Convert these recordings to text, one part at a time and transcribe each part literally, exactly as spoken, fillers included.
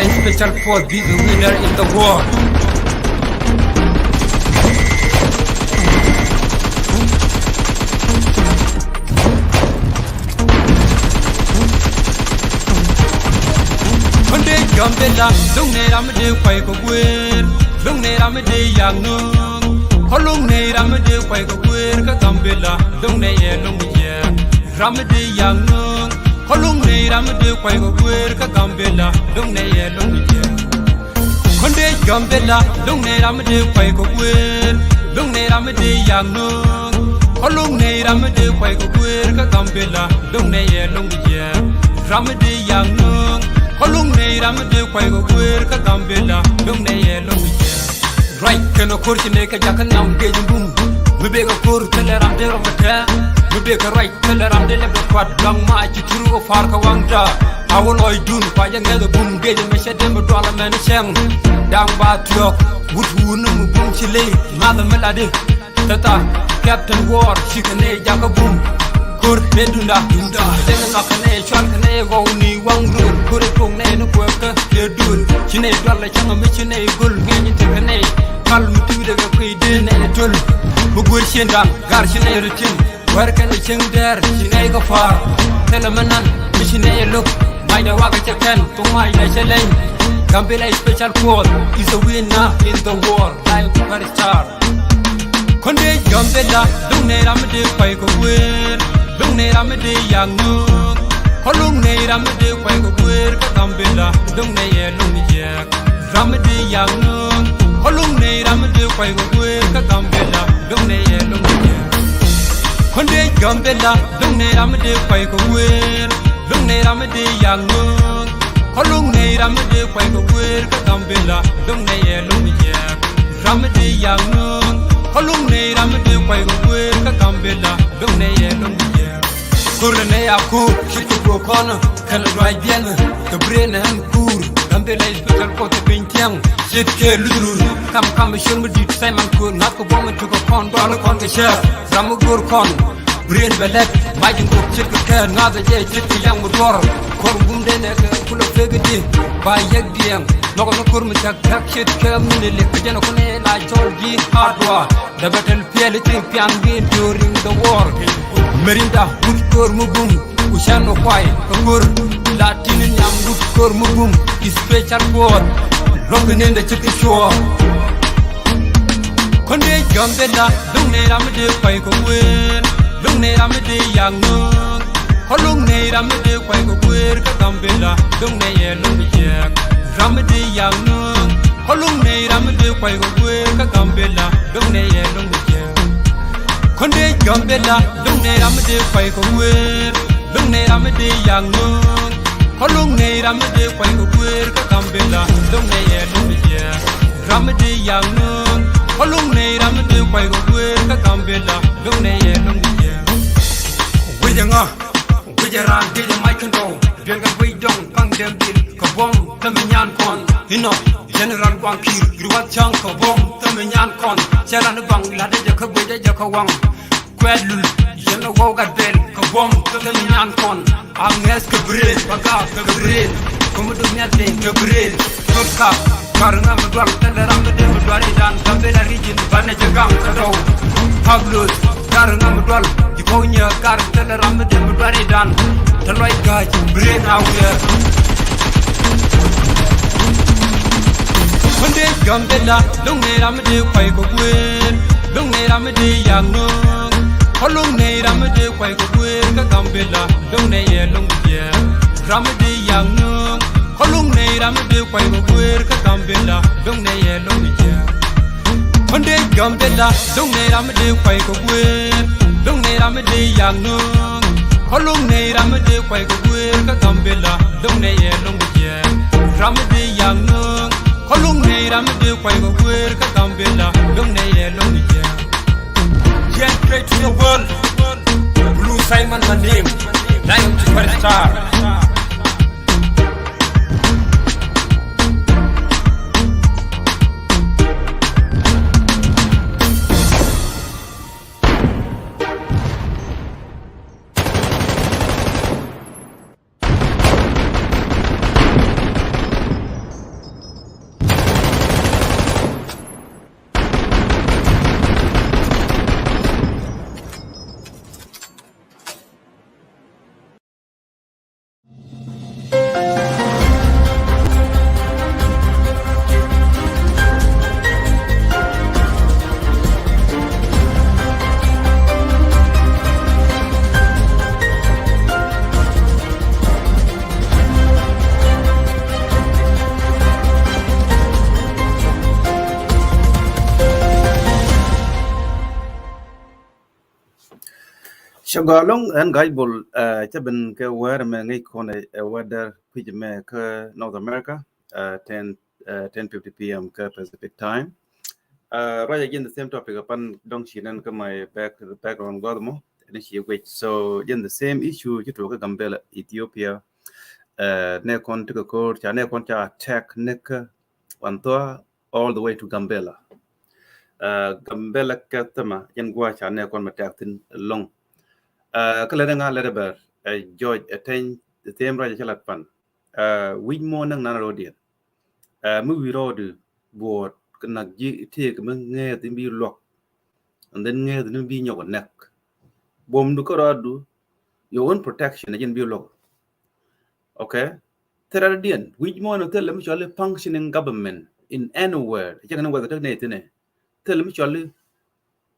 Special force, be the winner in the war. Kɔn dee Gambela, duŋ nɛ ram mi dee kuay kɛ guer, duŋ nɛ ram mi dee yak nööŋ. Kɔn luŋ nɛ ram mi dee kuay kɛ guer kä Gambela, duŋ nɛ yɛ luŋ jiɛɛk. Ram mi dee yak nööŋ, kɔn luŋ nɛ ram mi dee kuay kɛ guer kä Gambela, duŋ nɛ yɛ luŋ jiɛɛk. Kɔn dee Gambela, duŋ nɛ ram mi dee kuay kɛ guer, duŋ nɛ ram mi dee yak nööŋ. Kɔn luŋ nɛ ram mi dee kuay kɛ guer kä Gambela, duŋ nɛ yɛ luŋ jiɛɛk. Ram mi dee yak nööŋ, kɔn luŋ nɛ ram mi dee kuay kɛ guer kä Gambela, duŋ nɛ yɛ luŋ jiɛɛk. Ruac kɛnɛ ko̱r ci nɛ kɛ jakä nam gec bum. Mi bek kɛ ko̱r thilɛ ram dee rɔ kɛ tɛɛ. Mi bek kɛ ruac thilɛ ram dee lɛ bɛ kuat luaŋ ma ci tur kɛ par kɛ waŋda. A wä lɔcdun kua jɛ ŋɛth bum gec mɛ cɛ dee mi dual mɛn cɛŋ. Daŋ ba thiɔk wut wun mi bum ci ley math mi latdi. Thɛtha Captain War cikɛ nɛ jakä bum. Ko̱r dee dunda dunda. Dee mi ŋak kɛ nɛ cual kɛ nɛ gɔw ni waŋ röl. Ko̱r ɛ tuɔk nɛ ni kuɛk kä dee dul. Ci nɛ dual lɛ cäŋ mi ci nɛ göl ŋɛny tekɛ nɛ. Kal mi tiwdɛ kɛ kui̱ dee nɛ töl. Mi guer cien daŋ gar ci nɛ rɔ tin. Wɛr kɛn cieŋ dɛɛr ci nɛy kɛ pa̱a̱r. Thilɛ mi nan mi ci nɛy lo̱k. Macdɛ wakɛ cɛ kɛn thok macdɛ cɛ leny. Gambela special force is a winner in the war like superstar. Kɔn dee Gambela, duŋ nɛ ram mi dee kuay kɛ guer, duŋ nɛ ram mi dee yak nööŋ. Kɔn luŋ nɛ ram mi dee kuay kɛ guer kä Gambela, duŋ nɛ yɛ luŋ jiɛɛk. Ram mi dee yak nööŋ, kɔn luŋ nɛ ram mi dee kuay kɛ guer kä Gambela, duŋ nɛ yɛ luŋ jiɛɛk. Kɔn dee Gambela, duŋ nɛ ram mi dee kuay kɛ guer, duŋ nɛ ram mi dee yak nööŋ. Kɔn luŋ nɛ ram mi dee kuay kɛ guer kä Gambela, duŋ nɛ yɛ luŋ jiɛɛk. Ram mi dee yak nööŋ, kɔn luŋ nɛ ram mi dee kuay kɛ guer kä Gambela, duŋ nɛ yɛ luŋ jiɛɛk. Ko̱r nɛ a ko̱r ci kɛ ko̱r kɔn kɛn luac biɛn kɛ bren ɛn kuur. Gambela special force piny tiɛŋ. Ce̱tkɛ luth rur kam kam ciöt mi di̱t Simon Ko̱r ŋa̱th kɛ buɔ̱m mi cukɛ kɔn dual kɔn kɛ cɛɛr. Ram mi go̱o̱r kɔn bren bɛ lɛt mac in kok ce̱tkɛ kɛɛr ŋa̱th ɛ jɛ ce̱tkɛ yaŋ mi duɔr. Kɔr gum dee nɛ kɛ kulɛ pek di ba yɛk diɛŋ. Nhɔkɛ ni ko̱r mi cak cak ce̱tkɛ mi ni lek kɛ jɛn ɛ kun ɛ la cɔl ji̱ hardware. Dee bɛ tɛl piɛl i̱ ti pian wi̱i̱ during the war. Merinda wut ko̱r mi bum ku can ɔ kuay kɛ ko̱r. La tin nhiam wut ko̱r mi bum i̱ special force. Luɔ̱k kɛ nin dee ci kɛ cuɔɔr. Kɔn dee Gambela, duŋ nɛ ram mi dee kuay kɛ guer, duŋ nɛ ram mi dee yak nööŋ. Kɔn luŋ nɛ ram mi dee kuay kɛ guer kä Gambela, duŋ nɛ yɛ luŋ jiɛɛk. Ram mi dee yak nööŋ, kɔn luŋ nɛ ram mi dee kuay kɛ guer kä Gambela, duŋ nɛ yɛ luŋ jiɛɛk. Kɔn dee Gambela, duŋ nɛ ram mi dee kuay kɛ guer, duŋ nɛ ram mi dee yak nööŋ. Kɔn luŋ nɛ ram mi dee kuay kɛ guer kä Gambela, duŋ nɛ yɛ luŋ jiɛɛk. Ram mi dee yak nööŋ, kɔn luŋ nɛ ram mi dee kuay kɛ guer kä Gambela, duŋ nɛ yɛ luŋ jiɛɛk. Wecɛ ŋa, wecɛ raan dee jɛ mac kɛn tɔw, duel kɛ wec dɔŋ kaŋ dɛm dhil kɛ buɔ̱m thämi nyan kɔn. Inɔ General Guaŋ Ki̱i̱r, Riwath Cäŋ kɛ buɔ̱m thämi nyan kɔn. Cɛ ran i̱ baŋ la̱t jɛ kä guecɛ jɛ kä waŋ. Kuɛt lul yɛn a wɔw gat bɛl kɛ buɔ̱m thämi nyan kɔn. A ŋɛth kɛ bren ba gaak kɛ bren. Kä mi duk nhial den kɛ bren. Thot kap kar ŋa mi dual thilɛ ram mi den mi dual idan Gambela region banɛ jɛ gaŋ kä dɔw. Pablos kar ŋa mi dual ji̱ kɔw nyɛ kar thilɛ ram mi den mi dual idan. Thilɛ lɔc ga̱a̱c bren a wiɛɛr. Kɔn dee Gambela, luŋ nɛ ram mi dee kuay kɛ guer, luŋ nɛ ram mi dee yak nööŋ. Kɔn luŋ nɛ ram mi dee kuay kɛ guer kä Gambela, luŋ nɛ yɛ luŋ jiɛɛk. Ram mi dee yak nööŋ, kɔn luŋ nɛ ram mi dee kuay kɛ guer kä Gambela, luŋ nɛ yɛ luŋ jiɛɛk. Kɔn dee Gambela, luŋ nɛ ram mi dee kuay kɛ guer, luŋ nɛ ram mi dee yak nööŋ. Kɔn luŋ nɛ ram mi dee kuay kɛ guer kä Gambela, luŋ nɛ yɛ luŋ jiɛɛk. Ram mi dee yak nööŋ, kɔn luŋ nɛ ram mi dee kuay kɛ guer kä Gambela, luŋ nɛ yɛ luŋ jiɛɛk. Gen K to the world, Blue Simon my name, Lion Superstar. Cɛ gɔaa ɛlɔ̱ŋ ɛn Ga̱a̱c Bol, eh, cɛ ben kɛ wäär mɛ ŋäc kɔn ɛ, ɛ wäär däär kui̱c mɛ kä North America, eh, ten, eh, ten fifty P M kä Pacific time. Eh, ruacɛ jɛn the same topic apan dɔ̱ŋ ci nɛn kä my back, background gua̱th mɔ, ni ci guic. So jɛn the same issue ci tuɔɔk kä Gambela, Ethiopia. Eh, nɛ kɔn ti kɛ ko̱r, ca nɛ kɔn ca attack ni kä Wanthua all the way to Gambela. Uh, Gambela kɛ thɛma yɛn gua̱a̱ ca nɛ kɔn mɛ tɛk thin ɛlɔ̱ŋ. Uh, kä lɛt ŋa lɛt bɛr, uh, George, uh, Teny, the same ruac cɛ lat pan. Uh, wi̱c muɔ̱ɔ̱n näk nan rɔɔdiɛn. Uh, mi wi̱i̱ rɔɔdi buɔɔt kɛ nak ji̱ tëëk mi ŋɛɛth in bi luɔk. And then ŋɛɛth in bi nyɔk nɛk. Buɔmdu kä rɔɔdu, your own protection, a ji̱n bi luɔk. Okay? Thil rɛl diɛn, wi̱c muɔ̱ɔ̱n thil mi cɔl i̱ functioning government in anywhere. Cɛ kɛn wɛth tek nɛy thinɛ. Thil mi cɔl i̱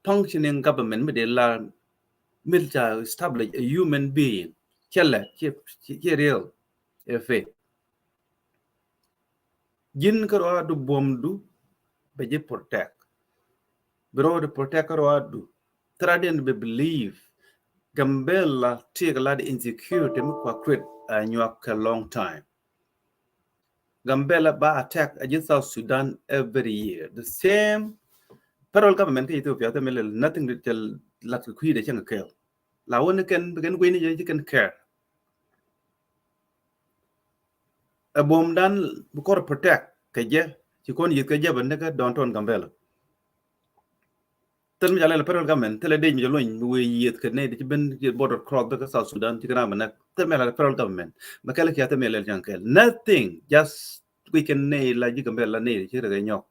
functioning government mi dee la mi ca establish a human being. Cɛ lɛ, cɛ, cɛ, cɛ real, ɛ fake. Ji̱n kä rɔɔdu buɔmdu bɛ ji̱ protect. Bi rɔɔdu protect kä rɔɔdu. Thil rɛl diɛn bɛ believe. Gambela tiek la di insecurity mi kua create a nyuak kɛ long time. Gambela ba attack a ji̱ South Sudan every year. The same federal government kä Ethiopia, the middle, nothing to tell lat kɛ kui̱ de cɛŋ kɛɛl. La wä ni kɛn, bi kɛn guiy ni jɛ, ji̱ kɛn care. Ɛ buɔmdan bi kɔr protect kɛ jɛ, ci kɔn yi̱th kɛ jɛ bɛ ni kä downtown Gambela. Thil mi ca lɛl federal government, thil ɛ dec mi ca luny mi wee yieth kɛ nɛy ti ci ben ci border cross bä kä South Sudan, ci kɛ na mɛ nɛk. Thil mi ca lɛl federal government mɛ kɛl kiɛ thil mi ca lɛl cäŋ kɛl. Nothing, just kui̱ kɛn nɛy la ji̱ Gambela la nɛy ci rɛ kɛ nyɔk.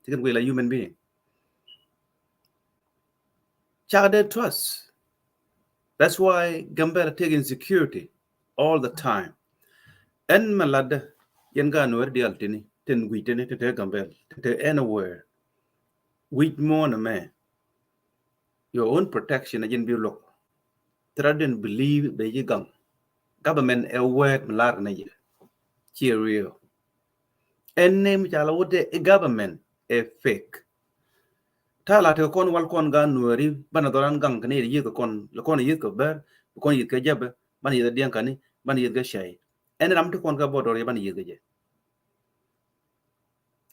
Ci kɛn kui̱ la human being. Cak dee trust. That's why Gambela take insecurity all the time. Ɛn mɛ latdä yɛn gaat Nuɛr diaal tini, tin guic tini, tin te Gambela, tin te anywhere. Wi̱c muɔ̱ɔ̱n ɛmɛ, your own protection a ji̱n bi luɔk. Thil rɛl diɛn believe bɛ ji̱ gaŋ. Government ɛ word mi lar kɛ nɛ jɛ. Cheerio. Ɛn name ca la wut ɛ government ɛ fake. Ta̱a̱ la tekɛ kɔn wal kɔn gaat Nuɛri banɛ dhɔran gaŋ kɛ nɛy ti yieth kɛ kɔn, la kɔn yieth kɛ Bär, kɔn yieth kɛ Jɛbɛ, banɛ yieth kɛ Diɛŋkani, banɛ yieth kɛ Cäy. Ɛn ram ti kɔn kɛ border yɛ banɛ yieth kɛ jɛ.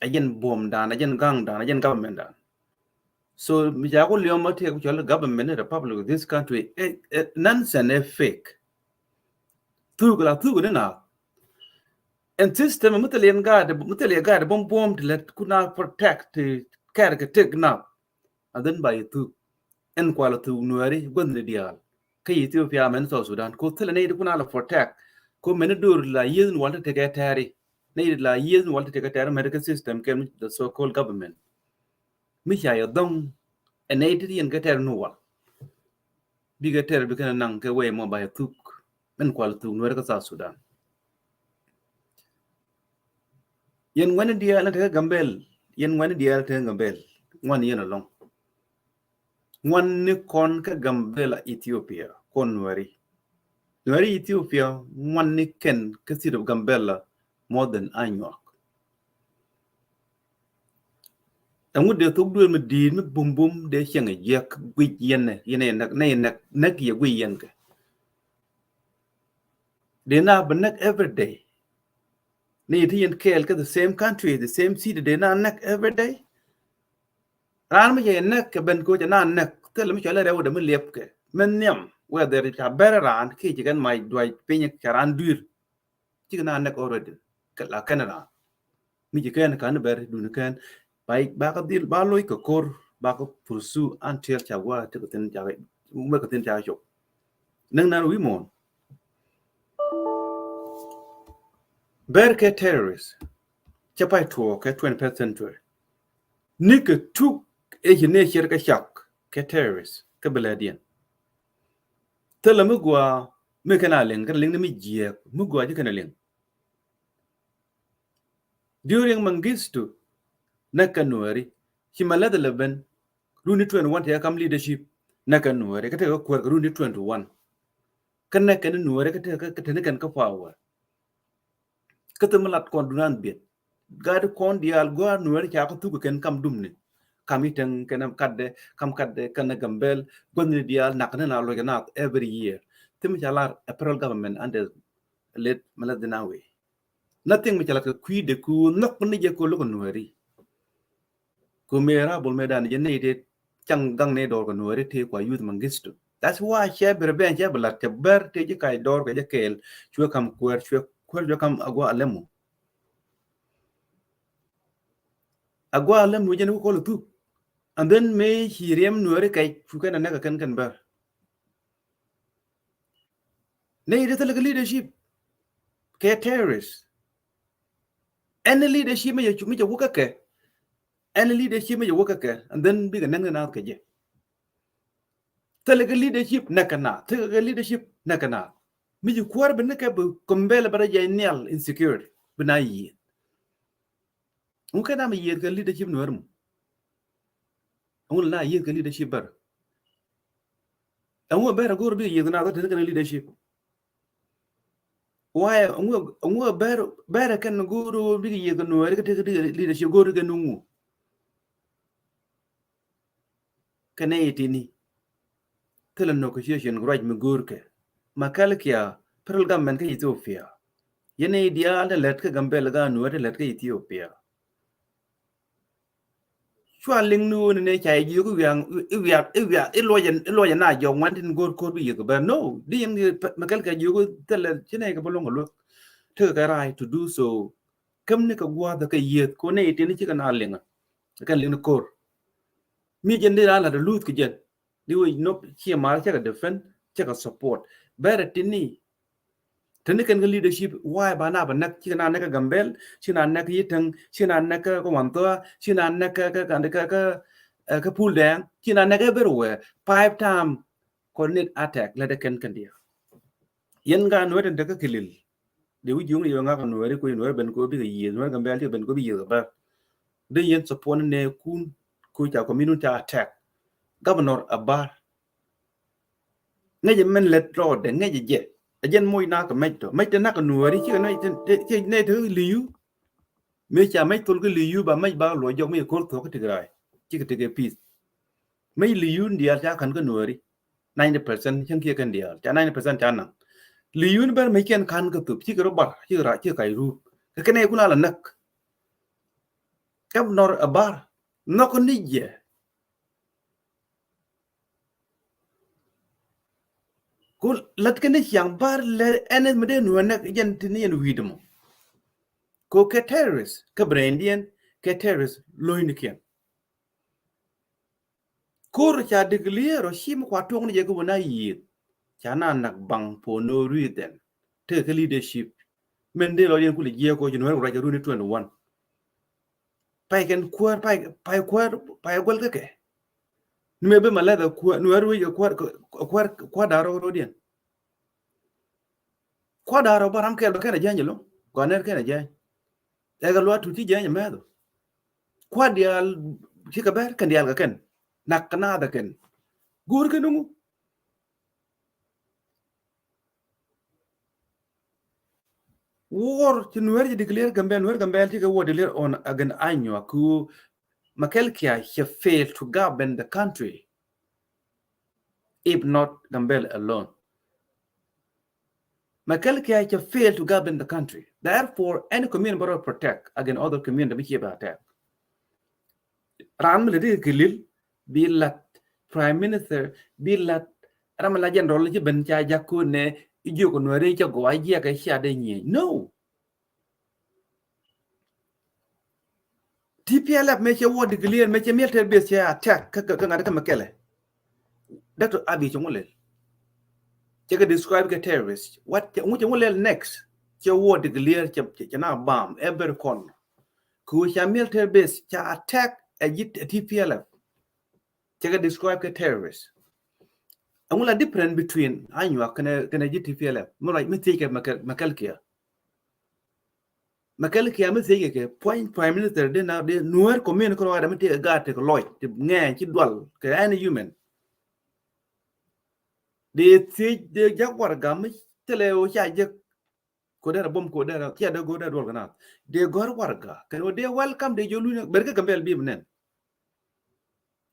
Ɛ jɛn buɔmdan, ɛ jɛn gaŋdan, ɛ jɛn governmentdan. So mi ca ku liɔm ma tiɛ ku cɔl government in republic of this country, ɛ, ɛ, nonsense, ɛ fake. Thuk la thuk ni na. Ɛn system mi thil yɛn gaat, mi thil yɛ gaat buɔm buɔm ti lɛ ku na protect ti kɛr kɛ tek na. And then ba yɛ thuk. Ɛn kual thuk Nuɛri gua̱thni diaal kä Ethiopia mɛn South Sudan. Ko thilɛ nɛy ti kun a la protect. Ko mɛn dur la yieth ni wal ti tekɛ tɛri. Nɛy ti la yieth ni wal ti tekɛ tɛri medical system kɛ the so-called government. Mi ca yɛ dhɔŋ ɛ nɛy ti yɛn kɛ tɛri ni wal. Bikɛ tɛri bikɛ naŋ kɛ wee mɔ ba yɛ thuk. Mɛn kual thuk Nuɛri kä South Sudan. Yɛn ŋuɛni diaal ni tekɛ Gambel, yɛn ŋuɛni diaal tekɛ Gambel, ŋuan yɛn ɛlɔŋ. Ŋuan ni kɔn kä Gambela Ethiopia, kɔn Nuɛri. Nuɛri Ethiopia, ŋuan ni kɛn kä city of Gambela more than Anyuak. Ɛŋu dee thok duël mi di̱i̱t mi bum bum dee cieŋ jiɛk guic yɛn nɛ, yɛn nɛ nɛk, nɛ nɛk, nɛk yɛ guic yɛn kɛ. Dee na bi nɛk every day. Ni ti yɛn kɛɛl kä the same country, the same city, dee na nɛk every day. Raan mi cɛ yɛ nɛk kɛ ben koc na nɛk, thil mi cɔl rɛw dee mi liɛp kɛ. Min nhiam, whether ca bɛr raan, ki ci kɛn mac duac piny ca raan duir. Cik na nɛk already. Kɛ la kɛn raan. Mi ci kɛn kan bɛr duni kɛn. Ba, ba ka dhil, ba loc kɛ kor, ba ka pursue until ca wa ti kɛ thin ca, mɛ kɛ thin ca cop. Näŋ nan wi̱i̱ muɔ̱ɔ̱n. Bɛr kɛ terrorist. Cɛ pay tuɔɔk kɛ twenty-first century. Ni kɛ tuk ɛ ci nature kɛ cak kɛ terrorist kɛ bɛ lɛ diɛn. Thilɛ mi gua mi kɛn a liŋ, kɛn a liŋ ni mi jiɛɛk, mi gua ci kɛn a liŋ. During Mengistu, nɛk kɛ Nuɛri, ci Malɛth lɛ ben, runi twenty-one tekɛ kam leadership, nɛk kɛ Nuɛri, kä tekɛ kuɛɛr kɛ runi twenty-one. Kä nɛk kɛn Nuɛri, kä tekɛ, kä tekɛ ni kɛn kä power. Kä thil mi lat kɔn dunan biɛt. Gaat kɔn diaal gɔaa Nuɛri ca kɛ thuk kɛ kɛn kam dumni. Kam i̱ teŋ kɛnɛ katdɛ, kam katdɛ kɛnɛ Gambel, gua̱thni diaal nak ni na luɔc kɛ nath every year. Thim ca lar a federal government under late Meles Zenawi. Nothing mi ca lat kɛ kui̱dɛ ku nhɔk ni jɛ ku lo̱k kɛ Nuɛri. Ku mëë rabol mëë dan jɛ nɛy tëë caŋ gaŋ nɛy dɔɔr kɛ Nuɛri tëë kua youth Mengistu. That's why cɛ bi revenge, cɛ bi lat, cɛ bɛr tëë ji̱ kac dɔɔr kɛ jɛ kɛɛl. Cuɛ kam kuɛɛr, cuɛ kuɛɛr, cuɛ kam Agua Alemu. Agua Alemu jɛn ku kɔl thuk. And then mëë ci riɛm Nuɛri kɛc, cu kɛn a nɛk a kɛn kɛn bɛr. Nɛy ti thilɛ kɛ leadership kɛ terrorist. Any leadership mi jɛ, mi jɛ wä kä kɛ. Any leadership mi jɛ wä kä kɛ. And then bikɛ nɛn kɛ naath kɛ jɛ. Thilɛ kɛ leadership nɛ kɛ naath. Thilɛ kɛ leadership nɛ kɛ naath. Mi ji̱ kuäär bi ni kɛ bi Gambel bɛ rɛ jɛ nhial insecurity. Bi na yiëë. Ŋu kɛ nam yiëë kɛ leadership Nuɛr mu. Ŋu la yiëë kɛ leadership bɛr. Ŋu bɛr a go̱o̱r bikɛ yiëë kɛ naath tɛn kɛ leadership. Why? Ŋu, ŋu bɛr, bɛr kɛn go̱o̱r bikɛ yiëë kɛ Nuɛr kɛ tëk leadership go̱o̱r kɛ nu ŋu. Kɛ nɛy tini. Thilɛ negotiation ruac mi go̱o̱rkɛ. Makɛl kia federal government kä Ethiopia. Yɛn nɛy diaal ti lät kä Gambel kä Nuɛr ti lät kä Ethiopia. Cua liŋ ni ɣöö ni nɛ ca jiök i̱ wiaŋ, i̱ wiaŋ, i̱ wiaŋ, i̱ luɔcɛ, i̱ luɔcɛ na jɔk ŋuan tin go̱o̱r ko̱r bi yiëk bä. No, di yɛn makɛl kia jiök thilɛ ci nɛy kɛ bä luɔ̱ŋ kɛ luäk. Tekɛ kɛ right to do so. Käm ni kɛ gua̱a̱th kɛ yiëth ko nɛy tini cikɛ na liŋ. Kɛ liŋ ni ko̱r. Mi jɛn di raa lat a luth kɛ jɛn. Di wec nop ciɛ mar cɛ kɛ defend, cɛ kɛ support. Bɛrɛ tini. Tini kɛn kɛ leadership, why ba na ba näk, cikɛ na näk kɛ Gambel, cikɛ na näk kɛ Yitɛŋ, cikɛ na näk kɛ kɛ Wanthɔa, cikɛ na näk kɛ kɛ kɛ kɛ kɛ, eh, kɛ Pul Dɛŋ, cikɛ na näk everywhere. Five time coordinate attack lɛ dɛ kɛn kɛn diɛ. Yɛn ŋa Nuɛr tin tekɛ kilil. Di wi̱c ji̱ ŋuŋ yɛ ŋa̱k Nuɛri kui̱ Nuɛri ben ko bikɛ yiëth, Nuɛri Gambel cikɛ ben ko bi yiëth kɛ bär. Di yɛn support ni nɛ kun ku ca community ca attack. Governor Abar. Ŋäcɛ mɛn lɛt rɔɔdɛ, ŋäcɛ jɛ. A jɛn moc nak kɛ mɛc tɔ. Mɛc tɛ nak kɛ Nuɛri cikɛ nɛ, cikɛ nɛ tɛ liu. Mëë ca mɛc thol kä liu ba mɛc ba luɔc jɔk mi ko̱r thuɔk kä Tigray. Cikɛ tekɛ peace. Mɛc liu ni diaal ca ka̱n kä Nuɛri. Ninety percent cäŋ kiɛ kɛn diaal. Ca ninety percent ca naŋ. Liu ni bär mɛc kɛn ka̱n kä thup. Cikɛ rɔ bar. Cikɛ ra, cikɛ kac rup. Kɛ kɛn ɛ kun ala näk. Governor Abar. Nhɔk ni jɛ. Ku lät kɛn ni ciaŋ bar lɛ ɛn mi dee Nuɛr näk jɛn ti ni yɛn wi̱i̱dɛ mɔ. Ko kɛ terrorist, kɛ braindiɛn, kɛ terrorist lo̱cnikiɛn. Ko̱r ca declare ɔ ci mi kua tuɔk ni jɛ kɛ wä na yiëth. Ca na nak baŋ for no reason. Tekɛ kɛ leadership. Min dee lɔ yɛn kulɛ jiɛk kɔ ci Nuɛr wä ruac kɛ runi twenty one. Pay kɛn kuäär, pay, pay kuäär, pay guäl kä kɛ. Ni mëë bi ma lɛth a kuäär, Nuɛr wec a kuäär, a kuäär, kuäär da̱r rɔ rɔ diɛn. Kuäär da̱r rɔ bä ram kɛl bä kɛn a jääny ɛlɔ̱ŋ. Gɔaa nɛr kɛn a jääny. Ɛkɛ luaat tut ci jääny a mɛth ɔ. Kuäär diaal cikɛ bɛr kɛn diaal kɛ kɛn. Nak kɛ naath ɛ kɛn. Go̱o̱r kɛn ŋu. War ci Nuɛr ci declare Gambel, Nuɛr Gambel cikɛ war declare on against Anyuak ku Makɛl Kiac cɛ fail to govern the country. If not Gambel alone. Makɛl Kiac cɛ fail to govern the country. Therefore, any community bä rɔ protect against other community mi ciɛ bɛ attack. Raan mi lɛ di kilil bi lat prime minister, bi lat ram mi la general ci ben ca jak ko nɛ ijiök Nuɛri ca gɔaa jiɛk cia dee nyieny. No. T P L F mëë cɛ war declare, mëë cɛ military base cɛ attack kä ŋa̱t kä Mekele. Doctor Abiy cɛ ŋu lɛl. Cɛ kɛ describe kɛ terrorist. What cɛ ŋu, cɛ ŋu lɛl next? Cɛ war declare, cɛ, cɛ na bomb every corner. Ku ca military base ca attack ɛ ji̱ T P L F. Cɛ kɛ describe kɛ terrorist. Ɛŋu la different between Anyuak kɛnɛ, kɛnɛ ji̱ T P L F? Mi ruac mi thiec kɛ Makɛl, Makɛl Kiac. Makɛl Kiac mi thiec kɛ kɛ prime, prime minister dee na dee Nuɛr community kɛ ruac dee mi tëë kɛ gaat tëë kɛ lɔc tëë ŋɛɛny ci dual kɛ any human. Dee thiec dee jak warɛga mi thilɛ ɣöö ca jek. Ko derɛ bom ko derɛ cia dee go̱o̱r dee duɔl kɛ naath. Dee gɔ̱r warɛga kɛn ɣöö dee welcome dee jɔl luny ber kä Gambel bi bi nɛn.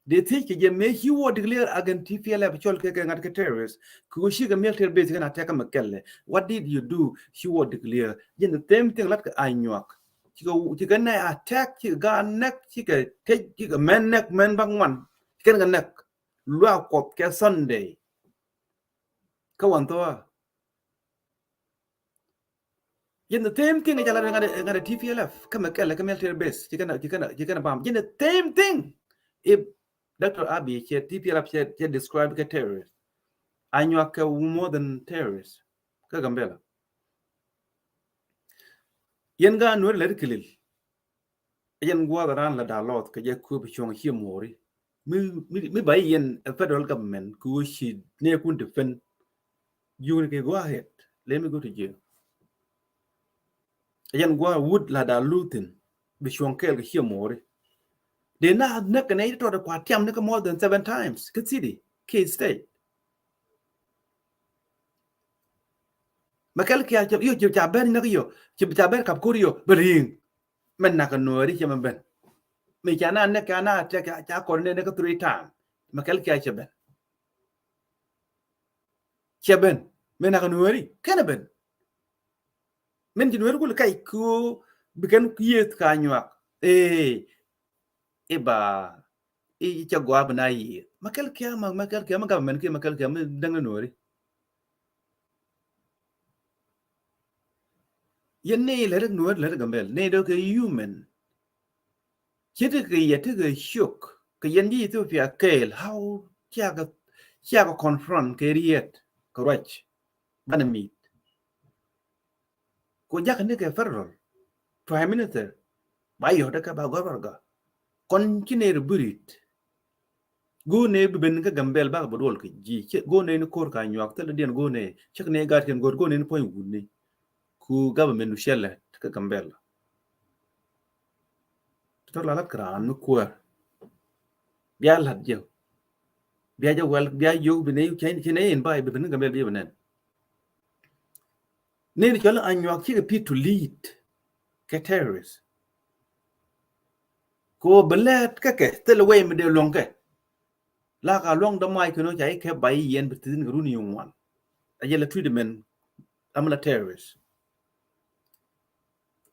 Dee thiec kɛ jɛ mëë ci wä declare against T P L F cɔl kɛ kɛ ŋa̱t kɛ terrorist. Kɛ ɣöö cikɛ military base kɛn a tɛk kä Mɛkɛl. What did you do? Ci wä declare. Jɛn the same thing lat kɛ Anyuak. Cikɛ, cikɛ nɛ attack, cikɛ gaat näk, cikɛ tec, cikɛ män näk, män bä ŋuan. Cikɛ kɛ näk. Luaak Kuɔth kɛ Sunday. Kä wan thɔa. Jɛn the same thing, jɛ la ŋa̱t, ŋa̱t T P L F kä Mɛkɛl kä military base. Cikɛ nɛ, cikɛ nɛ, cikɛ nɛ bam. Jɛn the same thing. If Doctor Abiy cɛ T P L F cɛ, cɛ describe kɛ terrorist, Anyuak kɛ more than terrorist kä Gambela. Yɛn gaat Nuɛr lɛ ri kilil. Yɛn gua̱a̱th ran la da̱a̱ lɔth kɛ jɛ kuëë bi cuɔ̱ŋ cie mo̱o̱ri. Mi, mi, mi ba yɛn a federal government kɛ ɣöö ci nɛɛkun defend. Jiökni kɛ, go ahead. Let me go to jail. Yɛn gua̱a̱th wut la da̱a̱ luthin bi cuɔ̱ŋ kɛɛl kɛ cie mo̱o̱ri. Dee na näk kɛ nɛy ti tɔt kua tiam ni kɛ more than seven times kä city, kä state. Mɛkɛl Kial cɛ, yo, cɛ, ca ben näk yo, cɛ, ca ben kap ko̱r yo, bɛ ri̱i̱ŋ. Mɛ nak kɛ Nuɛri cɛ mɛ ben. Mɛ ca na näk, ca na tɛk, ca kɔr nɛ näk kɛ three time. Mɛkɛl Kial cɛ ben. Cɛ ben. Mɛ nak kɛ Nuɛri kɛnɛ ben. Min ci Nuɛri kul kac kɛ ɣöö bi kɛn yieth ka Anyuak. Ee, iba, i, i cɛ gɔaa bi na yieth. Mɛkɛl Kial, ma, Mɛkɛl Kial, ma government kiɛ Mɛkɛl Kial, mi däŋ ni Nuɛri. Yɛn ni lɛ rik Nuɛri, lɛ rik Gambel. Ni dɔ̱ kɛ human. Ci ti kɛ yɛ ti kɛ ciök kɛ yɛn ji̱ Ethiopia kɛɛl, how ciakɛ, ciakɛ confront kɛ riet kɛ ruac banɛ mi̱i̱t. Ku jakä ni kɛ federal prime minister ba yɔ̱dɛ kɛ ba gɔr warɛga. Kɔn ci nɛy ri bi ri̱t. Go̱o̱r nɛy bi ben kä Gambel bakɛ bi duɔl kɛ ji̱. Go̱o̱r nɛy ni ko̱r ka Anyuak thilɛ diɛn go̱o̱r nɛy. Cäk nɛy gat kɛn go̱o̱r, go̱o̱r nɛy ni puɔ̱ny wutni. Ku government du cɛ lät kä Gambel. Tɔ̱ la lat kɛ raan mi kuäär. Bia lat jɛ. Bia jɛ wɛl, bia jiök bi nɛy, ci nɛy in ba bi ben kä Gambel bi bi nɛn. Ni di cɔl Anyuak cikɛ pi̱i̱t to lead kɛ terrorist. Kɛ ɣöö bi lɛɛt kä kɛ thilɛ wɛy mi dee luɔ̱ŋ kɛ. La ka luɔ̱ŋ dämac kɛn ɣöö ca ikɛ ba i̱ yɛn bi thi̱n kɛ run i̱ ŋuan. A jɛ la treatment amɛ la terrorist.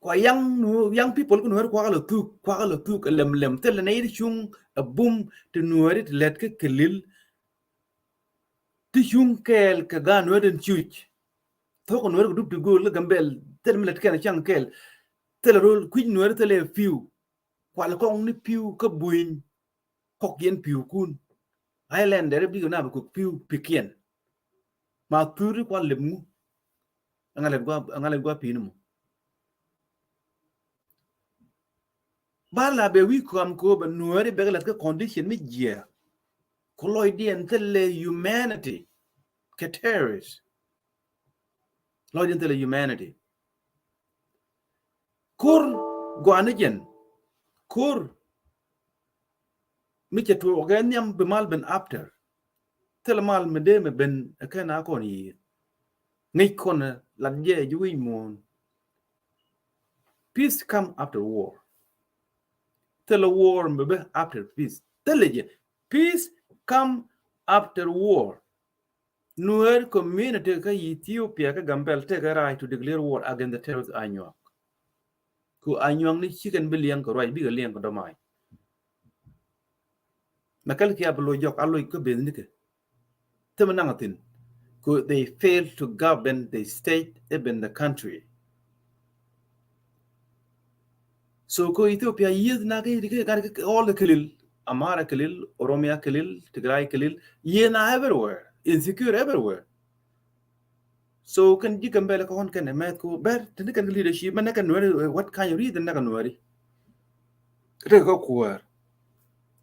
Kua young, young people kä Nuɛri kuakä la thuk, kuakä la thuk ɛ lɛm lɛm. Thilɛ nɛy ti cuŋ ɛ bum ti Nuɛri ti lɛt kä Kilil. Ti cuŋ kɛɛl kɛ gaat Nuɛri den cuc. Thok Nuɛri kɛ dup ti gööl kä Gambel, thilɛ mi lɛt kɛn cäŋ kɛɛl. Thilɛ rol kui̱c Nuɛri thilɛ pi̱w. Kual kɔŋ ni pi̱w kä buny. Kɔk yɛn pi̱w kun. Islander bikɛ na bi kɔk pi̱w pikiɛn. Ma thuri kual lep ŋu. Aŋa lɛt gua, aŋa lɛt gua pi̱n mu. Ba la bɛ wi̱i̱ kuam ko bɛ Nuɛri bɛ kɛ lɛt kɛ condition mi jiɛ. Ku lɔcdiɛn thilɛ humanity kɛ terrorist. Lɔcdiɛn thilɛ humanity. Ko̱r guani jɛn. Ko̱r mi cɛ tuɔɔk kɛ nhiam bi mal ben after. Thilɛ mal mi dee mi ben ɛ kɛn a kɔn yiëë. Ŋi̱c kɔn lat jɛ ji̱ wi̱i̱ muɔ̱ɔ̱n. Peace come after war. Thilɛ war mi bɛ after peace. Thilɛ jɛ. Peace come after war. Nuer community kä Ethiopia kä Gambel tekɛ right to declare war against the terrorist Anyuak. Ku Anyuak ni cikɛn bi liɛŋ kɛ ruac, bikɛ liɛŋ kɛ dɔmai. Mɛ kɛl kia bi loc jɔk a loc kä beth nikɛ. Thimɛ naŋ a thin. Ku they fail to govern the state, even the country. So ko Ethiopia yieth na kɛ, kɛ, kɛ, kɛ all the Kilil, Amhara Kilil, Oromia Kilil, Tigray Kilil, yieth na everywhere, insecure everywhere. So kɛn ji̱ Gambel kɔn kɛn mɛth ko bɛr tini kɛn leadership mɛ nɛ kɛn Nuɛri, what kind of reason nɛ kɛn Nuɛri? Tek kɛ kuäär.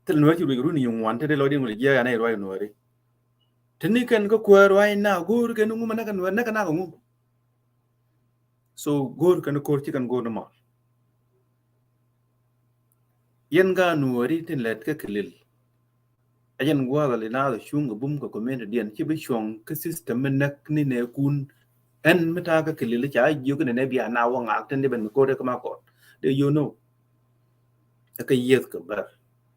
Thil Nuɛri ci ruec runi nyin ŋuan te dee lɔ din wuli jiɛ ya nɛ ruac Nuɛri. Tini kɛn kɛ kuäär ruac na go̱o̱r kɛn ŋu mɛ nɛ kɛn Nuɛri nɛ kɛn na kɛ ŋu. So go̱o̱r kɛn ko̱r ci kɛn go̱o̱r ni mal. Yɛn gaat Nuɛri tin lɛt kä Kilil. A yɛn gua̱a̱th a li naath a cuŋ kɛ bum kɛ community diɛn ci bi cuɔ̱ŋ kä system mi näk ni nɛ kun. Ɛn mi ta̱a̱ kä Kilil ca jiök ni nɛ bia na wä ŋaak tin di ben mi ko̱r ɛ kä ma kɔt. Dee you know. Ɛ kɛ yieth kɛ bɛr.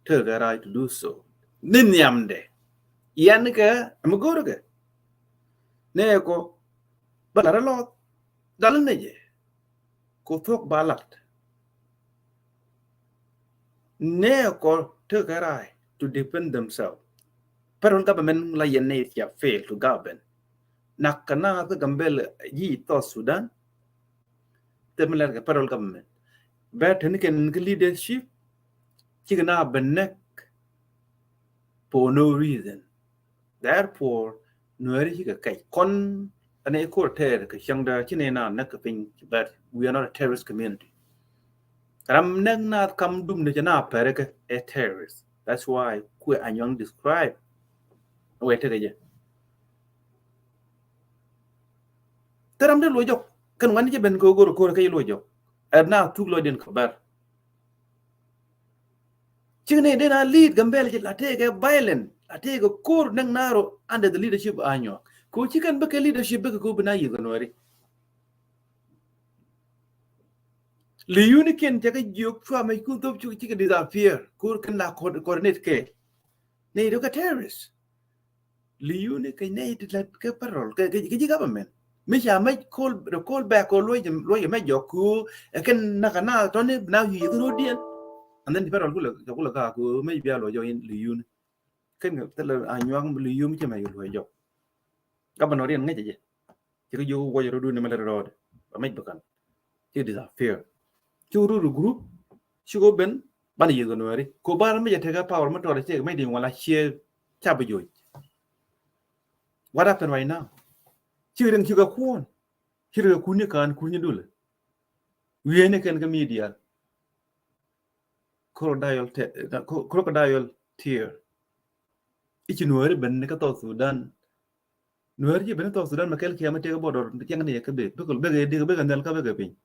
Tekɛ kɛ right to do so. Ni nhiamdɛ. Yan kɛ mi go̱o̱r kɛ. Nɛ kɔ ba lat rɛ lɔth dal ni jɛ. Kɔ thuɔ̱k ba lat. Nɛ kɔ tekɛ right to defend themselves. Federal government la yɛn ni cia fail to govern. Nak kɛ na kɛ Gambel ji̱ South Sudan. Te mi lɛr kɛ federal government bɛ te ni kɛn kɛ leadership. Cikɛ na bɛ näk for no reason. Therefore Nuɛri cikɛ kɛc kɔn. Ɛn ɛ kor tɛɛr kɛ cäŋdä ci nɛ na näk kɛ piny. But we are not a terrorist community. Ram näk na kam dum ni cɛ na pɛrɛ kɛ ɛ terrorist. That's why kuɛ Anyuak describe wɛ tekɛ jɛ. Te ram de luɔ jɔk kɛn wan jɛ ben kɛ go̱r kor kɛ luɔ jɔk. Ɛ na thuk lɔ den kɛ bɛr. Cikɛ ni den a lead Gambel jɛ la tekɛ violent, la tekɛ kor näk na rɔ under the leadership Anyuak. Kɛ cikɛn bikɛ leadership bikɛ kɛ bi na yieth kɛ Nuɛri. Liyuni kiɛn cɛ kɛ jiök cua mɛ kun thop cuk cikɛ disappear. Kor kɛn la coordinate kɛ. Ni dɔ kɛ terrorist. Liyuni kɛ nɛ ti la kɛ federal kɛ, kɛ, kɛ ji̱ government. Mi ca mɛ call, the call back kɔ luɔc, luɔc mɛ jɔk ku ɛ kɛn na kɛ na tɔni na yu yɛ kɛ rodiɛn. And then federal kula, kula ka ku mɛ bia luɔc jɔk in Liyuni. Kɛn kɛ thilɛ Anyuak Liyuni cɛ mɛ yu luɔc jɔk. Governor in ŋäcɛ jɛ. Cikɛ jiök wuɔc rɔdu ni mɛ lɛ rɔɔdɛ. Ba mec bi kan. Cikɛ disappear. Cikɛ rɔdu group. Cikɛ ben. Banɛ yieth kɛ Nuɛri. Kɔ bar mec a tekɛ power mɛ tɔɔdɛ cikɛ mec di wala ciɛ cap joc. What happened right now? Cikɛ riɛŋ cikɛ kuɔn. Cikɛ kun ni kan kun ni dulɛ. Wiee ni kɛn kɛ media. Crocodile te-, crocodile tear. Ici Nuɛri ben ni kä South Sudan. Nuɛri ci ben ni South Sudan mɛ kɛl kiɛ mɛ tëë kä border cɛŋ ni yɛ kä bek. Bek, bek, bek, bek, bek, bek, bek piny.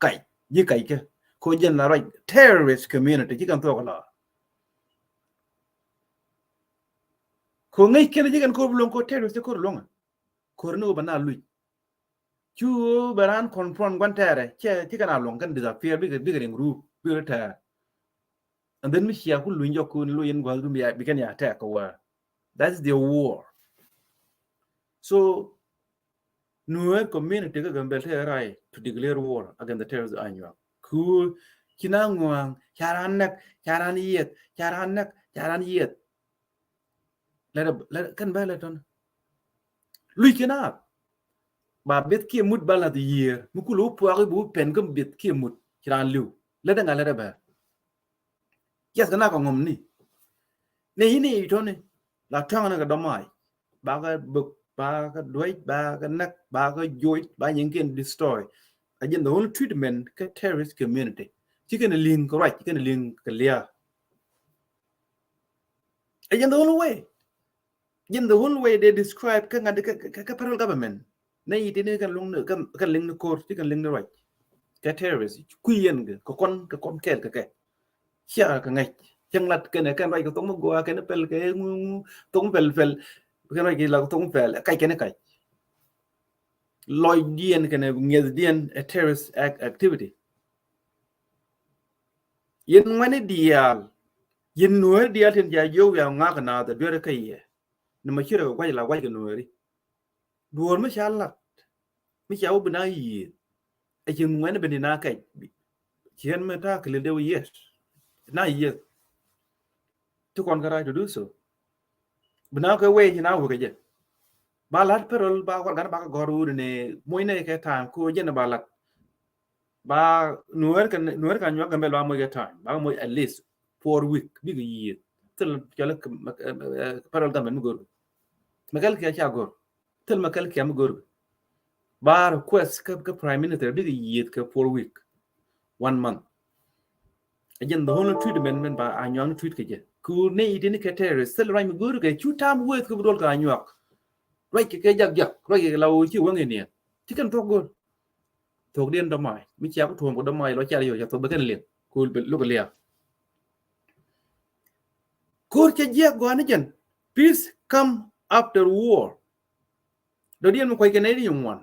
Kac. Ji̱ kac kɛ. Kɔ jɛn la ruac terrorist community. Ci kɛn thuɔk la. Kɔ ŋäc kɛn ci kɛn kor bi luɔŋ kɔ terrorist kor luɔŋ. Kor ni wä ba na luc. Cu bɛ ran confront guan tɛɛrɛ cɛ ti kɛn a luɔŋ kɛn disappear bikɛ, bikɛ riŋ rup bikɛ tɛɛrɛ. And then mi cia ku luny jɔk kun luny in gua̱th dum bikɛn ya tɛk kɛ wär. That's the war. So Nuer community kä Gambel tɛ right to declare war against the terrorist Anyuak. Ku ci na ŋuaŋ ca ran näk, ca ran yieth, ca ran näk, ca ran yieth. Lɛ, lɛ, kɛn bɛ lɛ tɔn. Luc kɛn a ba beth kiɛ mut ba lath yiër mi kul wä puak ibu pɛn kä beth kiɛ mut ci raan liw. Lɛ dɛ ŋa lɛ dɛ bɛ. Yes kɛ na kɛ ŋɔm ni. Ni yini itɔni la tɔŋ ni kɛ dɔmai. Ba kɛ bök, ba kɛ duec, ba kɛ näk, ba kɛ joc, ba nyin kiɛn destroy. A jɛn the only treatment kɛ terrorist community. Ci kɛn liŋ kɛ ruac, ci kɛn liŋ kɛ liaa. A jɛn the only way. Jɛn the only way they describe kä ŋa̱t kä, kä, kä federal government. Nɛ yit ni kɛn luŋ ni, kɛn, kɛn liŋ ni kor, ti kɛn liŋ ni ruac. Kɛ terrorist, kui̱ yɛn kɛ, kɛ kɔn, kɛ kɔn kɛɛl kɛ kɛ. Cia kɛ ŋäc, cäŋ lat kɛn, kɛn ruac kɛ thok mi gɔaa, kɛn pɛl kɛ ŋu, ŋu, thok mi pɛl, pɛl, kɛn ruac kɛ la kɛ thok mi pɛl, kac kɛn kac. Lɔcdiɛn kɛn ŋiɛthdiɛn a terrorist ac-, activity. Yɛn ŋuɛni diaal, yɛn Nuɛɛri diaal tin ca jiök wiaa ŋa̱k kɛ naath a duer kä yɛ. Ni ma ci rɛ kɛ guac la guac kɛ Nuɛɛri. Duɔ̱ɔ̱r mi ca lat, mi ca wä bi na yiëë. Ɛ ci ŋuɛni ben di na kɛc. Ci ɛn mi ta̱a̱ kili dee wä yieth. Na yieth. Ti kɔn kɛ right to do so. Bi na kɛ wee ci na wä kɛ jɛ. Ba lat federal ba kɔn gan ba kɛ gɔr wuri ni moc ni kɛ time ko jɛ ni ba lat. Ba Nuɛɛri kɛ, Nuɛɛri kɛ Anyuak Gambel ba moc kɛ time. Ba moc at least four week. Bikɛ yiëë. Thil cɔl, eh, eh, federal government mi gor. Mɛ kɛl kiɛ ca gor. Thil mɛ kɛl kiɛ mi gor. Ba request kɛ, kɛ prime minister bikɛ yiëë kɛ four week. One month. Ɛ jɛn the only treatment mɛn ba Anyuak ni treat kɛ jɛ. Ku ni iti ni kɛ terrorist, thil ruac mi gor kɛ cu time waste kɛ bi duɔl kɛ Anyuak. Ruac kɛ kɛ jak jak, ruac kɛ la wä ci wäŋ in yɛn. Ci kɛn thuɔk gor. Thuɔk diɛn dɔmai. Mi cia ku tuɔm kɛ dɔmai lɔ cia yɔ ca thuɔk bɛ kɛn liɛŋ. Ku luk liɛŋ. Kor cɛ jiɛk gɔaa ni jɛn. Peace come after war. Dɔ̱diɛn mi kuac kɛ nɛy ni ŋuan.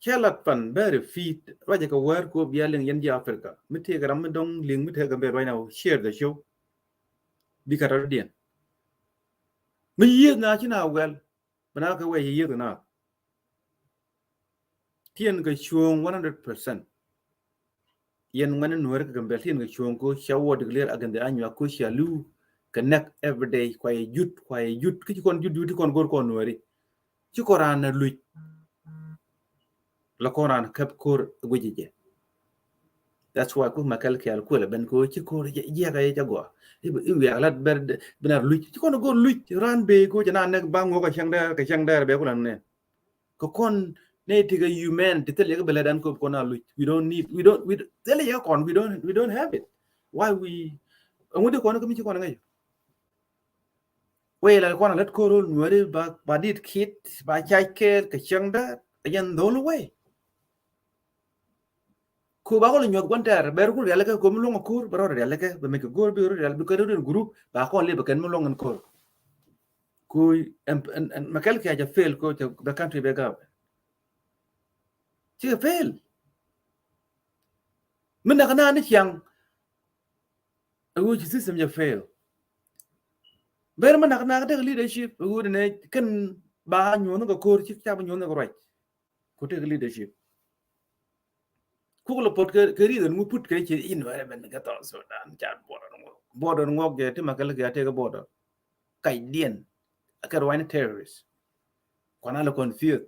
Cɛ lat pan bɛɛri fi̱i̱t ruacɛ kɛ wäär kop bia liŋ yɛn ji̱ Africa. Mi tëëkɛ ram mi dɔ̱ŋ liŋ mi tëëkɛ bɛ ruacna share the show. Bi kä rɔ̱diɛn mi yiëëth na ci na wɛl bi na kɛ wɛy yiëëth na. Tiɛn kɛ cuɔ̱ɔ̱ŋ one hundred percent. Yɛn ŋuɛn ni Nuɛri kɛ Gambɛl tiɛn kɛ cuɔ̱ɔ̱ŋ ko cia wä declare against the Anyuak ko cia li̱w kɛ nɛk every day, kua yɛ jut, kua yɛ jut. Kä ci kɔn jut jut ci kɔn go̱r kɔn Nuɛri. Ci kɔn raan a luc. La kɔn raan käp ko̱r guic jɛ. That's why ku Makɛl Kial kuɛl ben ko ci ko̱r jiɛk a yɛ ca gɔaa. I̱ wiak lat ber bi na luc. Ci kɔn go̱r luc raan bee ko ca na nɛk ba ŋuɔk kɛ cäŋ dɛr, kɛ cäŋ dɛr bee ku la nɛ. Kɛ kɔn nɛ ti kɛ humanity thil yɛ kɛ bɛ lɛ dan kop kɔn a luc. We don't need, we don't, we don't, thil yɛ kɔn, we don't, we don't have it. Why we, ɛŋu di kɔn kɛ mi ci kɔn ŋäc. Wee la kɔn a lät ko̱r rol Nuɛri ba, ba dit kit, ba cac kɛɛl kɛ cäŋ dɛr, a yɛn dhol wee. Ku ba kɔn nyuɔth gua̱n tɛɛr, bɛ rukun rialikä, komi luɔ̱ŋ a ko̱r, bɛ rɔɔd rialikä, bɛ mɛc kɛ go̱r bi rɔɔd rial, bi kɛ rɔɔd in group, ba kɔn lip bɛ kɛn mi luɔ̱ŋ in ko̱r. Ku ɛn, ɛn, ɛn, Makɛl Kial ca fail ko ca the country bɛ gap. Cikɛ fail. Mi nak na ni ciaŋ. Ɛ ɣöö ci system jɛ fail. Ber mi nak nak dek leadership ɛ ɣöö dene kɛn ba nyuɔ̱n kɛ ko̱r cik ca bi nyuɔ̱n kɛ ruac. Ku tek leadership. Kuk lɛ pot kɛ, kɛ reason ŋu put kɛ ci in wɛrɛ ben kɛ South Sudan ca border ŋuɔk. Border ŋuɔk jɛ ti Makɛl Kial tek border. Kac diɛn. Akɛ ruany terrorist. Kuan a lɛ confuse.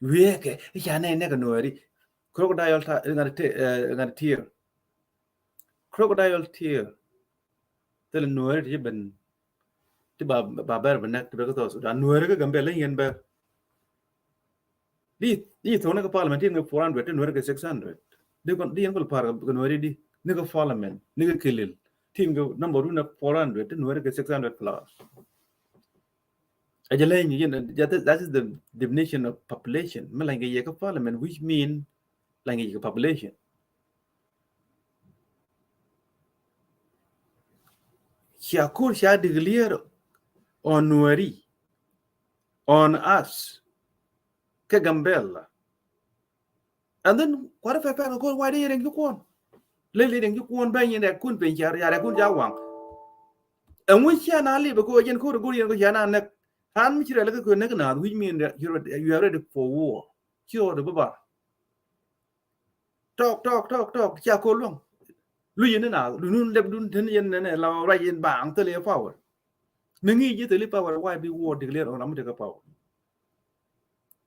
Wiee kɛ, i̱ ca nɛy nɛk ɛ Nuɛri. Crocodile ta, ŋa̱t te, ŋa̱t tear. Crocodile tear. Thilɛ Nuɛri ti ci ben. Ti ba, ba bɛr bi nɛk ti bɛ kä South Sudan. Nuɛri kä Gambɛl in yɛn bɛr. Di, di thok ni kɛ parliament tin kɛ four hundred, ti Nuɛri kɛ six hundred. Di kɔn, di yɛn kɔn par kɛ Nuɛri di. Ni kɛ parliament, ni kɛ kilil. Tin kɛ number run kɛ four hundred, ti Nuɛri kɛ six hundred plus. Ɛ jɛ leny, yɛn, that is, that is the definition of population. Mi lany kɛ yɛ kɛ parliament, which mean lany kɛ yɛ kɛ population. Cia ko̱r cia declare on Nuɛri, on us, kɛ Gambɛl. And then kuarɛ pɛpɛr kɛ ko̱r wa̱i̱ dee yɛ riɛŋ ji̱ kuɔn. Lel yɛ riɛŋ ji̱ kuɔn ben yɛn rɛk kun piny cia, ya rɛk kun ca waŋ. Ɛŋu cia na lip kɛ ko̱r yɛn ko̱r go̱r yɛn kɛ cia na nɛk. Ran mi ci rɛl kɛ ko̱r nɛk naath, which mean that you are, you are ready for war. Ci rɔɔd bi bar. Tɔk, tɔk, tɔk, tɔk, cia ko̱r luɔ̱ŋ. Lu yɛn ni naath, lu nun lɛp dun ten yɛn nɛnɛ la ruac yɛn baaŋ thil yɛ power. Mi ŋi̱i̱c ji̱ thil i̱ power, why bi war declare on ram mi tekɛ power?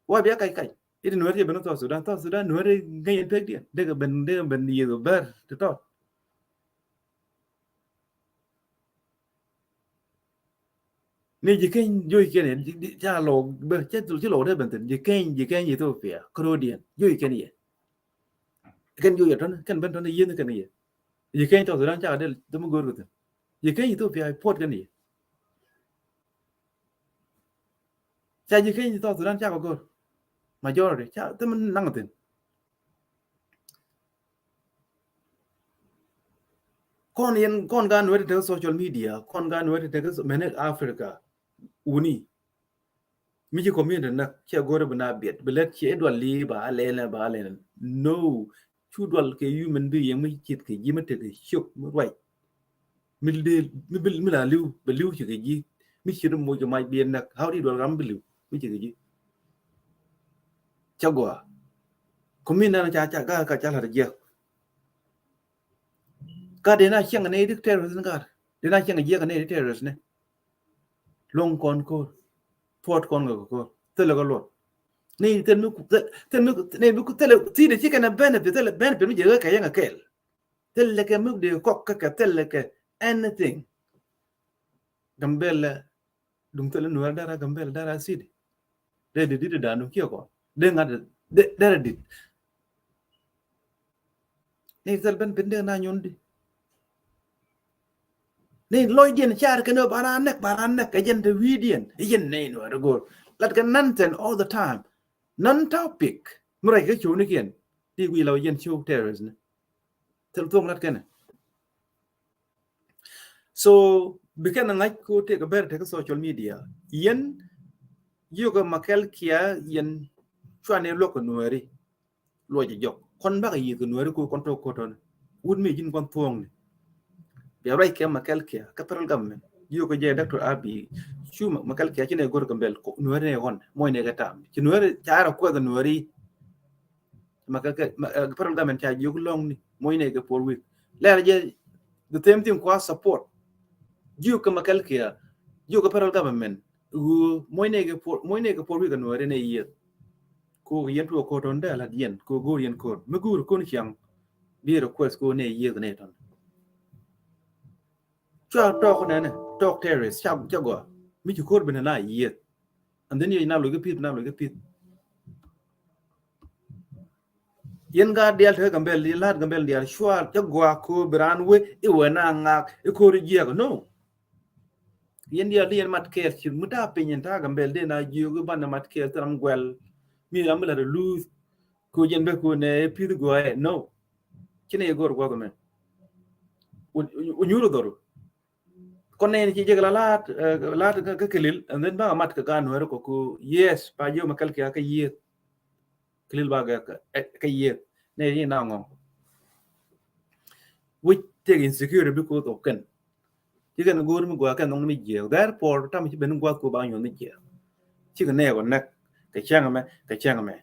Why bi a kac kac? It Nuɛri ben South Sudan, South Sudan Nuɛri ŋäc yɛn pek diɛn. Dekɛ ben, dekɛ ben yeth bɛr ti tɔt. Ni ji̱ keny joc kɛn yɛ, ca lɔ bɛ, ca ci lɔ dee ben thin, ji̱ keny, ji̱ keny Ethiopia, kärodiɛn, joc kɛn yɛ. Kɛn joc yɛ tɔn, kɛn ben tɔn yien kɛn yɛ. Ji̱ keny South Sudan ca dee, dee mi go̱r kɛ thin. Ji̱ keny Ethiopia puɔt kɛn yɛ. Ca ji̱ keny South Sudan ca kɛ go̱r. Majority, ca, dee mi naŋ thin. Kɔn yɛn, kɔn gan wet tekɛ social media, kɔn gan wet tekɛ so-, mɛn Africa wuni. Mi ci community näk, ciɛ go̱rɛ bi na biɛt, bi lɛt ciɛ dual li ba lɛlɛ, ba lɛlɛ. No, cu dual kɛ human being mi cit kɛ ji̱ mi tekɛ ciök mi ruac. Mi dee, mi bi, mi la li̱w, bi li̱w ci kɛ ji̱. Mi cit moc kɛ mac bi näk, how di dual ram bi li̱w, mi ci kɛ ji̱. Ca gɔaa. Community na ca, ca, ka, ka ca lat jiɛk. Ka dee na cieŋ ni di terrorist ni ka. Dee na cieŋ jiɛk ni di terrorist ni. Luɔ̱ŋ kɔn ko̱r. Puɔt kɔn kɛ ko̱r. Thilɛ kɛ luɔt. Ni thil mi ku, thil, thil mi ku, ni mi ku thilɛ, thilɛ ci kɛn a benefit, thilɛ benefit mi jɛ kɛ yɛn kɛ kɛl. Thilɛ kɛ mi dee kɔk kɛ kɛ thilɛ kɛ anything. Gambɛlɛ. Duŋ thilɛ Nuɛr dara Gambɛl dara city. Dee dit dit dan duŋ kiɛ kɔn. Dee ŋa̱t dee, dee dit. Ni thil ben ben dee na nyun di. Ni lɔcdiɛn car kɛn ɣöö ba raan näk, ba raan näk, kɛ jɛn te wi̱i̱diɛn. Jɛn ni Nuɛr go̱o̱r. Lat kɛ nonsense all the time. Non topic. Mi ruac kɛ show ni kiɛn. Ti guic la jɛn show terrorist ni. Thil thuɔ̱ŋ lat kɛn. So bi kɛn ŋa̱c ko tëëk bɛr tëëk social media. Yɛn yio̱k ɛ Makɛl Kial yɛn cuanɛ luɔk kɛ Nuɛri. Luɔc ɛ jɔk. Kɔn bakɛ yiëth kɛ Nuɛri ko kɔn tɔk ko̱tɔn. Wut mi ji̱n kɔn thuɔ̱ɔ̱ŋni. Bia ruac kɛ Machel Kiir kä federal government. Jiök kɛ jɛ Doctor Abiy, cu Machel Kiir ci nɛ go̱r Gambɛl, Nuɛri nɛ ɣɔn, moc nɛ kɛ tam. Ci Nuɛri ca rɔ kuɛth Nuɛri. Machel Kiir, federal government ca jiök lɔŋni, moc nɛ kɛ four week. Lɛr jɛ the same thing kua support. Jiök kɛ Machel Kiir, jiök kɛ federal government, ɣöö moc nɛ kɛ four, moc nɛ kɛ four week Nuɛri nɛ yieth. Ko yɛn tuɔ ko̱r tɔn dee la diɛn, ko go̱r yɛn ko̱r. Mi go̱r ko̱n ciaŋ, bi request ko nɛ yieth nɛ tɔn. Cua tɔk nɛnɛ, tɔk terrorist, ca, ca gɔaa. Mi ci ko̱r bi nɛ na yieth. And then yɛ na loc kä pith, na loc kä pith. Yɛn gaat diaal te Gambɛl, yɛn la̱t Gambɛl diaal, cua ca gɔaa ko bi raan wee i̱ wee na ŋak i̱ ko̱r jiɛk. No. Yɛn diaal di yɛn mat kɛɛl ci mi ta̱a̱ piny in ta̱a̱ Gambɛl dee na jiök i̱ banɛ mat kɛɛl thil ram guɛl. Mi ram mi la̱t luth ko jɛn bek ko nɛ pith gɔaa ɛ. No. Ci nɛ yɛ go̱r gua̱th mɛ. U nyuur dhɔru. Kɔn nɛn ci jek la laat, eh, laat kä, kä Kelil, and then ba mat kä gaan Nuɛri kɔ ko, yes, ba jiök Machel Kiir kä yieth. Kelil ba gɛ kä, eh, kä yieth. Nɛ ni na ŋɔŋ. Which take insecurity because of kɛn. Ci kɛn go̱r mi gɔaa kɛn nhɔŋ ni mi jiɛk. Therefore, tam ci ben gua̱th ko ba nyuɔn mi jiɛk. Ci kɛ nɛ kɔ nɛk, kɛ cɛŋ mɛ, kɛ cɛŋ mɛ.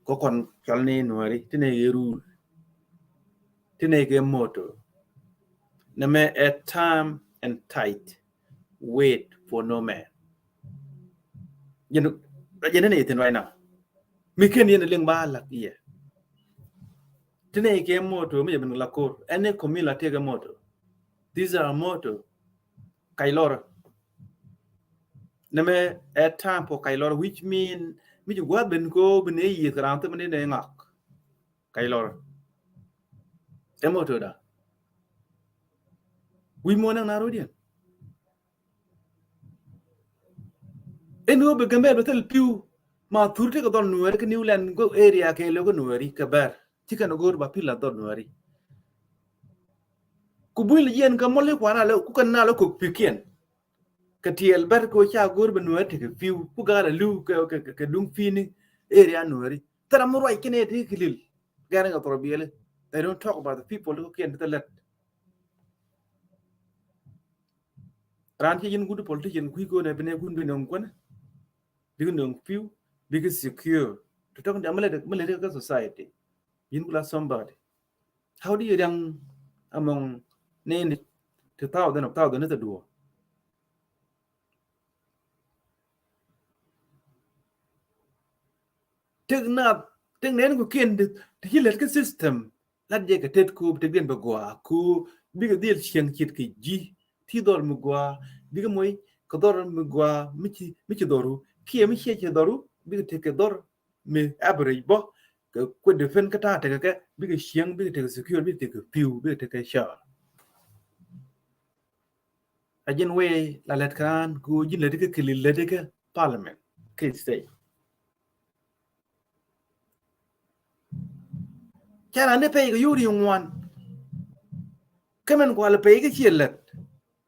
Kɔ kɔn cɔl ni Nuɛri, ti nɛ yɛ rule. Ti nɛ kɛ motto. Nɛ mɛ a time and tide wait for no man. Jɛn, jɛn ni thin right now. Mi ken yɛn liŋ ba lak yɛ. Ti nɛ kɛ motto, mi jɛ bin la ko̱r. Ɛn ni kɔmi la tëë kɛ motto. These are motto. Kac lɔr. Nɛ mɛ a time for kac lɔr, which mean mi ci gua̱th ben ko bi nɛ yieth kɛ ram thim ni nɛ ŋak. Kac lɔr. Ɛ motto da. Wi̱i̱ muɔ̱ɔ̱n ɛn na ro̱diɛn. Ɛn ɣöö bi Gambɛl bi thil pi̱w ma thur ti kɛ dhɔl Nuɛri kä New Land kä area kɛ lo̱k kä Nuɛri kɛ bɛr. Ci kɛn go̱o̱r ba pi̱l a dhɔl Nuɛri. Ku buny li jiɛn kä mɔl i̱ kuan a lɛ ku kɛn na lɛ kok pi̱kiɛn. Kɛ tiɛɛl bɛr kɛ ca go̱o̱r bi Nuɛri tekɛ pi̱w ku gaa lɛ li̱w kɛ, kɛ, kɛ, kɛ duŋ pi̱ni area Nuɛri. Thil ram mi ruac kɛn ɛ ti Kelil. Gɛr ni kɛ thɔr biɛli. They don't talk about the people ti kɔkiɛn ti thil lät. Raan ci ji̱n good politician kui̱ ko̱n ɛ bi nɛ kun bi nöŋ kuänä. Bikɛ nöŋ pi̱w, bikɛ secure. Ti tɔk ni amä lät, amä lät kä society. Ji̱n kula somebody. How do you riaŋ among nɛɛni ti thousand of thousand ni thil duɔ̱ɔ̱r? Tëk naath, tëk nɛɛni kɔkiɛn ti, ti ci lät kä system. Lat jɛ kɛ tet ko bi tëkdiɛn bɛ gɔaa ko bikɛ dhil cieŋ ciet kɛ ji̱. Ti dhɔr mi gɔaa bikɛ moc kɛ dhɔr mi gɔaa mi ci, mi ci dhɔru kiɛ mi ciɛ ci dhɔru bikɛ tek kɛ dhɔr mi average bɔ kɛ kuɛ defend kä ta̱a̱ tekɛ kɛ bikɛ cieŋ bikɛ tek kɛ secure bikɛ tek kɛ pi̱w bikɛ tek kɛ cɔɔl. A ji̱n wee la lät kään ko ji̱n lät kɛ Kelil lät kɛ parliament kɛ state. Ca raan dee pɛy kɛ yio̱w ri ŋuan. Kä mɛn kual pɛy kä ciɛ lät.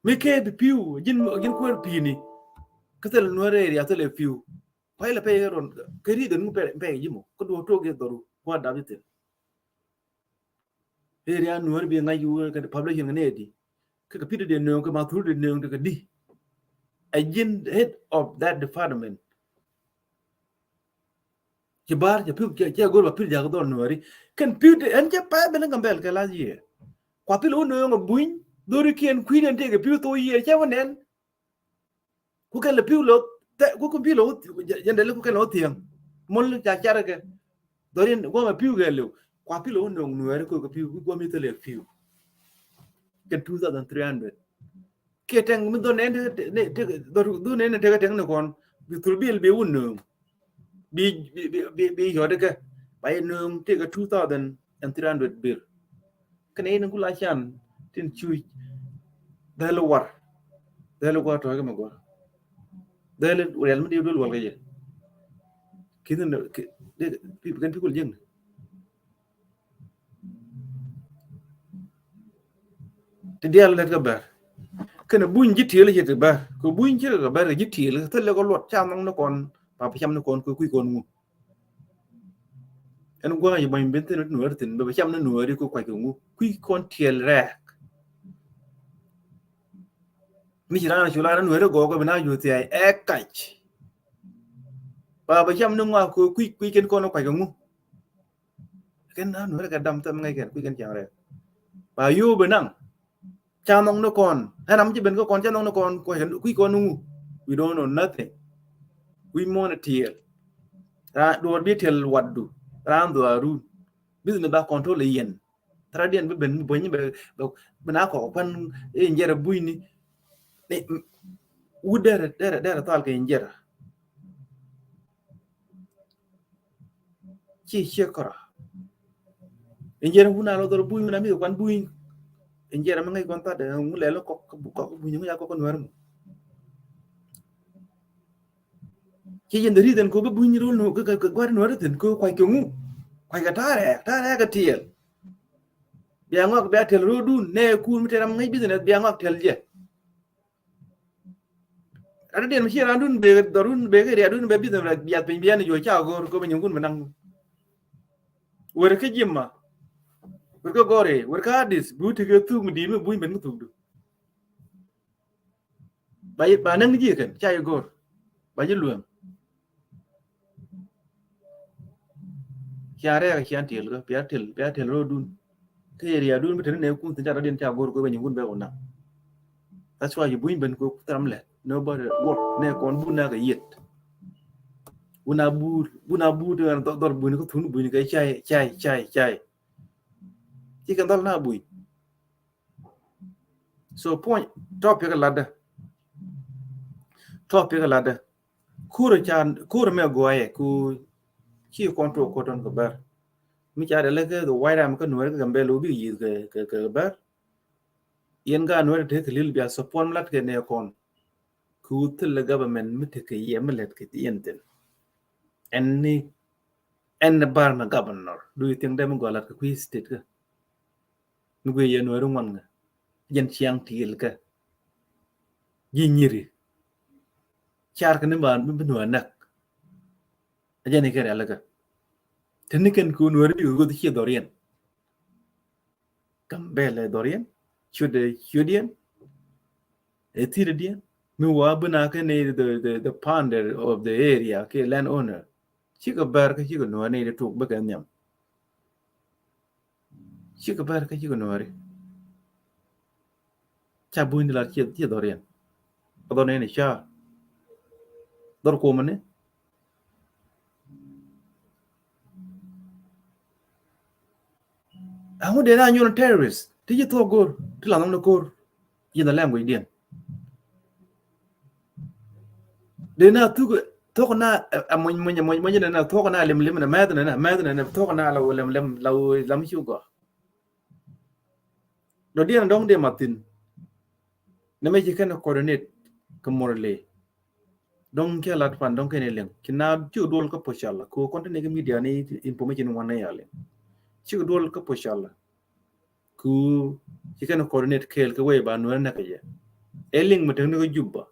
Mi kɛ bi pi̱w, ji̱n, ji̱n kuäär pi̱ni. Kä thil Nuɛri area thil ɛ pi̱w. Pay la pɛy kɛ ruɔn, kɛ ri dɛn ŋu pɛy, pɛy ji̱ mɔ. Kä duɔ tok jɛ dhɔru, kua̱r dap ji̱ thil. Area Nuɛri bi ŋa̱c yu kɛ population kɛ nɛ di. Kä kɛ pi̱t dee nööŋ, kɛ ma thur dee nööŋ, kɛ di. A ji̱n head of that department. Ci bar, ci pi̱w, ci, ci go̱r ba pi̱w jakä dhɔl Nuɛri. Kɛn pi̱w te, ɛn cɛ pay ben Gambɛl kɛ last year. Kua pi̱l wä nööŋ a buny, dhori kiɛn kui̱n ɛn tëëkɛ pi̱w thok year, cɛ wä nɛn. Ku kɛn lɛ pi̱w lɛ wä, ku kɛn pi̱w lɛ wä, jɛn dɛl ku kɛn lɛ wä thiäŋ. Mol ca carɛ kɛ. Dhori gua̱a̱ŋ a pi̱w kɛ liw. Kua pi̱l wä nööŋ Nuɛri kɛ pi̱w, ku gua̱a̱ŋ mi thilɛ pi̱w. Kɛn two thousand three hundred. Kiɛ tɛŋ mi dhon nɛn tekɛ, dhon nɛn tekɛ tɛŋ ni kɔn bi thul bil bi wun nööŋ. Bi, bi, bi, bi, bi yɔt kɛ ba yɛ nööŋ tekɛ two thousand and three hundred bil. Kɛn in kula can tin cuc dhɛl war. Dhɛl war tɔ̱ kɛ mɛ gɔr. Dhɛl rial mi di dol wal kɛ jɛ. Kin ni kɛn pi kul jeng. Ti diaal lät kɛ bɛr. Kɛn buny ji̱ tiel ci ti bɛr. Kɛ buny ci kɛ bɛr kɛ ji̱ tiel. Thilɛ kɛ luɔt ca nhɔŋ ni kɔn. Pa bi cam ni kɔn kɛ kui̱ kɔn ŋu. Ɛn gua̱a̱ ci bany ben thin Nuɛri thin bɛ bi cam ni Nuɛri kɛ kuac kɛ ŋu. Kui̱ kɔn tiel rɛɛk. Mi ci raan cu lar nuɛri gɔɔk kɛ bi na ju thiay ɛ kac. Ba ba cam ni ŋɔak kɛ kui̱ kui̱ kɛn kɔn kuac kɛ ŋu. Kɛn na nuɛri kɛ dam thɛm ŋäc kɛn kui̱ kɛn cam rɛk. Ba yo bi naŋ. Ca nhɔk ni kɔn. Ɛn ram ci ben kä kɔn ca nhɔk ni kɔn kui̱ kɔn ŋu. We don't know nothing. Kui̱ muɔn tiɛɛl. Raan duɔr bi tiɛɛl watdu. Raan dhuarun. Business ba control iɛn. Thara diɛn bi ben bi buny bi bi na kɔk pan in jɛrɛ buny ni. Ni wut derɛ derɛ derɛ thal kɛ in jɛrɛ. Ci ciek kɔrɔ. In jɛrɛ wun a lɔ dhɔr buny wun a mi kɛ kwan buny. In jɛrɛ mi ŋäc kɔn thadɛ ŋu lɛl kɔk kɔk buny ŋu ya kɔk nuɛr mu. Ci jɛn the reason ko bi buny rol no kɛ kɛ guar nuɛr thin ko kuac kɛ ŋu. Kuac kɛ tarɛ tarɛ kɛ tiɛɛl. Bia ŋɔak bia tɛl ro̱o̱dun nɛ kun mi tɛram ŋäc business bia ŋɔak tɛl jɛ. Rat diɛn mi ci randun be dhɔrun be kɛ riadun be business bia piny bia ni jo ca gor ko bi nyuŋ kun bi naŋ. Wer kä jimma. Wer kä gɔre wer kä adis bi wut ti kɛ thuk mi di̱i̱t mi buny ben mi thukdu. Ba yi ba näŋ ji̱ kɛn ca yi go̱r ba ji̱ lueŋ. Cian rɛɛk cian tiɛl kä bia tiɛl bia tiɛl ro̱o̱dun. Kä area dun bi teni nɛ kun thin ca rɔ̱diɛn ca go̱r kuɛ bɛ nyi kun bɛ wuna. That's why you buny ben kuɛ thram lɛ nobody work nɛ kɔn bun na kɛ yet. Bun a bur bun a bur dhɔr bun kä thun bun kɛ cay cay cay cay. Ci kɛn dhɔl na buny. So point topic ladä. Topic ladä. Kur ca kur mɛ guayɛ ku ci control koton kɛ bär. Mi ca dɛ lɛ kɛ the white army kä nuɛr kɛ Gambɛl bi yiz kɛ kɛ kɛ bär. Yɛn ga nuɛr te kɛ lil bia support mi lat kɛ nɛ kɔn. Ku thil government mi te kɛ yɛ mi lɛt kɛ yɛn thin. Ɛn ni ɛn ni bar mi governor do you think dem gɔlat kɛ kui state kɛ. Mi guiy yɛ nuɛri ŋuan ŋa jɛn ciaŋ tiil kɛ ji̱ nyiri. Car kɛ ni ba bi nuɛ näk. A jɛn ikɛ rialikä. Te ni kɛn ku nuɛri bi goth cie dhɔriɛn. Gambɛl ɛ dhɔriɛn ciöt ɛ ciötdiɛn. Ɛ thirdiɛn mi wa bi na kɛ ni the the the founder of the area kɛ land owner. Cikɛ bär kä cikɛ nuɛri ni tuk bikɛ nhiam. Cikɛ bär kä cikɛ nuɛri. Ca buny di lat cie cie dhɔriɛn. Kä dhɔr nɛni ca dhɔr kuɔmɛ ni. Aŋu dee na nyuɔn terrorist ti ci thuɔk go̱r ti la nhɔk ni ko̱r. Yin the language diɛn. Dee na thuk thok na a muny muny muny muny na thok na lem lem na mɛth na mɛth na thok na la lem lem la la mi ci gɔ. Dɔ diɛn dɔŋ dee mathin. Na mɛ ci kɛn coordinate kɛ morle. Dɔŋ kɛ lat pan dɔŋ kɛn liŋ ci na ci duɔl kä pocala ko kɔn te ni kɛ media ni information wan na ya liŋ. Ci duɔl kä pocala. Ku ci kɛn coordinate kɛɛl kɛ wee ba nuɛr nɛ kɛ jɛ. Ɛ liŋ mi tekni kɛ Juba.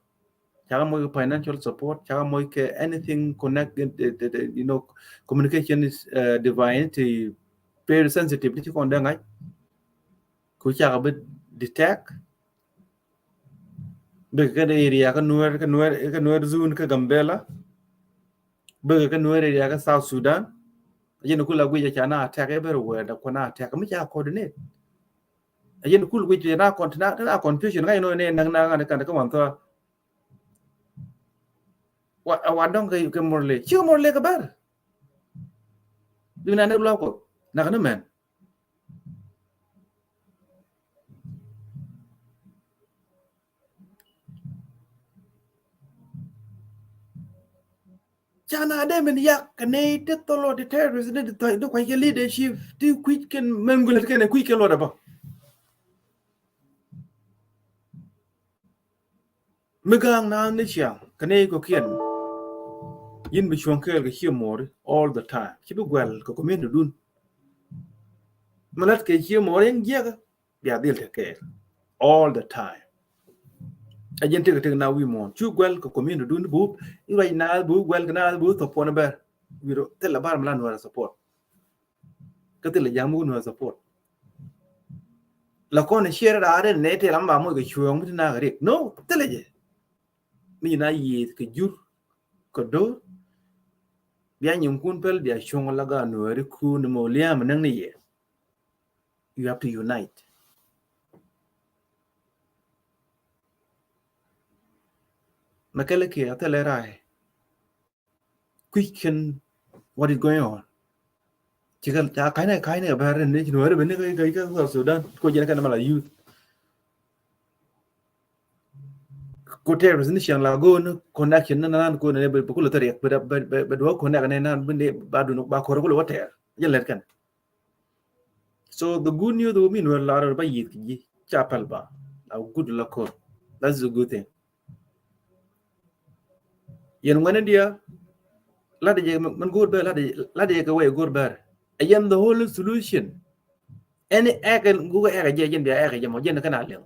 Cakɛ mɔc kɛ financial support, cakɛ mɔc kɛ anything connect, eh, eh, eh, you know, communication is, uh, divine ti very sensitive ti ci kɔn dee ŋa̱c. Ku cakɛ bi detect. Bikɛ kɛ area kä nuɛr kä nuɛr kä nuɛr zone kä Gambela. Bikɛ kä nuɛr area kä South Sudan. A jɛn kul a guic a ca na attack everywhere da kua na attack mi ca coordinate. A jɛn kul guic na con na na confusion ŋa̱c nɔ ne naŋ na ŋa̱n kan kä man thua. Wa wa dɔŋ kɛ kɛ morle ci morle kɛ bär. Bi na ne luak kɔ na kan mɛn. Ca na dee min yak kɛ nɛy ti thɔlɔ ti terrorist ni ti thɔc ti kuac kɛ leadership ti kui̱c kɛn mɛn gulät kɛn ɛ kui̱c kɛn luɔt ɛ bä. Mi ga̱a̱ŋ naath ni ciaŋ kɛ nɛy kɔ̱kiɛn. Yin bi cuɔ̱ŋ kɛɛl kɛ cië muɔɔri all the time ci bi guɛl kɛ community dun. Mi lät kɛ cië muɔɔri in jiɛkä. Bia dhil te kɛɛl all the time. A jɛn tekɛ tek na wi̱i̱ muɔ̱ɔ̱n cu guɛl kɛ community dun bi wä i̱ ruac naath bi wä guɛl kɛ naath bi wä thɔp puɔn bɛr. Wi̱i̱ rɔ thilɛ bar mi la nuɛɛr support. Kä thilɛ ja̱a̱ŋ mi wä nuɛɛr support. La kɔn cier raar in ne tɛl am ba moc kɛ cuɔ̱ɔ̱ŋ mi ti na kɛ rik. No, thilɛ jɛ. Mi na yiëëth kɛ jur kɛ do̱r. Bia nyiŋkun pɛl bia cuɔ̱ŋ la ga nuääri kun mɔ liaam näŋ ni yɛ. You have to unite. Mɛ kɛlɛ kiɛ a thilɛ raar. Kui̱c kɛn what is going on. Cikɛ ca ka̱ny nɛ ka̱ny nɛ bɛr ni ci nuɔri bɛ ni kɛ kɛ South Sudan ko jɛn kɛn mala youth. Ko terrorist ni ciɛŋ la go ni connection ni nan ko ni bɛ kulɛ thɛriɛk bɛ bɛ bɛ duɔ connect ni nan bɛ ni ba dun ba kɔr kulɛ wä tɛɛr jɛ lɛt kɛn. So the good news wä mi nuɔri la rɔ ba yieth ki ji̱ ca pɛl ba a good la kor. That's a good thing. Yɛn ŋuɛni diɛ lat jɛ mɛn go̱o̱r bɛr lat jɛ kɛ wɛy go̱o̱r bɛr. Ɛ yɛn the whole solution. Ɛn ɛkɛ gukɛ ɛkɛ jɛ jɛn bia ɛkɛ jɛ mɔ jɛn kɛn a liŋ.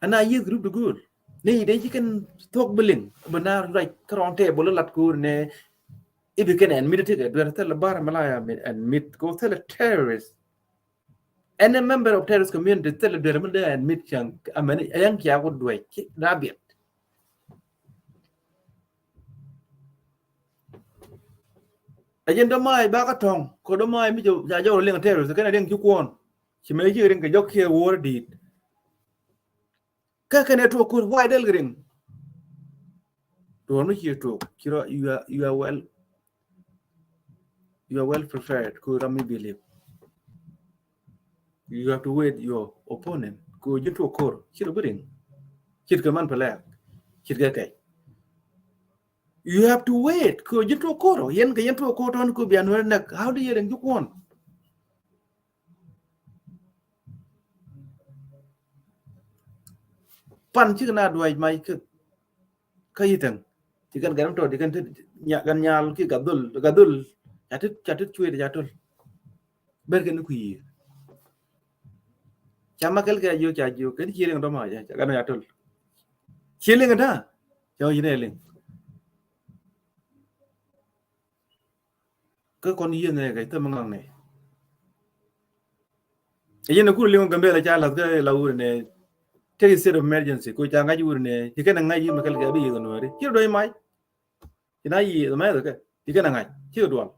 Ɛn a yieth group di go̱o̱r ni dee ci kɛn thuɔk bi liŋ bi na ruac kärɔn tɛɛ bol lat ko̱o̱r nɛ. Ibi kɛn ɛn mit tekɛ duer thilɛ bar mɛ la ya ɛn mit ko thilɛ terrorist. Any member of terrorist community thilɛ duer mi dee admit cäŋ amɛni ɛyäŋ cia ku duec ci dabiɛt. Ɛ jɛn dɔ̱ma̱a̱c bakä tɔ̱ŋ kɛ dɔ̱ma̱a̱c mi ca jɔk liŋ terrorist kɛn a liŋ ci kuɔn ci mëë ci riŋ kɛ jɔk kiɛ wuɔr di̱i̱t. Kä kɛn ɛ tuɔk kur why del riŋ. Duɔ̱ɔ̱r mi ci tuɔk ci rɔ you are, you are well, you are well prepared ku ram mi believe. You have to wait your opponent ku ji̱ tuɔk kur ci rɔ bi riŋ. Cit kɛ man pɛ lɛk cit kɛ kɛc. You have to wait ku ji̱ tuɔk kur yɛn kɛ yɛn tuɔk kur tɔn ku bia nuɔr nɛk how do you riŋ ji̱ kuɔn. Pan cikɛ na duac mac kä kä yitɛŋ. Cikɛn gɛn tɔ dikɛn ti gɛn nyal ki gadhol gadhol. Ca tit ca tit cuet ca tol. Ber kɛn ku yier. Ca ma kɛl kɛ jiök ca jiök kɛn ci riŋ dɔma ca gɛn ca tol. Ci liŋ da ca wä yinɛ liŋ. Kä kɔn yieth nɛ kɛ thäm ŋaŋ nɛ. Ɛ yɛn ɛ kur liŋ Gambɛla ca lath kä la wur nɛ. Tëk state of emergency ko ca ŋa̱c wur nɛ ci kɛn ŋa̱c yi mɛ kɛl kɛ bi yieth nuɔri ci dɔ̱i mac. Ci na yieth mɛ kɛ ci kɛn ŋa̱c ci dual.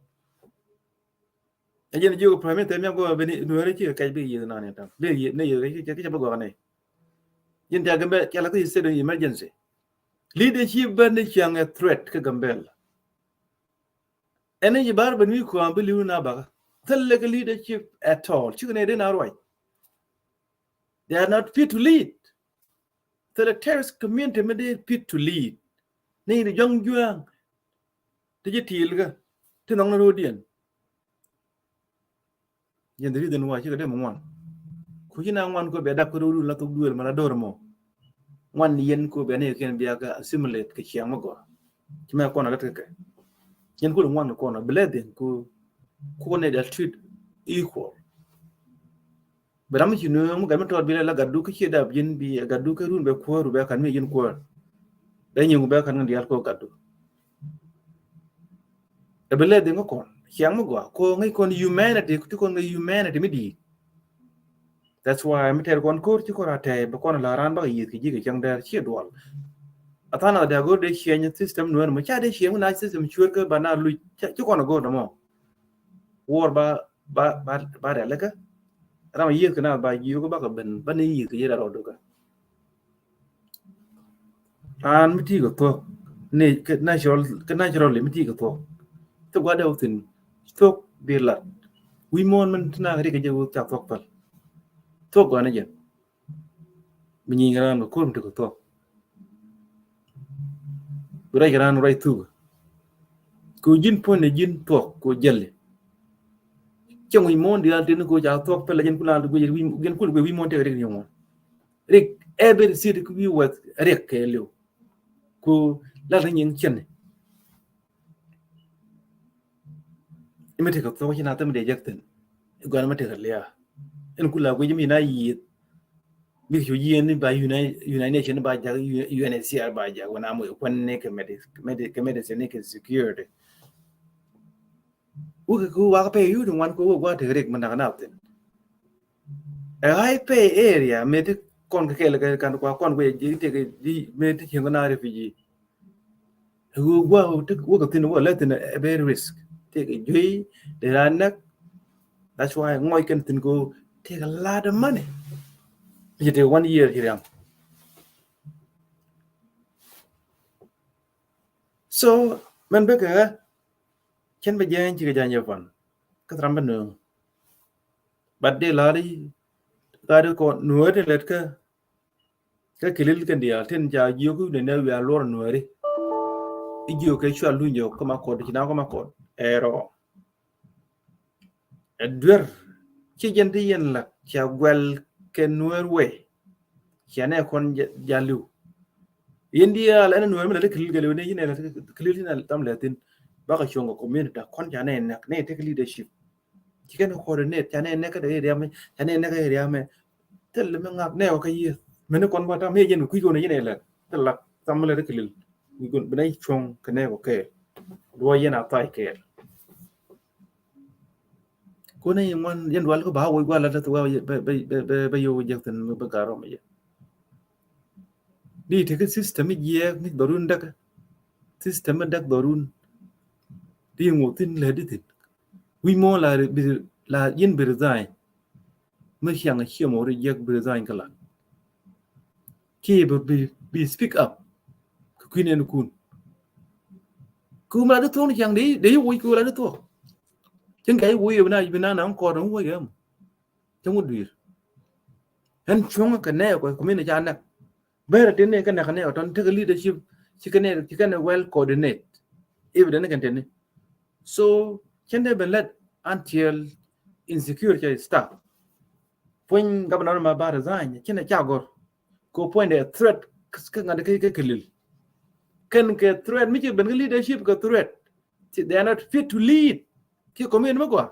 Ɛ yɛn jiök prime minister miak gɔaa beni nuɔri ci kɛ kɛc bi yieth nani tam bi yieth ni yieth kɛ kɛ bi gɔaa nɛ. Yɛn ca Gambɛla ca lath kä state of emergency. Leadership bä ni ciaŋ ɛ threat kä Gambɛla. Ɛn ni ji̱ bar ben wi̱i̱ kua̱a̱ŋ bi li̱w na bakä. Thilɛ kɛ leadership at all. Cikɛ nɛ den a ruac. They are not fit to lead. Thilɛ terrorist community mi dee fit to lead. Ni di jɔŋ jua̱a̱ŋ. Ti ji̱ tiil kä ti nhɔŋ ni ro̱o̱diɛn. Yɛn the reason why cikɛ dee mɛ ŋuan. Ku ci na ŋuan kɔ bɛ dak kɛ ro̱o̱dun la thok duël mɛ la do̱r mɔ. Ŋuan ni yɛn kɔ bɛ ni kɛn bia kɛ assimilate kɛ ciaŋ mɛ gɔa. Ci mɛ kɔn a lät kɛ kɛ. Yɛn kul ŋuan kɛ kɔn a bi lɛ dhin ku kɔn ni dal treat equal. Bɛ ram mi ci nuɔ̱ɔ̱ŋ mi gat mi tɔɔt bi lɛ la gatdu kä ciɛ dap ji̱n bi gatdu kä run bɛ kuäär ru bɛ kan mi ji̱n kuäär. Bɛ nyiŋ bɛ kan ŋän diaal kɔ gatdu. Ɛ bi lɛ dhiŋ kä kɔn ciaŋ mi gɔaa kɔ ŋäc kɔn humanity ti kɔn ŋäc humanity mi di̱i̱t. That's why mi tɛr kɔn ko̱r ci kɔn a tɛy bɛ kɔn a la raan bakɛ yieth kɛ ji̱ kɛ cäŋ dɛr ciɛ duɔl. A than a dee go̱r dee ciɛny system nuɛn mɔ ca dee ciɛny mi na system cuer kä ba na luc ci kɔn a go̱r dɛ mɔ. Wuɔr ba ba ba ba rɛl kä ram yieth kɛ na ba jiök ba kɛ ben ba ni yieth kɛ yet a rɔɔdu kä. Raan mi ti kɛ thuɔk ni kɛ natural kɛ natural mi ti kɛ thuɔk. Thuɔk gua̱dɛ wä thin thuɔk bi lat wi̱i̱ muɔ̱ɔ̱n min ti na kɛ ri kɛ jɛ wä ca thuɔk päl. Thuɔk gua̱dɛ jɛ. Bi nyieny raan kɛ ko̱r mi tekɛ thuɔ̱k. Bi ruac kɛ raan ruac thuk. Kɛ ji̱n puɔ̱ny ni ji̱n thuɔ̱k kɛ jälɛ. Cɛ ŋuc muɔ̱ɔ̱n diaal teni kɛ ca thuɔ̱k pɛlɛ ji̱n kula guic ji̱n kul guic wi̱i̱ muɔ̱ɔ̱n tekɛ rik ni ŋuɔ̱ɔ̱n. Rik every city kɛ wi̱i̱ wɛth rik kɛ liw. Ku lat ni nyiŋ cɛn. Imɛ tekɛ thuɔ̱k ci na thäm dee jek thin. Igɔn imɛ tekɛ liaa. In kula guic mi na yieth. Bik cu yieen ni ba United Nation ba jak U N H C R ba jak wana mo kwan ni kɛ medicine ni kɛ security. Wä kɛ ku wak pay yut ŋuan ku wä gua tek rik mi nak na thin. Ɛ high pay area mɛ ti kɔn kɛ kɛl kɛ kan kua kɔn kɛ ji̱ tek ji̱ mɛ ti cieŋ na refugee. Ɛ wä gua wä kɛ thin wä lɛ thin ɛ very risk. Tek juey de ra nak. That's why ŋɔc kɛn thin ko take a lot of money. Ji̱ tek one year ji̱ riam. So mɛn bɛ kɛ cɛn bɛ jɛn cikɛ jany jɛ pan kä thram bɛ nööŋ. But dee lar i̱ gat i̱ kɔn nuääri tin lɛt kä kä kilil kɛn diaal tin ca jiök i̱ nɛ nɛ wiaa luɔr nuääri. I̱ jiök kɛ cua luny jɛ kä ma kɔt ci na kä ma kɔt ɛɛrɔ. Ɛ duer ci jɛn ti yɛn lak ca guɛl kɛ nuäär wee. Cia nɛ kɔn jaliw yɛn diaal ɛn nuäär mi lɛ ti kilil kɛ liw ni yɛn lɛ ti kilil ti nɛ tam lɛ thin. Bakɛ cuɔ̱ŋ kɛ community da kɔn ca nɛ nɛk nɛ ti kɛ leadership. Ci kɛn coordinate ca nɛ nɛk kɛ dee riamɛ ca nɛ nɛk kɛ riamɛ. Thil mi ŋak nɛ wä kä yieth mɛn ni kɔn ba tam yɛ jɛn kui̱ kɔn yɛn lɛ thil lak tam lɛ ti kilil. Kui̱ kɔn bi nɛ cuɔ̱ŋ kɛ nɛ wä kɛɛl. Duɔ yɛn a thai kɛɛl. Kone yi ŋuan yɛn dual kä ba woi gual la deth wä bɛ bɛ bɛ bɛ yow jek thin bɛ garɔ mi yɛ. Di tek system mi jiɛ mi dorun dek system mi dek dorun. Di ŋu thin lɛ di thin. Wi mo la bi la yin bi resign. Mi ciaŋ a cie mo ri jek bi resign kala. Ki bi bi bi speak up. Ki kui̱ nɛn kun. Ku mi la di thuɔ̱k ni ciaŋ di di woi ku la di thuɔ̱k. Cin kɛ i̱ woi bi na bi na na kɔɔr ni woi gɛ mɔ. Cin wut dui̱r. Ɛn cuɔ̱ŋ kɛ nɛ kɔ ku mi ni ca nɛk. Bɛr tin ni kɛ nɛk kɛ nɛ kɔ tɔn tekɛ leadership ci kɛ nɛ ci kɛ nɛ well coordinate. I̱ bi dɛn kɛn tɛn ni. So cin dee ben lɛt until insecure cɛ stop. Puɔ̱ny governor ma ba resign cin ca gɔr. Ko puɔ̱ny dee threat kä ŋa̱t kä kä kilil. Kɛn kɛ threat mi ci ben kä leadership kɛ threat. They are not fit to lead. Ki community mi gua.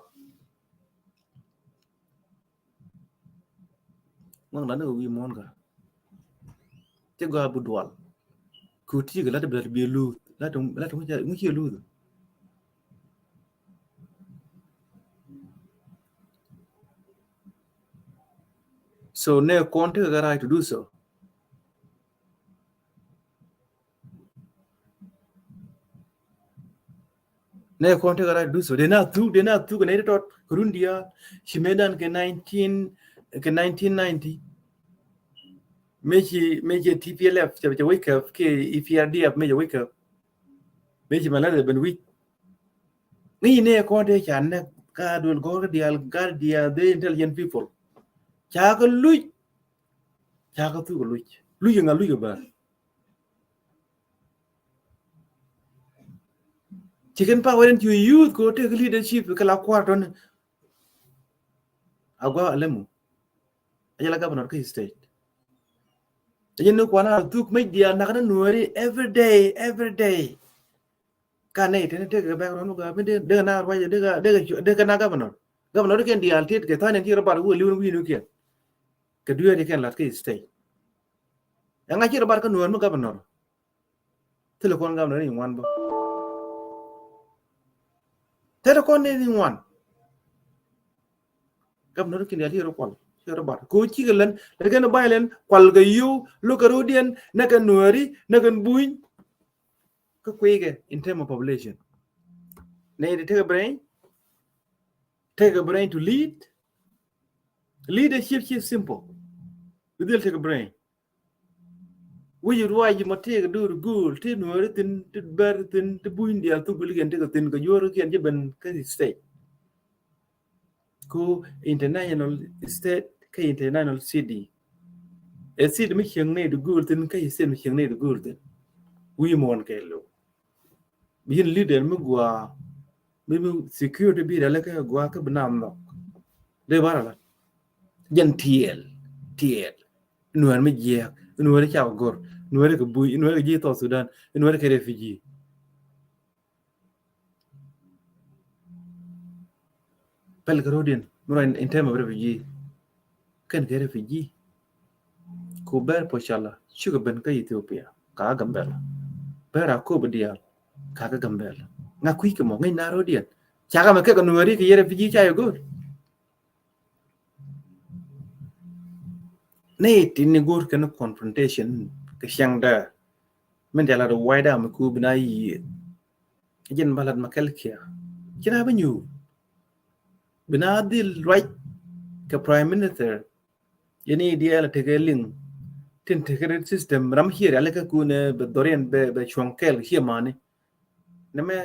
Ŋuaŋ dan ni kɛ wi̱i̱ muɔ̱ɔ̱n kä. Ti gɔaa bi dual. Ku ti kɛ lat bi lat bi luth lat lat ŋuci ŋuci luth. So ne kɔn ti kɛ right to do so. Ne kɔn tekɛ right do so. Dee na thuk dee na thuk ne tɔt kɛ run diaal. Ci mëë dan kɛ nineteen kɛ nineteen ninety. Mëë ci mëë ci T P L F cɛ cɛ wake up kɛ E P R D F mëë cɛ wake up. Mëë ci malade ben wi̱c. Ŋi̱i̱c ne kɔn tekɛ ca nɛ ka duel gɔr kɛ diaal gat diaal the intelligent people. Ca kɛ luc. Ca kɛ thuk kɛ luc luc ŋa luc kɛ bär. Ci kɛn power in ci youth ko tek leadership kɛ la kuar tɔni. Agua alemu. Ajɛ la governor kä state. Ajɛ ni kuan a thuk mec diaal nak ni nuɛri every day every day. Ka nɛy teni tek kɛ background mi gɔaa mi dee dee na ruac dee ka dee ka dee ka na governor. Governor kɛn diaal tet kɛ tha̱a̱n in ci rɔ bar wä liwen wi̱i̱ nukiɛn. Kɛ dueeri kɛn lat kä state. Ɛŋa ci rɔ bar kä nuɛɛr mi governor. Thilɛ kɔn governor ni ŋuan bä. Thilɛ kɔn ni ŋuan. Governor kɛn diaal ci rɔ kual ci rɔ bar ko cikɛ lɛn lɛn kɛn bay lɛn kual kɛ yio̱w lo̱k kɛ ro̱diɛn nɛ kɛ nuɛɛri nɛ kɛn buny. Kä kuikɛ in term of population. Nɛy ti tekɛ brain, tekɛ brain to lead. Leadership ci simple. Bi dhil tekɛ brain. Wi̱c ruac ma tekɛ dur guul ti nuɔri thin ti bɛr thin ti buny diaal thuk bilikiɛn tekɛ thin kɛ juɔr kiɛn ci ben kä state. Ku international state kä international city. Ɛ city mi cieŋ ni di guul thin kä state mi cieŋ ni di guul thin. Wi̱i̱ muɔ̱ɔ̱n kɛ lo̱w. Bi yin leader mi gua mi mi security bi dalɛ kɛ gua kɛ bi nam nhɔk. Dee bara la jɛn tiɛɛl tiɛɛl. Nuɛɛr mi jiɛɛk nuɛɛr ca gor nuɛɛr kɛ buy nuɛɛr kɛ ji̱ South Sudan nuɛɛr kɛ refugee. Pɛl kɛ ro̱diɛn mi rɔ in term of refugee. Kɛn kɛ refugee. Ku bɛr po cala cukɛ ben kä Ethiopia ka Gambela. Bɛr a kop diaal ka kä Gambela. Ŋa kui̱ kɛ mɔ ŋäc na ro̱diɛn. Cakɛ mɛ kɛ kɛ Nuɛri kɛ yɛrɛ piji ca yɛ go̱o̱r. Ni tin ni go̱o̱r kɛn confrontation kɛ cäŋ däär. Min dial lat wide am ku bina yiëë. Jin balat ma kɛl kia. Ci na bi nyuur. Bina dhil ruac kɛ prime minister. Yɛn i̱ diɛɛl tekɛ liŋ tin tekɛ rit system ram ciɛ riali kä kun bɛ dhoriɛn bɛ cuɔ̱ŋ kɛɛl ciɛ mani. Nɛmɛ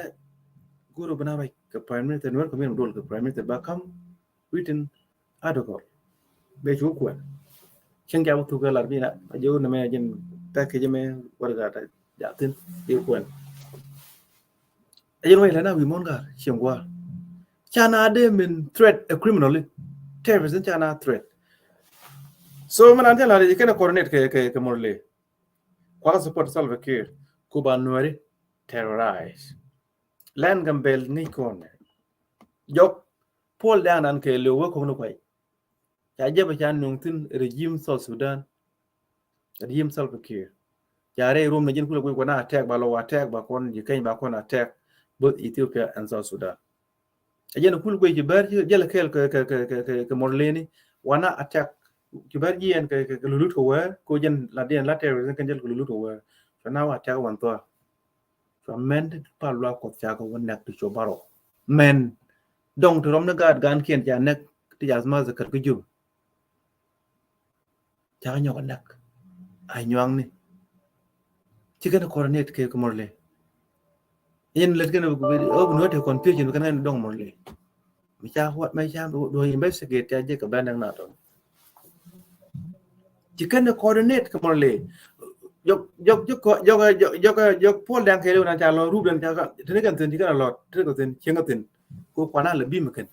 go̱o̱r bina ruac kɛ prime minister, Nuɛr community dol kɛ prime minister ba kam written article. Bɛ cu kuɛn cieŋ ca bi thuk kɛ lar bina a jɛ wun nɛmɛ jin tɛk kɛ jɛ mɛ warga ta jathin bɛ kuɛn. Ɛ jɛn wec lɛ na wi̱i̱ muɔ̱n ga̱r cieŋ gua̱a̱r. Ca na dee min threat ɛ criminally. Terrorism ca na threat. So min an jɛ la ri kɛn ɛ coordinate kɛ kɛ kɛ Murle. Kuakä support Salva Kiir ku ba Nuɛri terrorize. Lɛn Gambɛl ŋi̱i̱c kɔn jɔk puɔl dɛŋ nan kɛ liw wek kɔn ni kuay. Ca jɛpɛ ca nuŋ thin regime South Sudan. Regime Salva Kiir. Ca rɛy rum na jin kulɛ guic wanɛ attack ba lɔ wa attack ba kɔn ji̱ keny ba kɔn attack both Ethiopia and South Sudan. A jɛn kul guic ci bɛr ci jɛl kɛɛl kɛ kɛ kɛ kɛ kɛ Murleni wanɛ attack ci bɛr jiɛn kɛ kɛ kɛ lulut kɛ wɛɛr ko jɛn la diɛn la terrorism kɛn jɛl kɛ lulut kɛ wɛɛr. Cɔ na wa attack wan thua. Cua mɛn ti pal luaak Kuɔth cakɛ wä nɛk ti cop barɔ. Mɛn dɔŋ ti rɔm ni gaat gankiɛn ca nɛk ti ca massacre kä Juba. Cakɛ nyɔk a nɛk a nyuaŋni. Ci kɛn coordinate kɛ kɛ Murle. Yɛn lät kɛn ɣöö bi nuɔ̱t ti confusion bi kɛn kɛn dɔŋ Murle. Mi ca what mi ca duɔ investigate ca jek kɛ bɛn däŋ na tɔn. Ci kɛn coordinate kɛ Murle. Jɔk jɔk jɔk jɔk jɔk jɔk puɔl dɛŋ kɛɛliw na ca lɔ rup dɛn ca ka tini kɛn thin ci kɛn a lɔt tini kɛn thin cieŋ kɛn thin. Ko kuana lɛ bi mi kɛn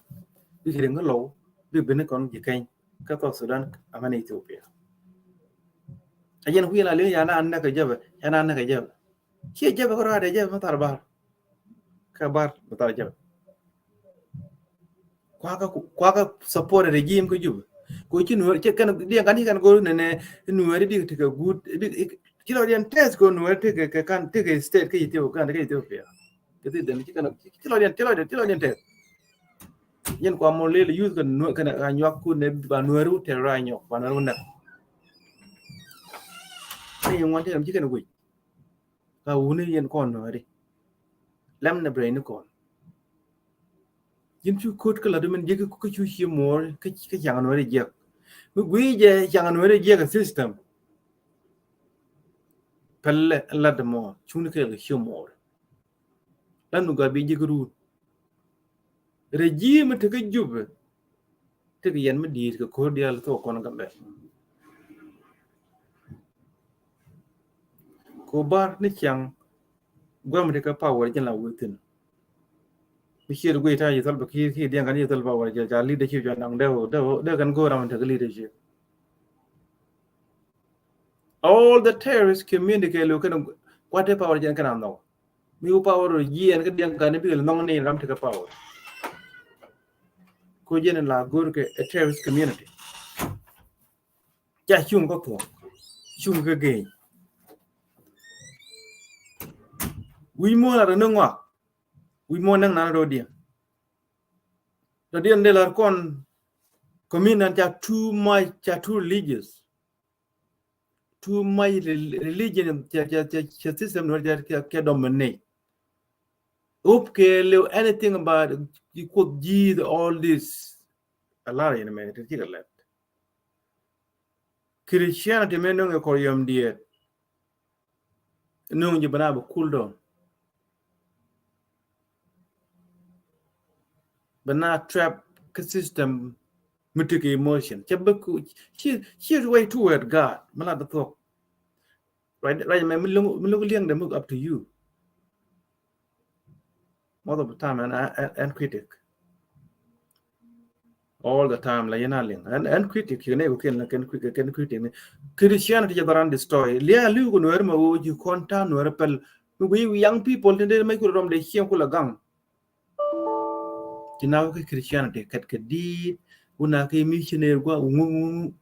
bi kɛ ri ŋä lɔw bi bini kɔn ji̱ kɛny kä South Sudan amɛn Ethiopia. A jɛn kui̱ la liŋ ca na an nɛ kɛ jɛpɛ ca na an nɛ kɛ jɛpɛ. Ciɛ jɛpɛ kä rɔadɛ jɛpɛ mi thar bar. Kä bar mi thar jɛpɛ. Kuakä kuakä support regime kä Juba. Ko ci Nuɛr ci kɛn diɛn kan ci kɛn go̱r nɛnɛ Nuɛr bi tekɛ gut bi ci lɔ diɛn tɛth ko Nuɛr tekɛ kɛ kan tekɛ state kä Ethiopia kan tekɛ Ethiopia. Kɛ thi dɛn ci kɛn ci lɔ diɛn ci lɔ diɛn ci lɔ diɛn tɛth. Yɛn kua mɔ lel youth kɛ Nuɛr kɛn a nyuak kun nɛ ba Nuɛr wä tɛr ra nyɔk ba Nuɛr wä nɛk. Ni ŋuan tekɛ ci kɛn guic. Ka wuni yɛn kɔn Nuɛri. Lɛm nɛ brain ni kɔn. Ji̱n cu ko̱t kä lat min jiäk kä cu cie muɔɔr kä kä caŋ Nuɛri jiäk. Mi gui̱i̱ jɛ caŋ Nuɛri jiäk a system. Pɛlɛ lat mɔ cuni kɛɛl kɛ cie muɔɔr. Lan nu gat bi jiäk ruun. Regime mi tekä Jubɛ tekɛ yɛn mi di̱i̱t kɛ ko̱r diaal thok kɔn Gambɛl. Ko bar ni ciaŋ guɛm tekä power jɛn la within. Mi ciet guiy ta̱a̱ ci Salva Kiir kiɛ diɛŋ kan ci Salva power jɛ ca leadership jɛ naŋ dee dee dee kan go̱o̱r ram tekä leadership. All the terrorist community kɛ lo kɛn kuate power jɛn kɛn a nhɔk. Mi wä power jiɛn kä diɛŋ kan bikɛ nhɔk ni ram tekä power. Ko jɛn la go̱o̱r kɛ a terrorist community. Ca cuŋ kä thuɔ̱k cuŋ kä geny. Wi̱c muɔ̱ɔ̱n a rɛ ni ŋɔak. Wi̱c muɔ̱ɔ̱n näŋ nan rɔ diɛn. Rɔ diɛn dee lar kɔn community ca too much ca too religious. Too much religion ca ca ca system nuɔr ca ca dominate. Up kɛ liw anything about Kuoth ji̱ all this. A lar yɛn mɛ ti cikɛ lɛt. Christianity mi nuŋ kɛ kɔr yɔm diet. Nuŋ ji̱ bina bi cool down. Bina trap kä system mi tekɛ emotion. Cɛ bi ku ci ci way toward God mi la di thuɔk. Right, right, mɛ mi loŋ mi loŋ liɛŋ de mi up to you. Most of the time, and and critic. All the time la yena liŋ and and critic you know ken ken critic ken critic ni. Christianity jɛ baran destroy lia liu ko Nuɛr ma wo ji konta Nuɛr pɛl. Mi wi young people tende ma kula rom de chien kula gang. Ci na ki Christianity kat ka di una ki missionary gua ungu.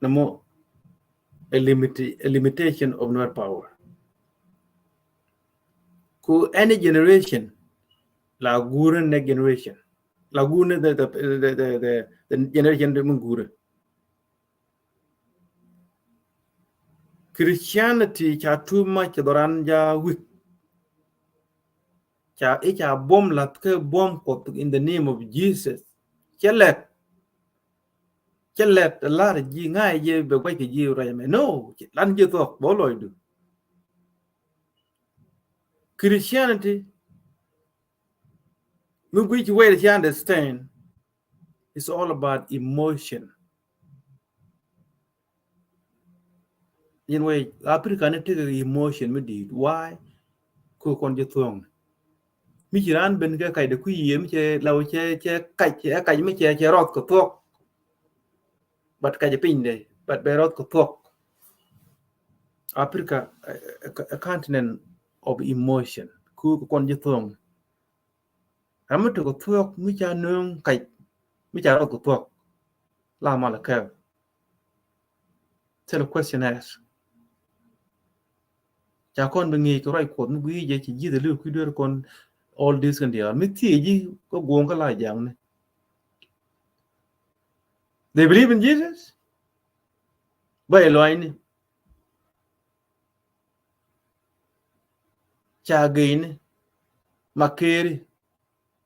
Namo a limit a limitation of Nuer power. Ku any generation la guurä next generation, la guurä the, the, the, the, the, the generation ti mi guurä. Christianity ca too much, dhɔran ja weak. Ca i̱ ca buɔ̱m lath kä buɔ̱m Kuɔth in the name of Jesus. Cɛ lɛt, cɛ lɛt lar ji̱ ŋa̱c jɛ bɛ guac kɛ ji̱ ruac mɛ. No, lan ji̱ thuɔ̱k bä lɔcdu. Christianity mi guic wɛy ci understand, it's all about emotion. Yɛn wɛy Africa ni tekɛ emotion mi di̱i̱t. Why? Ku kɔn ji̱ thuɔ̱ŋ. Mi ci raan ben kɛ kac de kui̱ yiëë mi cɛ law cɛ, cɛ kac, cɛ kac mi cɛ, cɛ rɔth kɛ thuɔ̱k. But kac piny de, but bɛ rɔth kɛ thuɔ̱k. Africa, a, a, a continent of emotion. Ku kɔn ji̱ thuɔ̱ŋ. Ram mi tok kɛ thuɔ̱k mi ca nööŋ kac mi ca rɔth kɛ thuɔ̱k. La mal kɛ. Thil question ask. Ca kɔn bi ŋi̱i̱c kɛ ruac Kuɔth mi gui̱i̱ jɛ ci ji̱th a li̱w kui̱ duer kɔn all this kɛn diaal. Mi thiec ji̱ kä guɔ̱ŋ kä la jaŋni. They believe in Jesus? Bä iluanyni. Ca geyni. Makeri.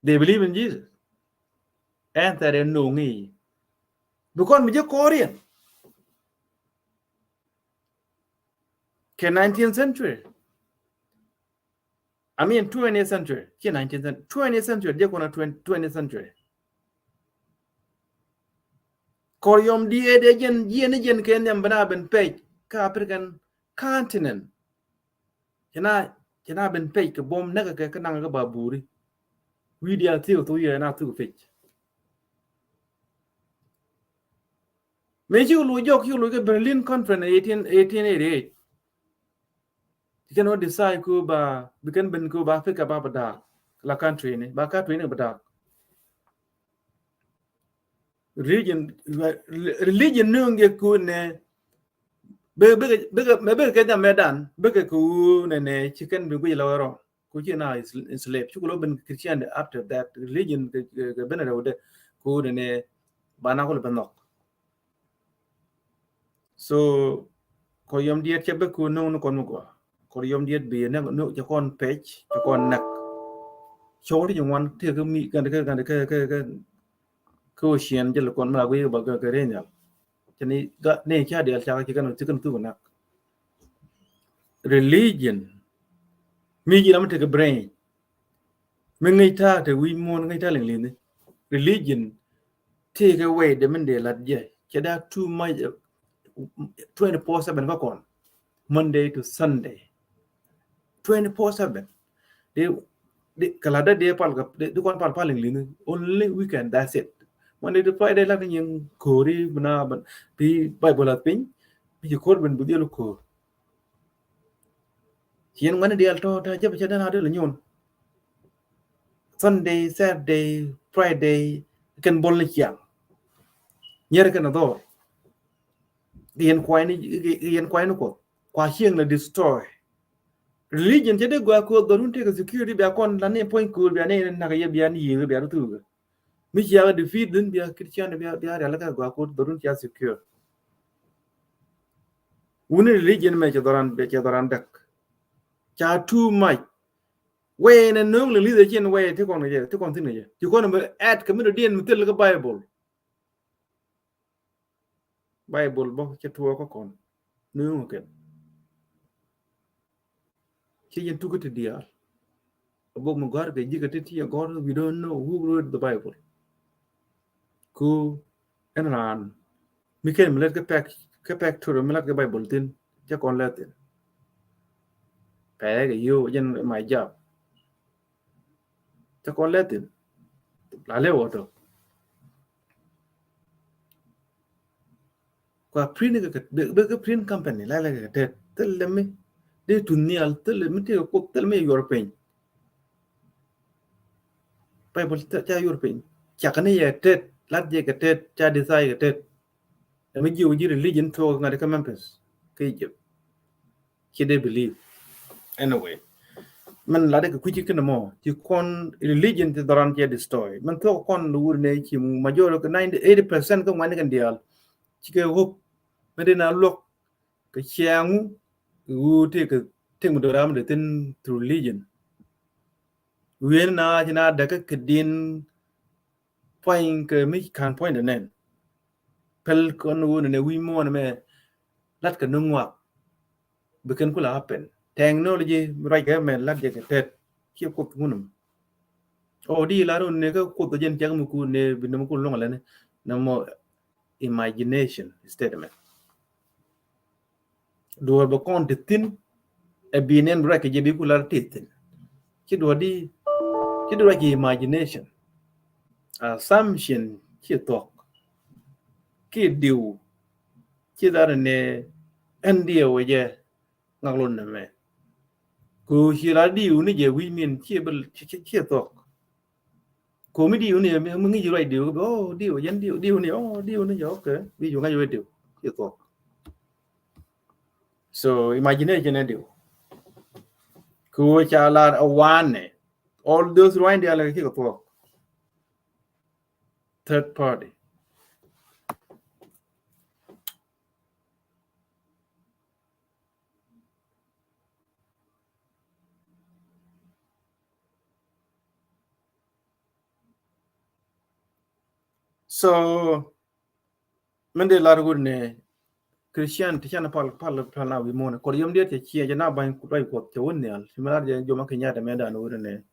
They believe in Jesus? Answer is no ŋi̱i̱c. Because mi jɛ kɔriɛn kɛ nineteenth century. I mean twentieth century. Ci nineteenth century. Twentieth century. Jɛ kɔn a twenty, twentieth century. Kɔr yɔm di ɛ dee jɛn, jiɛn ni jɛn kɛ nhiam bɛ na ben pɛc kä African continent. Cɛ na, cɛ na ben pɛc kɛ buɔ̱m näk kɛ, kɛ naŋ kɛ ba buri. Wi̱i̱ diaal thiek thok yɛ na thuk pɛc. Mëë ci kɛ loc jɔk, ci kɛ loc kɛ Berlin Conference eighteen, eighteen eighty-eight. Ci kɛn wä decide ku ba, bi kɛn ben ku ba Africa ba, ba da̱a̱k. La country ni, ba country ni ba da̱a̱k. Religion, religion ni ŋiɛ ku nɛ, bikɛ, bikɛ, bikɛ kɛ jam mɛ dan, bikɛ ku nɛ nɛ, ci kɛn bi guic la wä rɔ. Ku ci na is-, enslaved. Ci ku lɔ ben Christian after that. Religion kɛ, kɛ, kɛ ben rɛw dɛ. Ku nɛ nɛ, ba na ku lɔ ben nhɔk. So kɔr yɔm diet cɛ bɛ ku no̱o̱ŋ ni kɔn mi gɔaa. Kɔr yɔm diet bi nɛ, nɛ cɛ kɔn pɛc, cɛ kɔn näk. Cɔw ti jɛ ŋuan tëë kä mi, kɛn kɛ, kɛn kɛ, kɛ, kɛ, kɛ ocean jɛ lɛ kɔn mi la guiy ba kɛ, kɛ rɛy nhial. Cɛ ni ga, ni ca dial ca kɛ, ci kɛn, ci kɛn thuk näk. Religion mi ji̱ ram mi tekɛ brain. Mi ŋäc ta̱a̱ te wi̱i̱ muɔ̱ɔ̱n, ŋäc ta̱a̱ liŋ li̱ni. Religion tëëkɛ wɛy dee min dee lat jɛ. Cɛ daa too much, uh, twenty-four seven kä kɔn. Monday to Sunday. Twenty-four seven. Dee, dee, kɛ lat dee, dee pal kɛ, dee, dee kɔn pal, pal liŋ li̱ni. Only weekend, that's it. Monday to Friday la kɛ nyin ko̱ri, bina, bi Bible a piny, bi ci ko̱r ben bi diɛl ko̱r. Ci yɛn ŋuɛ̈ni diaal tɔ̱ ta̱a̱ jɛ bɛ cɛ dɛn a dee lɛ nyuɔn. Sunday, Saturday, Friday, kɛn bol ni ciaŋ. Nyɛr kɛn a dhɔr. Yɛn kuayni, yɛn kuayni Kuɔth. Kua cieŋ la destroy. Religion cɛ dee gɔaa ko̱o̱th, dhɔrun tekɛ security bia kɔn la ni puɔ̱ny ko̱o̱r bia ni nak yɛ bia ni yiëë bia rɔ thukɛ. Mi ciakä defeat dhin bia Christian bia, bia rial kɛ gɔaa ko̱o̱r dhɔrun cia secure. Wuni religion mɛ cɛ dhɔran, cɛ dhɔran däk. Ca too much. Wɛy nɛ no̱o̱ŋ lɛ li̱th ɛ cin wɛy ti kɔn kɛ jɛ, ti kɔn thin kɛ jɛ. Ci kɔn mɛ add kɛ mi dɔ̱diɛn mi thil kɛ Bible. Bible bä cɛ tuɔɔk kä kɔn. No̱o̱ŋ kɛn. Ci jɛn tukä ti diaal. A bok mi gɔ̱a̱r kɛ ji̱ kɛ ti ti a gɔ̱a̱r, we don't know who wrote the Bible. Ku ɛn raan mi ken mi lät kä pɛk, kä pɛk turɛ mi lät kä Bible thin, cɛ kɔn lät thin. Pɛk kɛ yo jɛn my job. Cɛ kɔn lät thin. La lɛ wä tɔ. Kua print kɛ, kɛ, bɛ, bɛ kɛ print company la lɛ kɛ tɛt. Thil lɛ mi dee tuth nhial, thil lɛ mi tëë kɛ Kuoth, thil lɛ mi yuɔr piny. Bible ca, ca yuɔr piny. Cak ni yɛ tɛt, lat jɛ kɛ tɛt, ca design kɛ tɛt. Lɛ mi jiök ji̱ religion tuɔɔk ŋa̱t kä Memphis kä Egypt. Ci dee believe. Anyway. Min latdɛ kɛ kui̱ci kɛn mɔ ci kɔn religion ti dhɔran cɛ destroy. Min thok kɔn lu wur ne ci majority kɛ ninety, eighty percent kɛ ŋuani kɛn diaal ci kɛ hope. Min dina luɔk kɛ ciaŋu wu ti kɛ tiŋ doram de thin through religion. Wien na ci na däkä kɛ din puany kɛ mi kan puany de nɛn. Pɛl kɔn wun ne wi̱i̱ muɔn mɛ lat kɛ ni ŋuak. Bi kɛn kula happen. Technology ruac kɛ mɛ lat jɛ kɛ tɛt. Ciɛ kuoth ŋunum. Ɔ di lar wun ne kɛ kuoth jɛn cak mi ku ne bi ne mi ku luŋ lɛ ni. Nɛ mɔ imagination statement. Duɔ̱ɔ̱r bɛ kɔn ti thi̱n ɛ bi nɛn bi ruac kɛ jɛ bi ku lar ti thi̱n. Ci duɔ̱ɔ̱r di, ci duɔ̱ɔ̱r ruac kɛ imagination. Assumption ci thuɔ̱k. Ki diw ci dhar ni ɛn diɛ wä jɛ ŋak lon ni mɛ. Ku ci lar diw ni jɛ wi̱i̱ min ci bä ci, ci, ci thuɔ̱k. Komi diw ni mi ŋi̱ci ruac diw kɛ bi, oh, diw jɛn diw, diw ni, oh, diw ni jɛ, okay. Bi ju ŋa̱c wee diw ci thuɔ̱k. So imagination ɛ diw. Ku ca lar a wanɛ. All those ruany dial kɛ kɛ thuɔ̱k. Third party. So min dee lar wut ni Christian ti can pal pal pal na wi̱i̱ muɔ̱ɔ̱n kɔr yom diet cɛ ciɛ jɛ na ba̱ny ruac Kuɔth cɛ wun nhial. Ci mi lar jɛ jom a kɛ nyaat ɛmɛ dan wut ni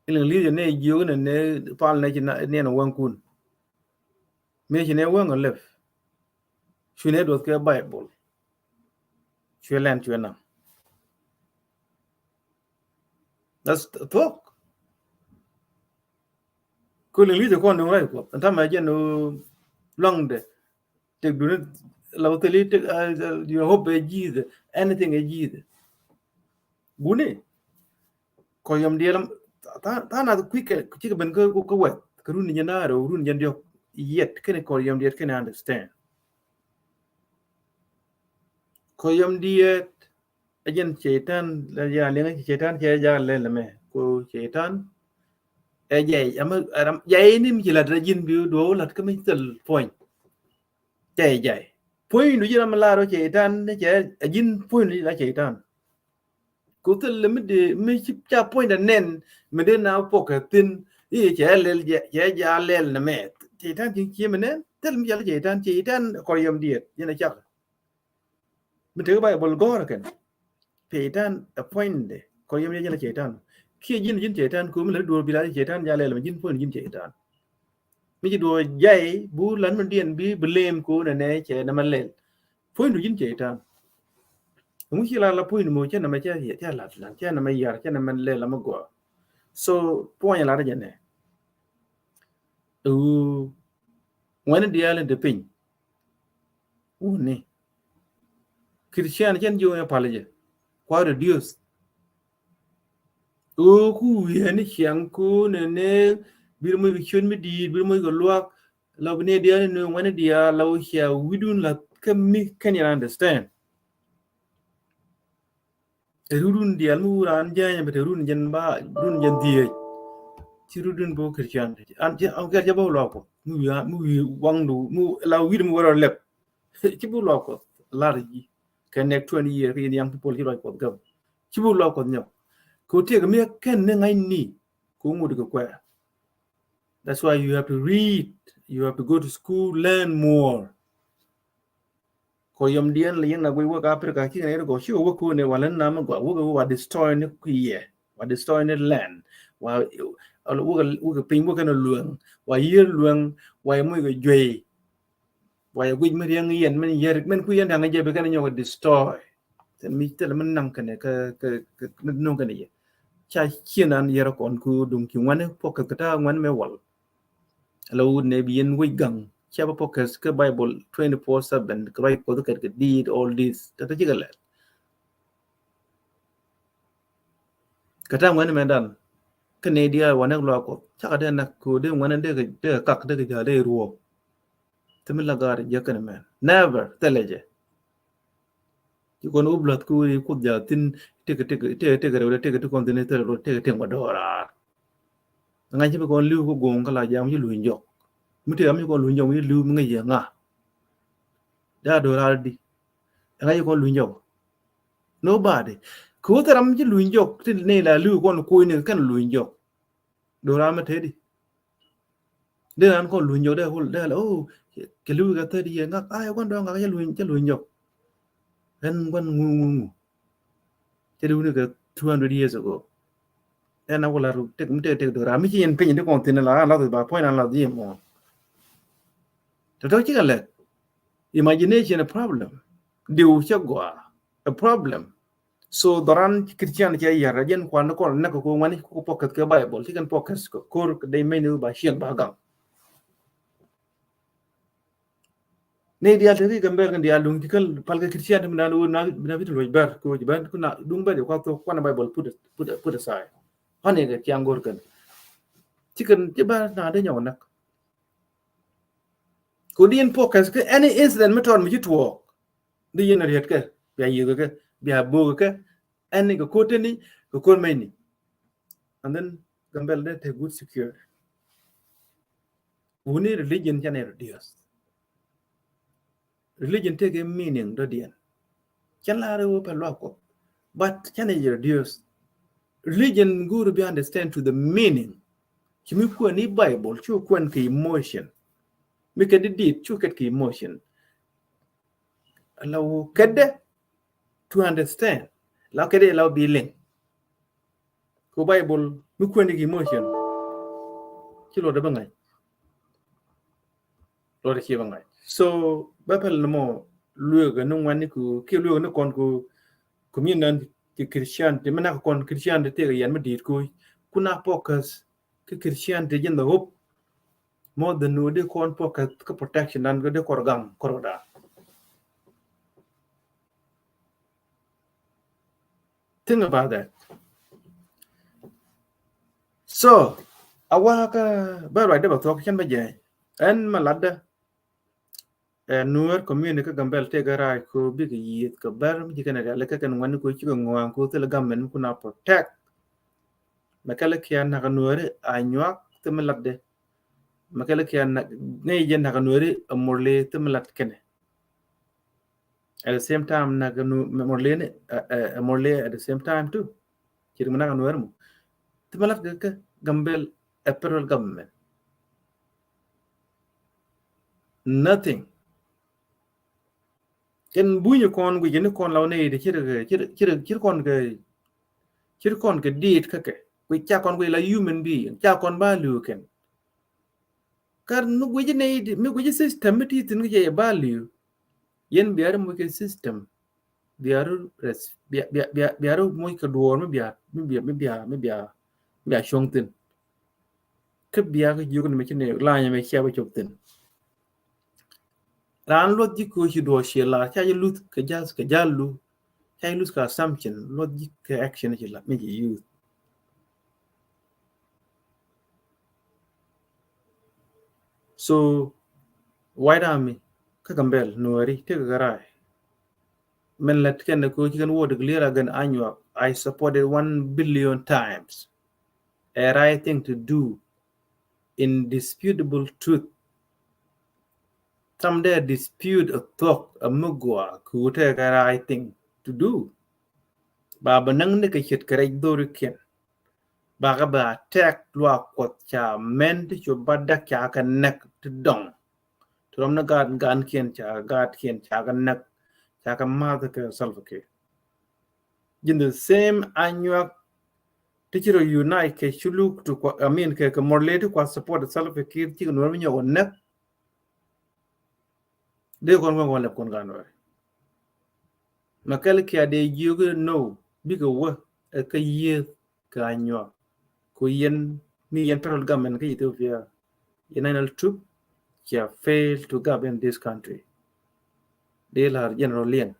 Iŋli̱th ni jiök ni ni pal ni ci niɛn wäŋkun. Mi ci ni wäŋ lep. Cu ni duɔth kɛ Bible. Cuɛ lɛn cuɛ nam. That's thuɔ̱k. Kul Iŋli̱th kɔn duŋ ruac Kuɔth. Ɛn tamɛ jɛn luaŋdɛ. Tek duni la wä thili tek, uh, your hope ɛ ji̱th. Anything ɛ ji̱th. Guni. Kɔyɔm diɛl tha, tha na kui̱ kɛ cikɛ ben kä, kä wɛth kä run ni jɛ naar run jɛ diɔk yet kɛn kɔyɔm diɛt kɛn understand. Kɔyɔm diɛt ɛ jɛn cɛytan la ya liŋ cɛytan cɛ ja lɛ lɛ mɛ ko cɛytan. Ɛ jɛ ama jɛ ni mi ci lat rɛ jin bi duɔ lat kä mi thil puɔny. Cɛ jɛ puɔny du ji̱ ram lar rɔ cɛytan ni cɛ a jin puɔny du ji̱ la cɛytan. Ku thil mi de mi ci ca puɔ̱nydɛ nɛn mi de na pɔkɛ thin i̱ cɛ lɛl cɛ ja lɛl nɛ mɛ. Cɛytan ci cie mi nɛn thil mi ca lɛ cɛytan cɛytan kɔryɔm diet yɛn a cak. Mi tek Bible gɔ̱r kɛn cɛytan a puɔ̱nydɛ kɔryɔm diet yɛn a cɛytan. Kiɛ ji̱n ji̱n cɛytan ku mi lɛ duɔ̱ɔ̱r bi la cɛytan ja lɛl mi ji̱n puɔ̱ny ji̱n cɛytan. Mi ci duɔ̱ɔ̱r jay bu lan mi diɛn bi blame ku nɛ nɛ cɛ nɛ mɛ lɛl. Puɔ̱ny du ji̱n cɛytan. Ŋu ci la la puɔ̱ny du mɔ cɛ nɛ mɛ cɛ cɛ lat lan cɛ nɛ mɛ yar cɛ nɛ mɛ lɛl la mɛ gɔaa. So puɔ̱ny la rɛ jɛ nɛ. Wu ŋuɛni diaal in te piny. Wuni Christian cɛn ji̱ wuni pal jɛ kua reduce. Ɣöö ku wi̱i̱ ni ciaŋ ku nene bir moc kɛ ciöt mi di̱i̱t bir moc kɛ luaak. La bi ni diaal ni ŋuɛni diaal la wä cia wi̱dun la kä mi kɛn yɛn understand. Ɛ rudun diaal mi wur an jɛny bɛ te rudun jɛn ba rudun jɛn dhieec. Ci rudun bo Christian an jɛ an kɛl jɛ bo luaak Kuɔth mi wi̱i̱ mi wi̱i̱ waŋdu mi la wi̱d mi wärä lɛp. Ci bi luaak Kuɔth lar ji̱ kɛ next twenty year kɛ yɛn young people ci luaak Kuɔth gäm. Ci bi luaak Kuɔth nyɔk kɛ wä tiɛk mi kɛn ni ŋa̱cni. Ku ŋut kɛ kuɛ. That's why you have to read, you have to go to school, learn more. Kɔ yɔm diɛn la yɛn na guic wek Africa kiɛ nɛ gɔ ci wek kone wa lɛn nam gɔ wek wa destroy ni kuiɛ wa destroy ni land wa wek wek piny wek kɛn lueŋ wa yier lueŋ wa muc kɛ juey. Wa yɛ guic mi riɛŋ yɛn min yɛr min kui̱ yɛn da̱ŋ jɛ bi kɛn nyɔk destroy. Thin mi thil min naŋ kɛn kɛ kɛ kɛ min nuŋ kɛn yɛ. Ca cien an yɛr kɔn ku duŋ ci ŋuani pɔk kɛ kɛ ta ŋuani mɛ wal. Ala wut ne bi yɛn wec gaŋ ca bä pɔk kɛ kɛ Bible twenty four seven kɛ ruac Kuɔth kɛ kɛ diit all this tɛ tɛ cikɛ lɛl. Kɛ ta̱a̱ ŋuɛni mɛ dan kä nɛy diaal wa näk luaak Kuɔth cakɛ dee näk kɛ dee ŋuɛni dee kɛ kak dee kɛ ja̱a̱l dee ruɔ̱ɔ̱k. Thimi la gaat jɛ kɛn mɛn never thilɛ jɛ. Ci kɔn wä bluth kä wä Kuoth ja̱a̱l thi̱n Tëk tëk tëk tëk rɛw tëk tëk kɔn thin tëk rɛw tëk tëk ma dɔɔr raar. Ŋa̱c ci bi kɔn li̱w kä go̱o̱ŋ kä la jam ci luny jɔk. Mi tëk am ci kɔn luny jɔk mi li̱w mi ŋäc yɛ ŋa. Daa dɔɔr raar di. Ŋa̱c ci kɔn luny jɔk. Nobody. Kɛ wä thɛr am ci luny jɔk ti ni la li̱w kɔn kuɔ̱ny ni kɛn luny jɔk. Dɔɔr raar mi tëëdi. Dee ran kɔn luny jɔk dee wul dee la, oh, kɛ li̱w kɛ thirty year ŋak, ay, gua̱n dɔ̱ŋ ŋak cä luny, cä luny jɔk. Ɛn gua̱n ŋu, ŋu, ŋu. Cä li̱w ni kɛ two hundred years ago. Ɛn a wula ru tek, mi tek, tek dɔɔr raar mi ci yɛn piny di kɔn thin la, an lath ba point an lath yɛ mɔ. Tɔtɔ cikɛ lɛk. Imagination a problem. Diw cä gɔaa a problem. So dhɔran Christian cɛ yɛr a jɛn kuan kɔn näk kɛ ko ŋuani ko focus kɛ Bible, ci kɛn focus kɛ ko̱r kɛ dee mɛni ba ciɛŋ ba gaŋ. Ni dial te ri Gambɛl kɛn dial duŋ ci kɛl pal kɛ Christian mi nan wun na, na bit luɔc bɛr ko ci bɛn kuna duŋ bɛr kua thok kuan Bible put, put, put aside. Hani kɛ ciaŋ go̱r kɛn. Ci kɛn ci bɛr na de nyɔk näk. Ko di yɛn focus kɛ any incident mi tɔt mi ci tuɔɔk. Di yɛn riet kɛ bia yiëk kɛ bia bok kɛ any kɛ ko̱r teni kɛ ko̱r mɛni. And then Gambɛl dee te good secure. Wuni religion canɛ reduce. Religion tekɛ meaning dɔ̱diɛn. Cä lar wä pɛ luak Kuɔth. But canɛ reduce. Religion go̱o̱r bi understand to the meaning. Ci mi kuɛn ni Bible cu kuɛn kɛ emotion. Mi kɛ di dit cu kɛt kɛ emotion. La wä kɛt dɛ to understand. La kɛt dɛ la wä bi liŋ. Ko Bible mi kuɛn di kɛ emotion. Ci luɔt dɛ bä ŋa̱c. Lɔt ci bä ŋa̱c. So bä pɛl ni mɔ lueek ni ŋuan ni ku kiɛ lueek ni kɔn ku communion ti Christianity mi nak kɔn Christianity tëëk yɛn mi di̱i̱t ku kuna focus ki Christianity jin the hope. More than nu di kɔn focus ki protection dan di kɔr gaŋ kɔr da. Think about that. So a wa kä bä ruacdä bä thuɔk cɛn bä jɛ ɛn ma latdä. Ɛ Nuer community kä Gambɛl tëëkɛ rac ko bikɛ yiëth kɛ bär mi ci kɛn rial kɛ kɛn ŋuani ko cikɛ ŋuan ko thil government mi kuna protect. Mɛ kɛl kia nak Nueri a nyuak thil mi latdɛ. Mɛ kɛl kia nak ŋäc jɛ nak Nueri a Murle thil mi lat kɛnɛ. At the same time nak nu Murle ni, ɛ, ɛ, Murle at the same time too. Ci ri mi nak Nueri mu thil mi lat kɛ kɛ Gambɛl a federal government. Nothing. Kɛn bunyä kɔn guic ni kɔn la wä nɛy ti cir, cir, cir, cir kɔn kɛ, cir kɔn kɛ diit kä kɛ. Guic ca kɔn guic la human being, ca kɔn ba liu kɛn. Kar mi guic nɛy ti, mi guic system mi ti thin kɛ jɛ ba liu. Yɛn bia ri muc kɛ system, bia ri res-, bia, bia, bia, bia ri muc kɛ duɔɔr mi bia, mi bia, mi bia, mi bia, mi bia cuɔ̱ŋ thin. Kä bia kä jiök ni mɛ ci ni lanyɛ mɛ cia bä cop thin. Raan luɔth ji̱ köö ci duɔɔr ciɛ lar, ca ji̱ luth kɛ ja̱th kɛ ja̱l lu, ca ji̱ luth kɛ assumption, luɔth ji̱ kɛ action ci la mi ci use. So White Army kä Gambɛl Nuɛri tekɛ kɛ raay. Mɛn lät kɛn kɛ köö ci kɛn wä declare against Anyuak, I supported one billion times. A right thing to do. Indisputable truth. Tam dee dispute a thuɔk a mi gɔaa kɛ wut tekɛ right thing to do. Ba bɛ näŋ ni kɛ ce̱tkɛ rɛc dhorikiɛn. Ba kɛ bɛ attack luaak Kuɔth ca mɛn ti cu ba däk ca kɛ näk ti dɔŋ. Ti rɔm ni gaat gaankiɛn ca kɛ gaatkiɛn ca kɛ näk ca kɛ math kɛ Salva Kiir. Ji̱n the same Anyuak ti ci rɔ unite kɛ Shuluk ti kua, I mean, kɛ, kɛ Murle ti kua support Salva Kiir cikɛ Nuɛr mi nyɔk wä näk. Dee kɔn wä wä lɛp kɔn gaa Nuɛr. Mɛ kɛl kia dee jiök no bikɛ wä ɛ kä yieth kɛ Anyuak. Ku yɛn mi yɛn federal government kä Ethiopia, yɛn national troop, cia fail to govern this country. Dee lar General Liɛn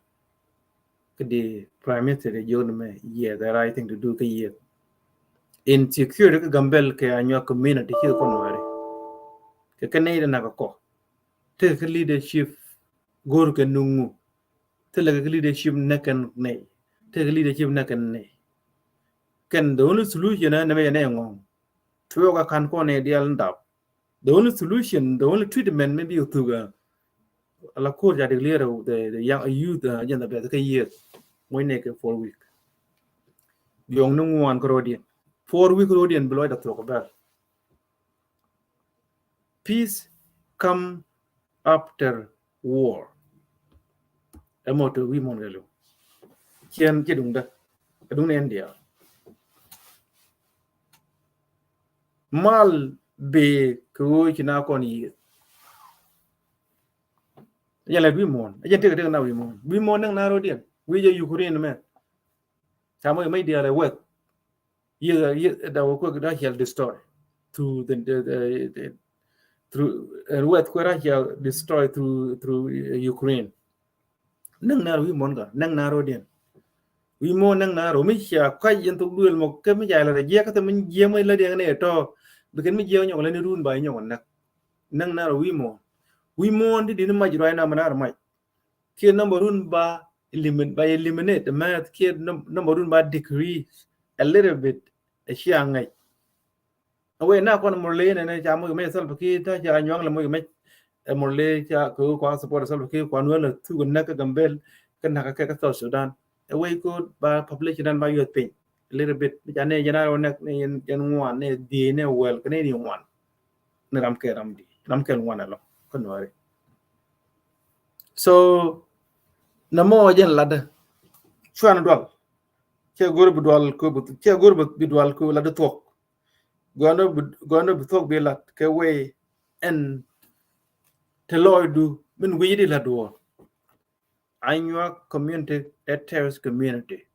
kä di Prime Minister di jiök ni mɛ, yes, the right thing to do kä yieth. Insecurity kä Gambɛl kɛ Anyuak community ci kɔn Nuɛri. Kɛ kɛ nɛy di nak kɔ. Tekɛ kä leadership go̱r kɛ nuŋu. Thilɛ kɛ leadership nɛ kɛn nɛy. Tëëkɛ leadership nɛ kɛn ni. Kɛn the only solution ɛ nɛmɛ yɛ nɛ ŋɔŋ. Tuɔɔk a kan kɔn ɛ dial ndap. The only solution, the only treatment maybe you took a, a la court ya declare the, the young, a youth, uh, agenda bɛ kɛ year. Mɔy nɛ kɛ four week. Biɔŋ ni ŋuan kɛ rodian. Four week rodian bi lɔc da thuɔk bɛl. Peace come after war. Ɛmɔ tɔ wi̱i̱ muɔ̱n kɛ lo. Ciɛn ci duŋdä. Ɛ duŋ ni India. Mal bee kɛ ɣöö ci na kɔn yiëë. Ɛ jɛn lɛ wi̱i̱ muɔ̱n. Ɛ jɛn tëk tëk na wi̱i̱ muɔ̱n. Wi̱i̱ muɔ̱n näŋ na rodian. Wi̱i̱ jɛ Ukraine mɛ. Ca mɔ mɛ diaal ɛ wɛth. Yiëë, yiëë, da wä kuek da hiɛl destroy through the, the, the, the, through, and wɛth kuek da hiɛl destroy through, through, uh, Ukraine. Näŋ na rɔ wi̱i̱ muɔ̱n ka, näŋ na rɔ diɛn. Wi̱i̱ muɔ̱n näŋ na rɔ mi cia kac yɛn thok duël mɔ kɛ mi ca lɛ rɛ jiɛk kä thɛ mi jiɛk mɔ lɛ diɛn ni tɔ. Bi kɛn mi jiɛk nyɔk lɛ ni run ba nyɔk näk. Näŋ na rɔ wi̱i̱ muɔ̱n. Wi̱i̱ muɔ̱n di di ni mac ruac na mi na rɔ mac. Kiɛ number run ba eliminate, ba eliminate mɛth kiɛ num-, number run ba decrease a little bit. Ɛ cia ŋɛc. Ɛ wee na kɔn Murle nɛ nɛ ca moc mɛc Salva Kiir ta ca nyuaŋ lɛ moc mɛc. Ɛ Murle ca kɛ kua support Salva Kiir kua nuɛl thuk näk kä Gambel kä näk kä kɛ South Sudan. Ɛ wee ko ba population dan ba yuɔth piny a little bit. Mi ca nɛ jɛn a rɔ nɛ, nɛ jɛn, jɛn ŋuan, nɛ dhie, nɛ wɛl, kɛ nɛ ni ŋuan. Ni ram kɛ ram di, ram kɛ ŋuan ɛlɔ kä Nuɛri. So nɛ mɔ jɛn ladä cuan dual. Cɛ go̱r bi dual ko bi, cɛ go̱r bi dual ko ladä thuɔk. Gɔndɔ bi, gɔndɔ bi thuɔk bi lat kɛ wee ɛn te lɔɔcdu min wi̱i̱ di lat duɔɔr. Anyuak community a terrorist community.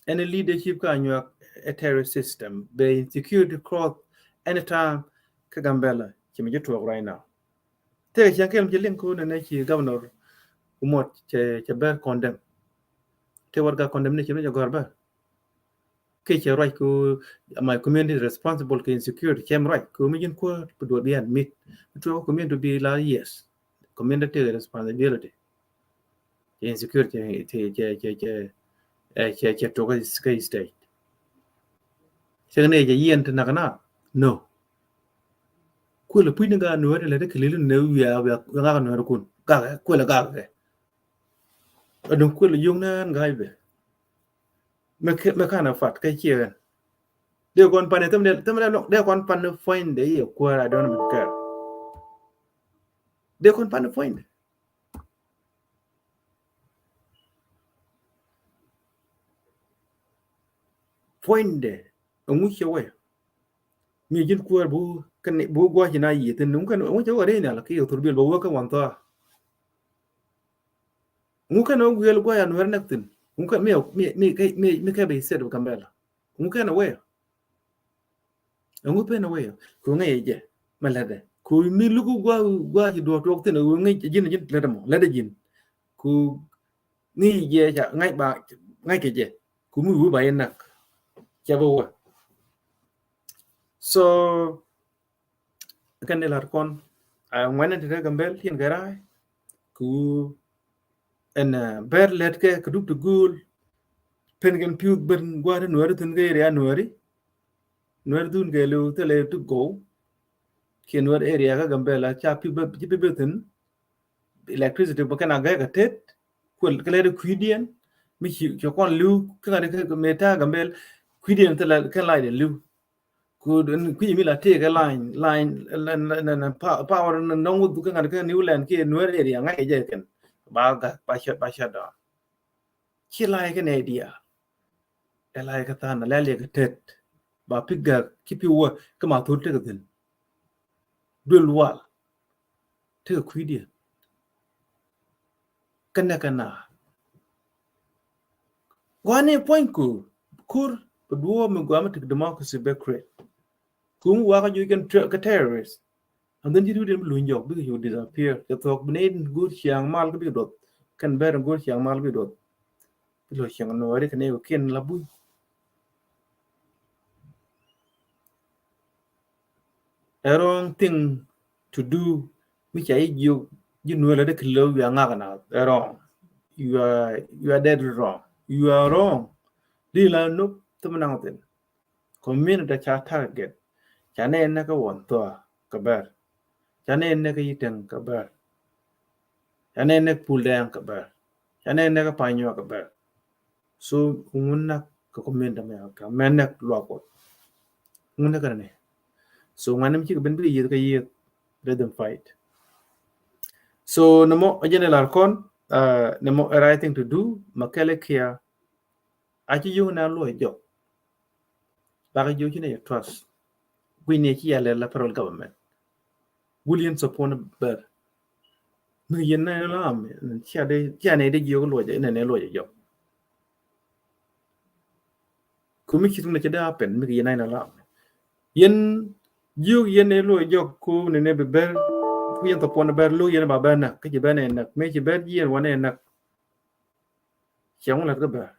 Any leadership kä Anyuak a terrorist system. Be insecurity cross anytime kä Gambela. Ci mi ci tuɔk right now. Tëë cäŋ kɛl mi ci liŋ ku nɛ nɛ ci governor Umot cɛ, cɛ bɛr condemn. Tëë warɛga condemnation mi cɛ gɔr bɛr. Kɛ cɛ ruac ku my community responsible kɛ insecurity cɛ mi ruac ku mi ji̱n kuäär bi duɔt bi ɛn mit. Mi tuɔk community bi la yes. Community take responsibility. Cɛ insecurity cɛ, cɛ, cɛ, cɛ, cɛ, cɛ tuɔk kä state. Cɛ nɛ cɛ yɛn ti nak na. No. Kuël puc ni gaa Nuɛri lɛ ti kili ni wiaa wiaa ŋak Nuɛri kun. Gak kuël gak kɛ. Adun kuël yung nan gai be. Me ke, me kana fat ke chie wen. De kon pan, tem de, tem de, de kon pan point de ye kuɛɛr, I don't even care. De kon pan point. Point de, ngu che we. Mi jin kuɛɛr bu, kan bu gua jina yi tin, ngu kan, ngu che we re ni ala ki yo turbil bu we ka wan ta. Ŋu kɛn ɔ wiɛl guay a Nuɛr nɛk thin. Ŋu kɛn mi, mi, mi, mi, mi kɛ bi state of Gambela. Ŋu kɛn ɔ wee. Ŋu pen ɔ wee. Ku ŋäc jɛ mɛ lätdɛ. Ku mi luk gua, gua ci duɔt tuɔk thin ŋu ŋäc ji̱n, ji̱n lätdɛ mɔ, lätdɛ ji̱n. Ku ŋäc jɛ ca ŋa̱c ba, ŋa̱c kɛ jɛ. Ku mi wi̱i̱ ba yɛ näk. Cɛ bä wä. So, kɛn ni lat kɔn a ŋuɛn in te te Gambel tin kɛ raay. Ku ɛn bɛr lɛt kɛ kɛ dup ti guul. Pen kɛn piu ben gua̱a̱ri Nuɛri thin kɛ area Nuɛri. Nuɛri dhun kɛ liw thilɛ ti gow. Kiɛ Nuɛri area kä Gambel a ca piu ben, ci piu ben thin. Electricity bä kɛn a gɛk a tet. Kuɛl kɛ lɛt kui̱diɛn mi ci kɛ kɔn liw kä ŋa̱t kɛ mɛ ta Gambel kui̱diɛn thilɛ kɛn lac de liw. Ku kui̱ mi la tëëkɛ line, line, line, line, line, pa-, power nɔŋ wä dhuk kä ŋa̱t kä New Land kiɛ Nuer area ŋa̱c kɛ jɛ kɛn. Ba gak, ba shut, ba shut down. Ci la̱a̱c kɛ nɛ diaal. Ɛ la̱a̱c kɛ tha̱a̱n, lɛl yɛ kɛ tet. Ba pi gak, ci pi wä, kä ma thul tekɛ thi̱n. Duel wal. Tekɛ kui̱diɛn. Kɛnɛ kɛ na. Gua̱ni puɔ̱ny ku kur bi duɔ̱ɔ̱p mi gua̱a̱ mi tek democracy bɛ create. Kum wakä juc kɛn ter-, kɛ terrorist. And then ji̱ riwdiɛn bi luny jɔk bikɛ cu disappear. Cɛ thuɔ̱k bi nɛy go̱o̱r ciaŋ mal kä bikɛ duɔth. Kɛn bɛr go̱o̱r ciaŋ mal bikɛ duɔth. Bi luɔ̱c ciaŋ Nuɛri kɛ nɛy kɛ kiɛn la buny. A wrong thing to do. Mi ca ji̱ jiök ji̱ Nuɛr lɛ dee kɛ lo̱w, you are ŋak anath. A wrong. You are, you are dead wrong. You are wrong. Di la nup thum naŋ thin. Community ca target. Ca nɛ nɛ kä Wanthuɔa kɛ Bär. Ca nɛ nɛ kä Yitɛŋ kɛ Bär. Ca nɛ nɛ kä Puldɛŋ kɛ Bär. Ca nɛ nɛ kä Panyuɔk kɛ Bär. So ŋun nak kä community mɛ ka mɛ nɛ luak Kuɔth. Ŋun nak kä nɛ. So ŋuan ni mi cikɛ ben bi yieth kä yieth. Let them fight. So nɛ mɔ agenda lar kɔn, uh, nɛ mɔ a right thing to do, ma kɛlɛ kia. A ci yio̱w na luɔc jɔk. Bakɛ jiök ci nɛ yɛ trust. Guic ni ci yɛ lɛl la federal government. Wul yɛn support ni Bär. Mi yɛn na la am, cia de, cia nɛ de jiök luɔc, nɛ nɛ luɔc jɔk. Ku mi ci tum na ci de happen, mi yɛn na la am. Yɛn jiök yɛn nɛ luɔc jɔk ku nɛ nɛ bi Bär, ku yɛn support ni Bär, luɔc yɛn ba Bär nak, kä ci Bär nɛ nak, mi ci Bär jiɛn wa nɛ nak. Cɛ ŋu lat kä Bär.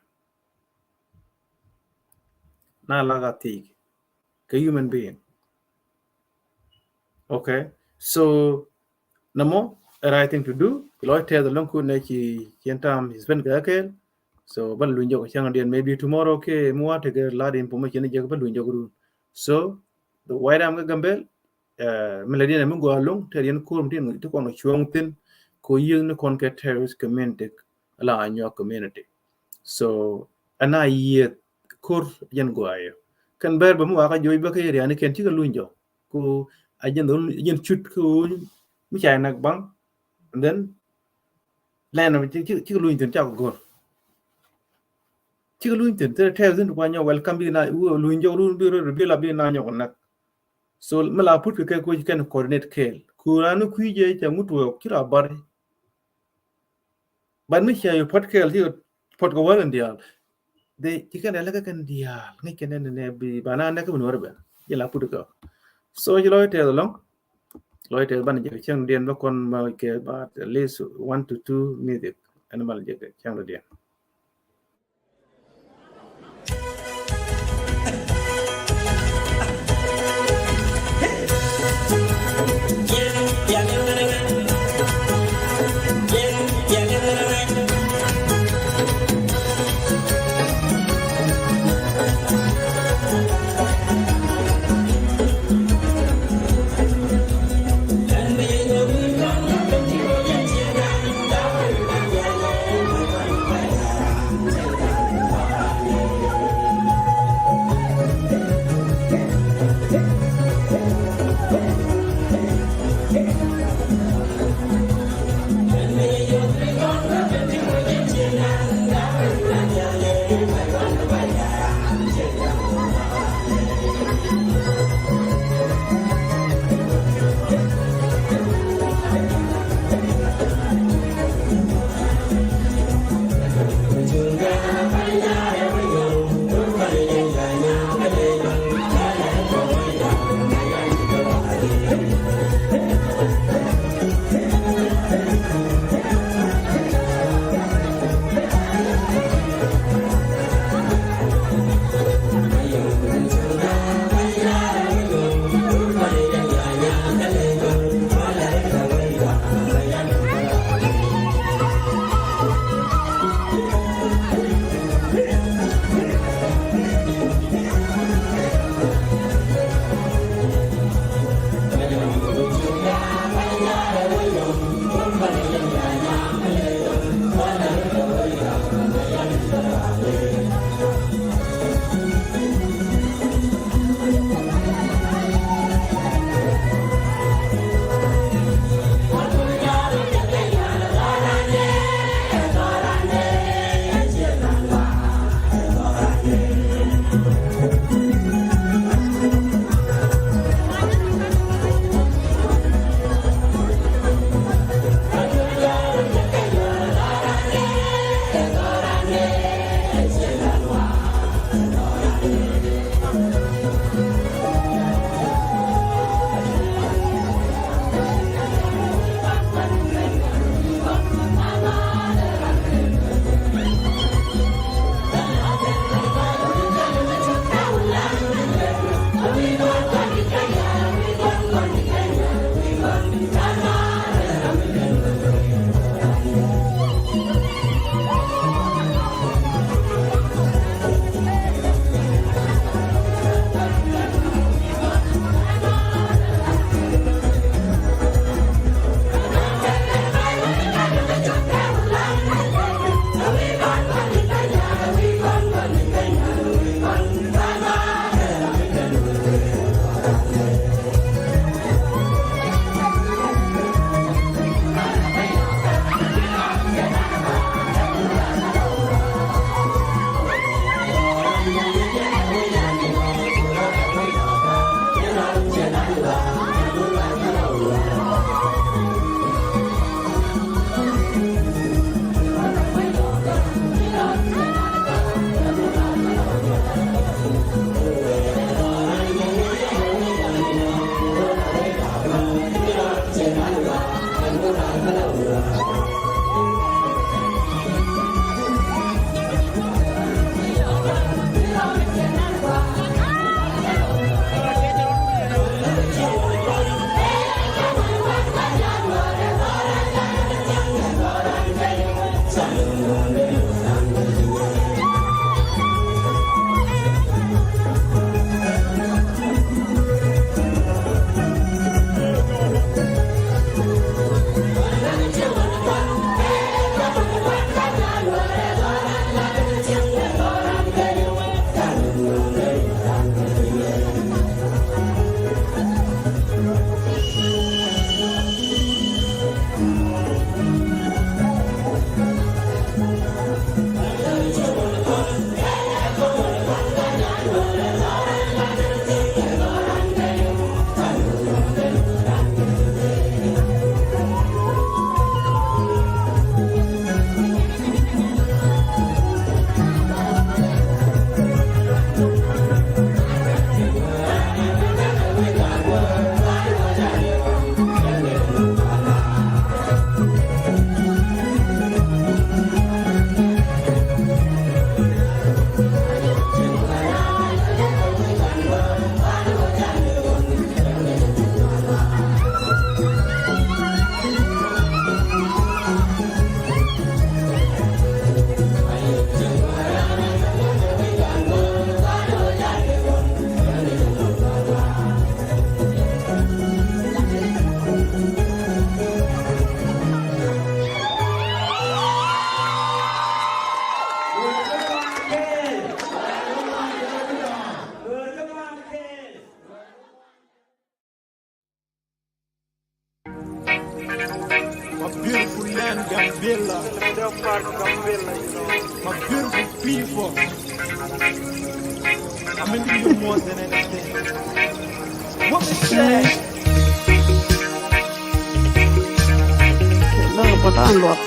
Na la ka thiec kɛ human being. Okay. So nɛ mɔ a right thing to do. Lɔc tɛth alɔŋ kun nɛ ci cien tam his ben kɛ kɛl. So ban luny jɔk cäŋ diɛn maybe tomorrow kɛ mi wa tekɛ lat information jɛ ban luny jɔk run. So the white arm kɛ Gambel, eh, mi la diɛn mi gɔaa loŋ, te diɛn ko̱r mi tin ti kɔn kɛ cuɔ̱ŋ thin, ko yiëk ni kɔn kɛ terrorist community, la Anyuak community. So ɛn a yiëth ko̱r jɛn gɔaa yɛ. Kɛn Bär bä mi wakä joc bä kɛ area ni kɛn cikɛ luny jɔ. Ko a jɛn dhol, a jɛn cut ko mi ca nak baŋ. And then lɛn cikɛ luny thin cakɔ go̱r. Cikɛ luny thin, thilɛ tɛth thin ti kua nyɔk welcome bi na, luny jɔk run bi run bi la bi na nyɔk nak. So mi la put kɛ kɛ kuec kɛn coordinate kɛɛl. Ku raan ni kui̱ jɛ cɛ ŋut wee ci la bar. But mi cia yɛ puɔt kɛɛl ci puɔt kɛ wäl in diaal. Dee ci kɛn dee lɛ kɛ kɛn diaal ŋic kɛn dee nɛ bi ba na nɛ kɛ bi nuɔr bɛ. Ci la put kɛ. So ci lɔc tɛth alɔŋ. Lɔc tɛth ban jɛ cäŋ diɛn bä kɔn ma kɛ ba at least one to two music. Ɛn mal jɛ cäŋ diɛn. Gambela. My beautiful people. I'm into you more than anything. What is that? Lɔr patan luɔk.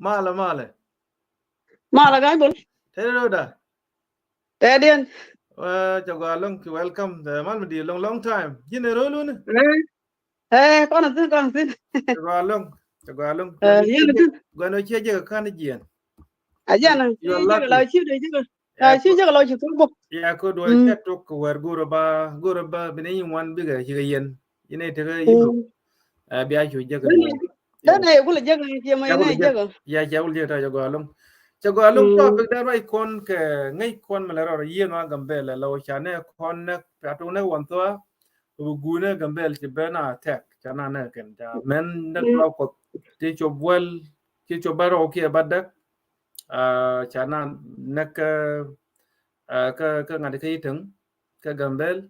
Malɛ, malɛ. Malɛ, ga̱a̱c bol. Tɛrɛ rɔda. Tɛdiɛn. Cɛ gɔaa loŋ, ki welcome. Mal mi di long, long time. Ji̱n ɛ ro̱l wuni. Ɛ, kɔn a thin, kɔn a thin. Cɛ gɔaa loŋ, cɛ gɔaa loŋ. Ɛ, yɛn a thin. Guɛn ɔ ciɛ jɛ kɛ ka̱n jiɛn. A jɛn a. You are lucky. La ci de jɛ kɛ. Ya, ci jɛ kɛ lɔ ci thuk bok. Ya, ko duɔl cɛ tok kɛ wɛr go̱rɛ ba, go̱rɛ ba, bi ni yin wan bikɛ ci kɛ yɛn. Yin ɛ tekɛ yi bok. Ɛ, bia cu jɛ kɛ duɔl. Dee nɛ yɛ kulɛ jek, yɛ mɛ nɛ yɛ jek. Ya, cɛ wul jek ta cɛ gɔaa loŋ. Cɛ gɔaa loŋ, topic dee ruac kɔn kɛ ŋäc kɔn mɛ lɛ rɔr yiëë nɔ Gambɛl lɛ lɔ ca nɛ kɔn nɛ, ca tok nɛ wɔn thua. Kɛ bi guunɛ Gambɛl ci ben a attack ca na nɛ kɛn ca mɛn nɛ tɔk kɔ ti cop wäl, ci cop bä rɔw kiɛ bä däk. Ca na nɛ kä, kä, kä ŋa̱t kä itäŋ kä Gambɛl.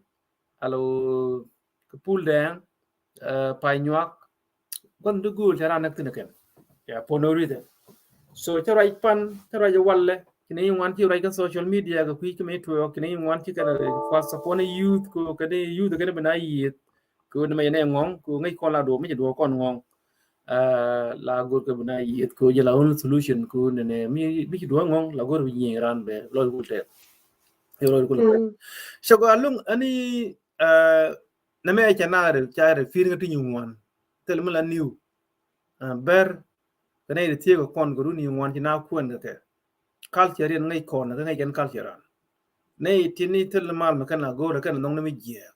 Alo kɛ Pul Dɛŋ, Pay Nyuak. Gua̱n ti go̱o̱l ca na nɛ thi̱n kɛn. Ya, for no reason. So cä ruac pan, cä ruac walɛ. Ci ni ŋuan ci ruac kä social media kɛ kui̱ kä mi tuɔɔk, ci ni ŋuan ci kɛn kuath support ni youth ko, kɛ ni youth kɛn bi na yiëth. Ko ni mɛ yɛn ɛ ŋɔŋ ko ŋäc kɔn la duɔk mi ci duɔk kɔn ŋɔŋ. La go̱r kɛ bi na yiëth ko jɛ la only solution ko ni nɛ mi, mi ci duɔk ŋɔŋ la go̱r bi nyiëŋ ran bɛ lɔc wul tɛth. Yɛ lɔc wul tɛth. Cɛ gɔaa loŋ ani, nɛ mɛ cɛ na rɛ, ca rɛ pi̱i̱r ŋä ti nyi ŋuan. Thil mi la niw. Bɛr kɛ nɛy ti thiek kɛ kɔn kɛ run nyi ŋuan ci na kuɛn kɛ kɛ. Culture yɛn ŋäc kɔn kɛ ŋäc kɛn culture ran. Nɛy ti ni thil mal mi kɛn la go̱o̱r kɛn la nhɔk ni mi jiɛɛk.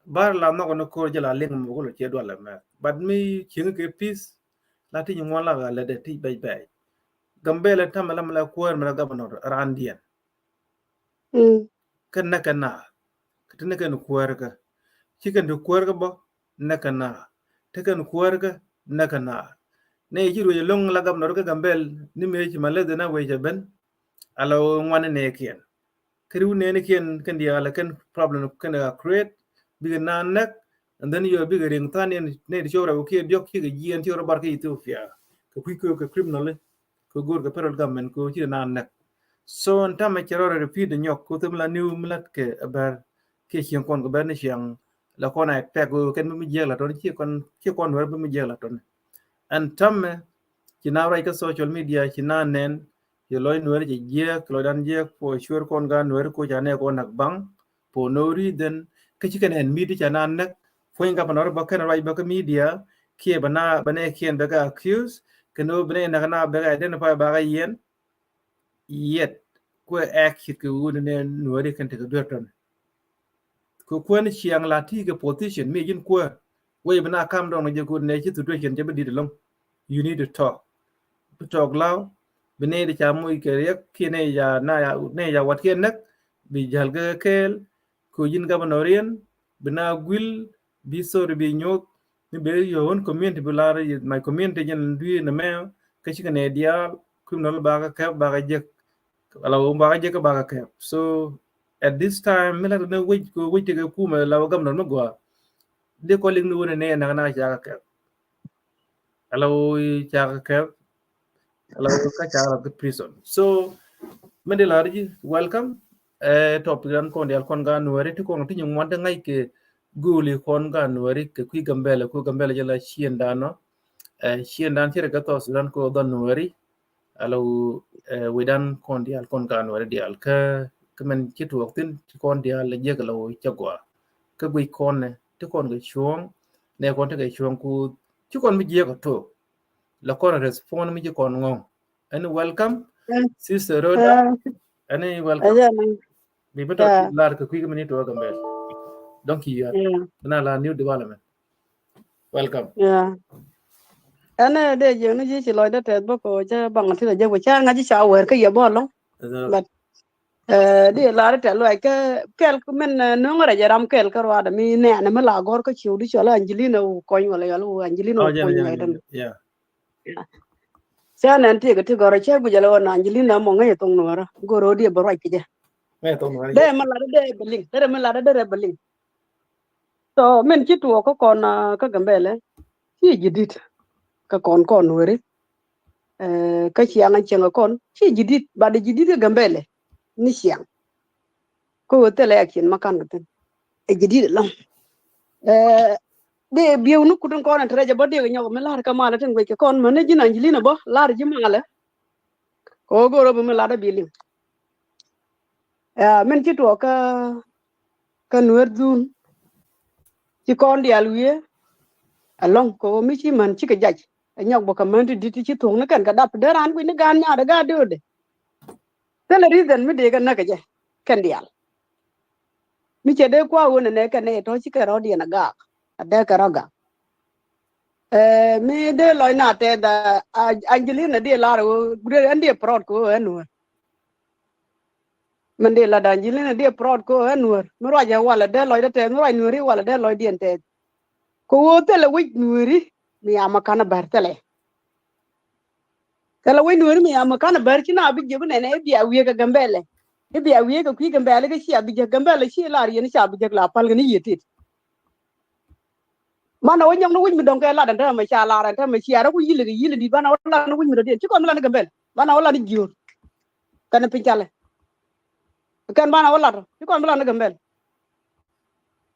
Bar la nhɔk ni ko̱r jɛ la liŋ mi bä kulɛ ciɛ dual ɛmɛ. But mi cieŋ kɛ peace la ti nyi ŋuan la ɣä lɛ dɛ ti bɛc bɛc. Gambɛl ɛ ta̱mɛ la mi la kuäär mi la governor randiɛn. Kä näk kɛ naath. Kä ti näk kɛn kuäärkä. Ci kɛn ti kuäärkä bä näk kɛ naath. Ti kɛn kuäärkä näk kɛ naath. Nɛ ci ruec loŋ la governor kä Gambɛl ni mëë ci ma leth na wec a ben. Ala ŋuan ni nɛ kiɛn. Kä riw nɛ ni kiɛn kɛn diaal kɛn problem kɛn a create. Bikɛ naath näk. And then yɔ bikɛ riŋ than ni nɛ ti cɔw rɛw kiɛ diɔk ci kɛ jiɛn ci rɔ bar kä Ethiopia. Kɛ kui̱ kɛ kɛ criminal. Kɛ go̱o̱r kɛ federal government kɛ ci naan näk. So ɛn tamɛ cɛ rɔ repeat nyɔk kɛ thim la niw mi lat kɛ bɛr kiɛ cieŋ kɔn kɛ bɛr ni ciaŋ la kɔn a expect kɛ kɛn bi mi jiɛk la tɔn ci kɔn, ci kɔn wɛr bi mi jiɛk la tɔn. Ɛn tamɛ ci na ruac kä social media ci na nɛn ci lɔc nuɛr ci jiɛk lɔcdan jiɛk for sure kɔn ga nuɛr ko ca nɛ kɔn nak baŋ. For no reason kä ci kɛn ɛn media ca na näk. Puɔ̱ny governor bä kɛn ruac bä kä media kiɛ bä na bä nɛ kiɛn bɛ kɛ accuse kɛn bä nɛ näk na bɛ kɛ identify bä kɛ yɛn. Yet kuɛ act kɛ wun nɛ nuɔri kɛn tekɛ duer tɔn. Kɛ kuɛn ciaŋ la ti kɛ position mi ji̱n kuɛ wei bä na kam dɔŋ jɛ kun nɛ ci situation jɛ bä dit ɛlɔŋ. You need to talk. Bi tɔk law bi nɛy di ca moc kɛ riɛk kiɛ nɛy ca na ya, nɛy ca wat kiɛ näk. Bi jäl kɛ kɛɛl. Ko ji̱n governor riɛn bi na guil bi sorry bi nyoth. Ni be your own community bi lar my community jɛn dui ni mɛ. Kä cikɛ nɛ diaal criminal bakɛ kɛp bakɛ jek. Ala wä bakɛ jek bakɛ kɛp. So at this time mi la ni wec ko wec tekɛ kumɛ la wä governor mi gua. Di kɔlik ni wä ni nɛ nak na cakɛ kɛp. Ala wä cakɛ kɛp. Ala wä ka cakɛ la ki prison. So mɛ di la ri welcome. Ɛ topic dan kɔn dial kɔn ga nuɛri ti kɔn ti nyi ŋuan ti ŋa̱c kɛ guli kɔn ga nuɛri kɛ kui̱ Gambɛl kɛ kui̱ Gambɛl jɛ la cien dan nɔ. Ɛ cien dan cɛ ri kɛ thɔ Sudan kɛ dhɔ nuɛri. Ala wä ɛ wi̱dan kɔn dial kɔn ga nuɛri dial kä kä mɛn ci tuɔk thin ti kɔn dial lɛ jek ala wä cɛ gua. Kä guic kɔn nɛ ti kɔn kɛ cuɔ̱ŋ nɛ kɔn ti kɛ cuɔ̱ŋ ku ci kɔn mi jiɛk kɛ tok. La kɔn respond mi ci kɔn ŋɔŋ. Ɛn welcome, Sister Rhoda. Ɛn i̱ welcome. Ɛn i̱ bi tɔ lar kɛ kui̱ kɛ mi ni tuɔɔk Gambɛl. Dɔ̱ŋ ki yɔ̱a̱r. Ɛn a la new development. Welcome. Ɛn i̱ dee jiɛn ni ji̱ ci lɔcdä tɛth bä kɛ cä baŋ ti lɛ jɛ wä cä ŋa̱c ca wɛr kä yɛ bä lɔŋ. But di lar tɛth luac kä kɛl min nuŋ rɛc ram kɛl kä ruadɛ mi nɛɛnɛ mi la gɔr kä ciw di cɔl Angelina wä kɔny wala yɔl wä Angelina wä kɔny ŋa̱c däm. Cä nɛn tiek ti gɔrɔ cä guic ala ɣän Angelina mɔ ŋäc thoŋ nuɔrä go̱r ɣöö diɛ bä ruac kɛ jɛ. Dee mi lat dee bä liŋ dee mi lat dee rɛ bä liŋ. So min ci tuɔɔk kä kɔn kä Gambɛlɛ ci jidit kä kɔn kɔn weri. Kä ciaŋ a cieŋ kä kɔn ci jidit bat jidit kä Gambɛlɛ ni ciaŋ. Kä ɣöö thilɛ action ma kan kɛ thin ɛ jidit ɛlɔŋ. Dee bieu ni kut in kɔn in te rɛc ɛ bä dee kɛ nyɔk mi lar kä malɛ tin guic kɛ kɔn mäni ji̱n Angelina bä lar ji̱ malɛ. Kɛ ɣöö go̱o̱r ɣöö bi mi lat ɛ bi liŋ. Min ci tuɔɔk kä kä nueer dhun ci kɔn diaal wiee. Ɛlɔŋ kɛ ɣöö mi ci män cikɛ jac ɛ nyɔk bä kɛ män ti di̱t ti ci thuɔ̱k ni kɛn kɛ dap dee raan guic ni gaan nyaat ɛ gaat dee ɣöö dee. Thilɛ reason mi dee kɛ näk kɛ jɛ kɛn diaal. Mi cɛ dee kua̱r ɣöö nɛnɛ kɛn nɛy tɔ̱ cikɛ rɔ̱diɛn a gaak a dee kɛ rɔ gaak. Mi dee lɔc na tɛth Angelina dee lar ɣöö gudɛ ɛn dee prɔt kɛ ɣöö ɛn nueer. Min dee lat Angelina dee prɔt kɛ ɣöö ɛn nueer mi ruac ɛ walɛ dee lɔcdä tɛth mi ruac nueeri walɛ dee lɔcdiɛn tɛth. Kɛ ɣöö thilɛ wec nueeri mi ama ka̱n a bär thilɛ. Thilɛ wec nueeri mi ama ka̱n a bär ci na bi jiök nɛnɛ i̱ bia wiee kɛ Gambɛlɛ. I̱ bia wiee kɛ kui̱ Gambɛlɛ kä cia bi jiäk Gambɛlɛ ci lar yɛn ca bi jiäk la päl kɛ ni yiëë tit. Banɛ wä nyɔk ni wi̱c mi dɔ̱ŋ kɛ lat ɛn täämɛ ca lar ɛn täämɛ cia rɔ ku yi̱l kɛ yi̱l in di̱t banɛ wä lat ni wi̱c mi dɔ̱diɛn ci kɔn mi lat ni Gambɛl banɛ wä lat ni jiöör. Kɛn piny calɛ kɛn banɛ wä lat ci kɔn mi lat ni Gambɛl.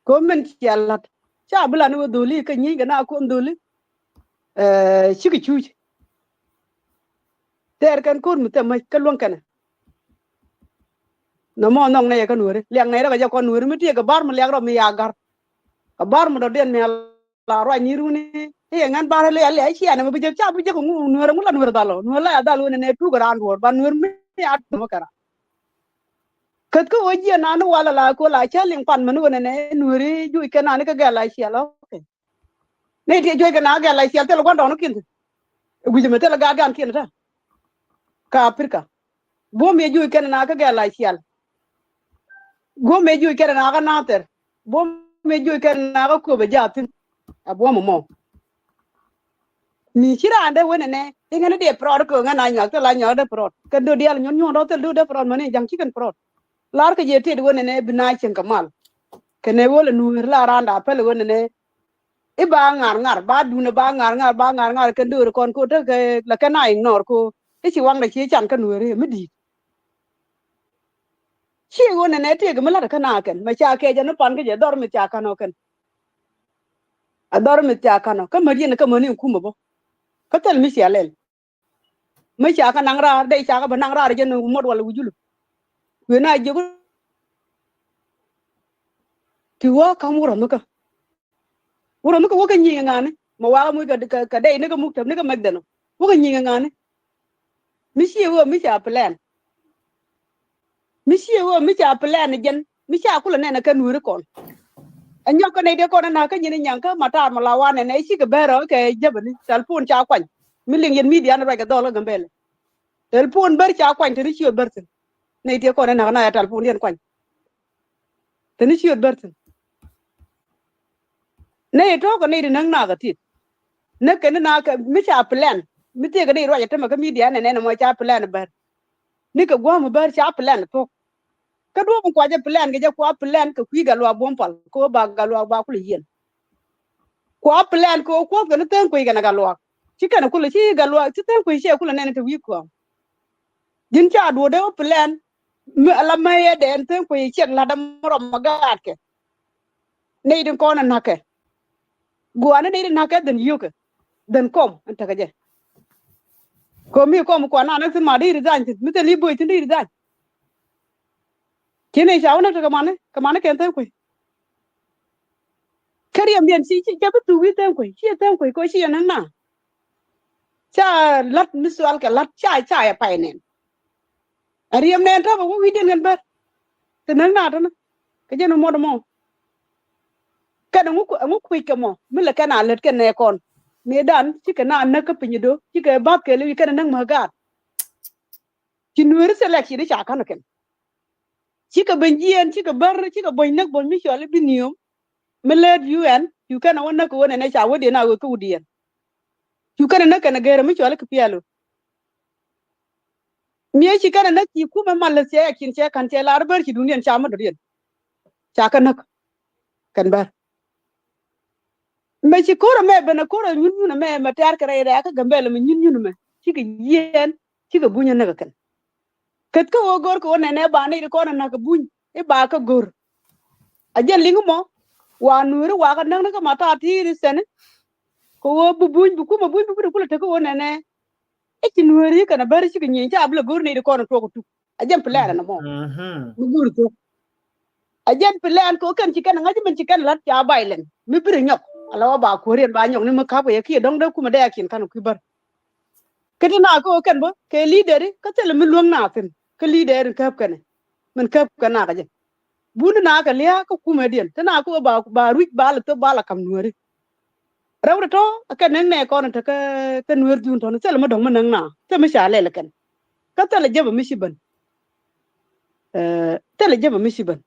Kɛ min cia lat ca bi lat ni wä dholi kɛ nyieny kɛ na kon dholi. Cikɛ cuuc. Tɛɛr kɛn ko̱r mi thɛm mäc kä luäŋ kɛnɛ. Nɔmɔ nhɔk nɛy ɛ kä nueeri liak nɛy rɔ kɛ jɛ kɔn nueeri mi tiek kɛ bar mi liak rɔ mi ya gar. Kɛ bar mi dɔ̱diɛn mi a la ruac ni runi i̱ yɛ ŋɛn bar liak liak i̱ cianɛ mi bi jek ca bi jek ŋu nueeri ŋu la nueeri dhal ɔ nueeri la ya dhal wen nɛ tuk raan duɔ̱ɔ̱r ba nueeri mi ya dɔ̱mä kɛ raan. Käth kä ɣöö jiɛn nani wal ala köl a cä liŋ pan mäni ɣöö nɛnɛ nueeri juuc kɛ nani kä gɛl a ciɛl ɔ. Nɛy ti juɔc kɛ na gɛl a ciɛl thil gua̱ndɔɔŋnikiɛn thi̱n. Ɛ gui̱c ɛmɛ thil gaat gankiɛn tä. Kä Aprika buɔ̱m yɛ juɔc kɛn na kä gɛl a ciɛl. Buɔ̱m yɛ juɔc kɛn na kä Nathɛr. Buɔ̱m yɛ juɔc kɛn na kä Köpɛ jaathin. A buɔ̱m ɛmɔ. Mi ci raan dee wen ɛnɛ iŋɛ ni dee prɔt kɛ ŋɛ na nyuak thil a nyuak dee prɔt kɛ do̱dial nyuɔn nyuɔn rɔ thil do̱ dee prɔt mäni ja̱ŋ ci kɛn prɔt. Lar kɛ jɛ tet wen ɛnɛ bi na cieŋ kɛ mal. Kɛnɛ wä lɛ nueer la raan da pɛl wen ɛnɛ. I̱ ba ŋa̱r ŋa̱r ba duundɛ ba ŋa̱r ŋa̱r ba ŋa̱r ŋa̱r kɛn döör kɔn ko tekɛ lɛ kɛn a ignore ko. I̱ ci waŋdɛ ci can kä nueeri mi di̱i̱t. Ci ɣöö nɛnɛ tëëk mi la̱t kä na kɛn mɛ ca kɛɛc ɛn pan kä jɛ dhɔr mi ca kän ɔ kɛn. A dhɔr mi ca kän ɔ kä mät yɛn kä mäni kumɛ bä. Kä thil mi cia lɛl. Mi ca kä naŋ raar dee ca kä bä naŋ raar jɛn muɔt wal wi̱c julu. Kuën a jiök ti wä ka̱m wurɔ mi kä. Wurɔ mi kä wä kä nyiŋ ŋa̱ni mɛ wakä muc kɛ dee ni kä muk täp ni kä mɛk dhen ɔ wä kä nyiŋ ŋa̱ni. Mi ciɛ wä mi ca plan. Mi ciɛ wä mi ca plan jɛn mi ca kulɛ nɛn ɛ kɛ nueeri kɔn. Ɛ nyɔk kä nɛy dee kɔn ɛ na̱k kä nyin ɛ nyaŋ kä matar mɛ la wanɛ nɛ cikɛ bɛr ɔ kɛ jäpäni tɛlpon ca kuany. Mi liŋ yɛn midia ni ruac kɛ dhɔl kä Gambɛlɛ. Tɛlpon bär ca kuany te ni ciöt bär thi̱n. Nɛy dee kɔn ɛ na̱k na ɛ tɛlpon diɛn kuany. Te ni ciöt bär thi̱n. Nɛy tɔ̱ kɛ nɛy ti näk nath a tit. Näk kɛ ni na kɛ mi ca plan mi thiek kɛ nɛy ruac a tämɛ kä midia nɛ nɛn ɛmɔ ca plan bär. Ni kɛ gua̱a̱m bär ca plan thuɔ̱k. Kä duɔ̱ɔ̱p in kua jɛ plan kɛ jɛ kua plan kɛ kui̱ Gatluak Buɔ̱m Pal kɛ ɣöö ba Gatluak ba kulɛ yiɛn. Kua plan kɛ ɣöö kuɔth kɛ ni Thɛŋ Kuec kɛnɛ Gatluak ci kɛnɛ kulɛ ci Gatluak ci Thɛŋ Kuec ciɛ kulɛ nɛn te wi̱i̱ kuɔ̱ɔ̱m. Ji̱n ca duɔ̱ɔ̱dɛ ɣöö plan mi ala mɛyɛ dɛn Thɛŋ Kuec ciɛk la̱t däm rɔm ma gaatkɛ. Nɛy din kɔn in na̱kɛ. Gua̱a̱ni nɛy din na̱kɛ dhän yio̱kɛ. Dhän kɔm in tekɛ jɛ. Ko̱mi kɔm kuan na näk thi̱n ma di resign thi̱n mi thil i̱ bo̱o̱c thi̱n di resign. Ci nɛy ca wä näk tekɛ mani kɛ mani kɛn Thɛŋ Kuec. Kä riɛm diɛn ci ci jɛ bi thuk i̱ Thɛŋ Kuec ci Thɛŋ Kuec ko̱ ci yɛn näk na. Ca la̱t mi thual kɛ la̱t ca ca yɛ pay nɛn. A riɛm nɛn tɔ̱ bɛ wä wi̱cdiɛn kɛn bär. Te näk na tɔ̱nä kɛ jɛn muɔt ɛmɔ. Kɛn ɛŋu ku, ɛŋu kui̱c kɛ mɔ mi lɛ kɛn a lät kɛn nɛ kɔn. Mëëdan cikɛ na näk kä piny do̱, cikɛ bath kɛ li̱w kɛn ɛ näk mäk gaat. Ci Nueeri selection i̱ ca kän kɛn. Cikɛ ben jiɛɛn, cikɛ bär, cikɛ buɔ̱ny näk buɔ̱ny mi cɔal i̱ bi niom. Mi lät U N cu kɛn ɛ wä näk kɛ wä nɛnɛ ca wädiɛn a wek kä wädiɛn. Cu kɛn ɛ näk kɛn ɛ gɛr mi cɔal i̱ kɛ piɛlu. Miɛ ci kɛn ɛ näk ci kumɛ mal lɛ thiɛ ɛ kin cɛ ka̱n cɛ lar bär ci duundiɛn ca mi dɔ̱diɛn. Ca kɛ näk kɛn bär. Mɛ ci ko̱r ɛmɛ ben ɛ ko̱r ɛ nyun nyun ɛmɛ mɛ tɛ̈r kɛ rɛy rɛ̈ɛ̈kä Gambɛl ɛmɛ nyun nyun ɛmɛ cikɛ yiɛɛn cikɛ buny ɛ näk ɛ kɛn. Keth kä ɣöö go̱r kɛ ɣöö nɛnɛ ba nɛy ti kɔn ɛ näk ɛ buny i̱ ba kä go̱r. A jɛn liŋ mɔ wa Nueeri wa kä näk ni kä ma ta̱a̱ ti̱i̱r i̱ thɛn i̱ kɛ ɣöö bi buny bi kumɛ buny bi bi ti kulɛ tek kä ɣöö nɛnɛ. I̱ ci Nueeri kɛn a bäri cikɛ nyieny ca bi lɛ go̱r nɛy ti kɔn ɛ tuɔk ɛ tuk. A jɛn plan ɛn ɛmɔ mi go̱r thuɔ̱k. A jɛn plan kɛ kɛn ci kɛn ŋa̱c min ci kɛn la̱t ca violent mi biri nyɔk. Ala wä ba kuäriɛn ba nyɔk ni mi ka̱p kɛ yɛ kiɛ dɔ̱ŋ dee kumɛ dee akin ka̱n kui̱ bär. Kä ti na kɛ kɛn bä kɛ leader i̱ kä thilɛ mi luäŋ na thi̱n kä leader in käp kɛn min käp kɛn na kɛ jɛ. Bun ti na kɛ lia̱a̱ kä kumɛdiɛn ti na kɛ ba ba ruic ba lɛ thop ba lɛ ka̱m Nuääri. Rɛw ti tɔ̱ ɛ kɛn näk nɛ kɔn in te kä Nueer dhun tɔ̱ni thilɛ mi dɔ̱ŋ mi näk na thilɛ mi ca lɛl kɛn. Kä thilɛ jɛpɛ mi ci ben. Thilɛ jɛpɛ mi ci ben.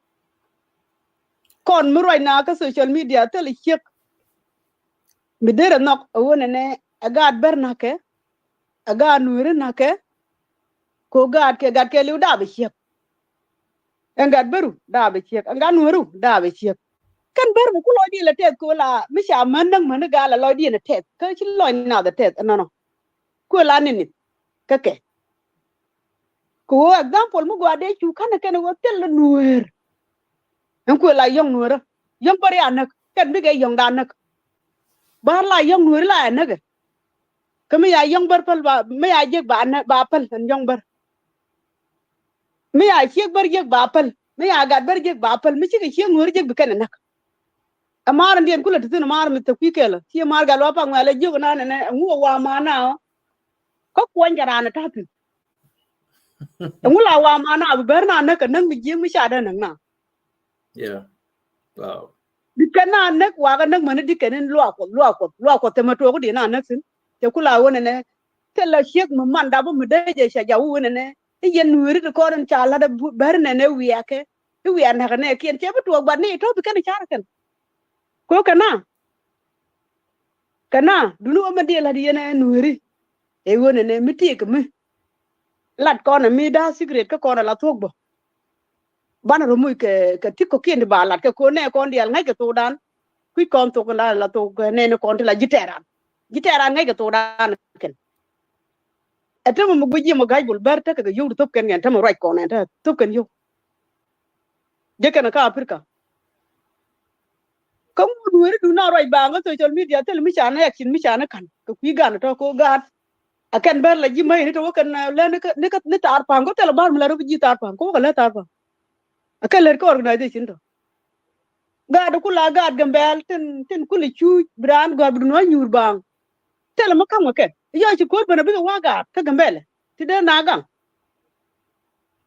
Kɔn mi ruac na kä social media thilɛ ciek. Mi derɛ nhɔk ɛ ɣöö nɛnɛ ɛ gaat bär na̱kɛ ɛ gaat Nueeri na̱kɛ. Ko gaat kɛ gat kɛ liw daap ɛ ciek. Ɛn gat bäru daap ɛ ciek ɛn gat Nueeru daap ɛ ciek. Kɛn bär mi ku lɔcdiɛn lɛ tɛth ko la mi ca män näk mäni gal la lɔcdiɛn ɛ tɛth kä ci lɔc nath ɛ tɛth ɛnɔnɔ. Kuɛ la ninith kä kɛ. Kɛ ɣöö example mi gɔaa dee cu känɛ kɛn ɣöö thil Nueer. Ɛn kuɛ la yɔ̱ŋ Nueerä yɔ̱ŋ bär ya näk kɛn bikɛ yɔ̱ŋdan näk. Bär la yɔ̱ŋ Nueeri la ya näkɛ. Kä mi ya yɔ̱ŋ bär päl ba mi ya jiäk ba näk ba päl ɛn yɔ̱ŋ bär. Mi ya ciek bär jiäk ba päl mi ya gat bär jiäk ba päl mi cikɛ ciek Nueeri jiäk bi kɛn ɛ näk. Ɛ maar in diɛn kulɛ ti thi̱n ɛ maar mi thɛ kui̱ kɛl ɔ ci maar gat luaak pak ŋuɛl ɛ jiök ɛ na nɛnɛ ɛŋu ɛ wa maar na ɔ. Kä kuɔny kɛ raan ɛ ta̱thi̱n. Ɛŋu la wa ma na bi bär na näk kɛ näk mi jiäk mi ca dee näk na. Di̱t kɛn na näk wakä näk mäni di̱t kɛn in luak kuɔth luak kuɔth luak kuɔth themɛ tuɔɔk di na näk thi̱n. Cɛ ku la wen ɛnɛ thilɛ ciek mi man dap mi dee jɛ ca jaw wen ɛnɛ. I̱ yɛn Nueeri ti kɔn in ca la̱t bär nɛnɛ wiakɛ i̱ wiak näk ɛnɛ kiɛn cɛ bi tuɔɔk bat ni itɔ̱ bi kɛn i̱ car kɛn. Ko kɛ na kɛ na duni wä mɛ diɛ la̱t yɛn ɛ Nueeri. Ɛ wen ɛnɛ mi tiek mi lat kɔn ɛ mi da̱a̱ secret kä kɔn ɛ la thuɔ̱k bä. Banɛ rɔ muc kɛ kɛ tik kɔ̱kiɛn ti ba lat kɛ ko̱n nɛ kɔn diaal ŋäc kɛ thokdan. Kui̱c kɔn thok la la thok nɛn kɔn ti la ji̱ tɛɛran ji̱ tɛɛran ŋäc kɛ thokdan kɛn. Ɛ tämɛ mi guic ji̱ mɔ ga̱c bul bär tekɛ kɛ yio̱w ti thop kɛn kɛn tämɛ ruac kɔn ɛn te thop kɛn yio̱w. Jek kɛn kä Africa. Kä ŋuɔ̱t Nueeri duun na ruac baaŋ kä social media thil mi ca ni action mi ca ni ka̱n kɛ kui̱ gan tɔ̱ ko gaat. A kɛn bär la ji̱ mäc ni tɔ̱ wä kɛn lä ni kä ni kä ni taar pa̱a̱ŋ kä thil bär mi la rɔ bi ji̱ taar pa̱a̱ŋ kä wä kɛ lä taar pa̱a̱ŋ. A kɛn lät kä organization tɔ̱. Gaat ku la gaat Gambɛl tin tin kuli cuuc bi raan gɔ̱a̱r bi duun wä nyuur baaŋ. Thilɛ mi ka̱m kɛ kɛ yɔc ci ko̱r ben a bikɛ wa̱a̱ gaat kä Gambɛlɛ ti dee na gaŋ.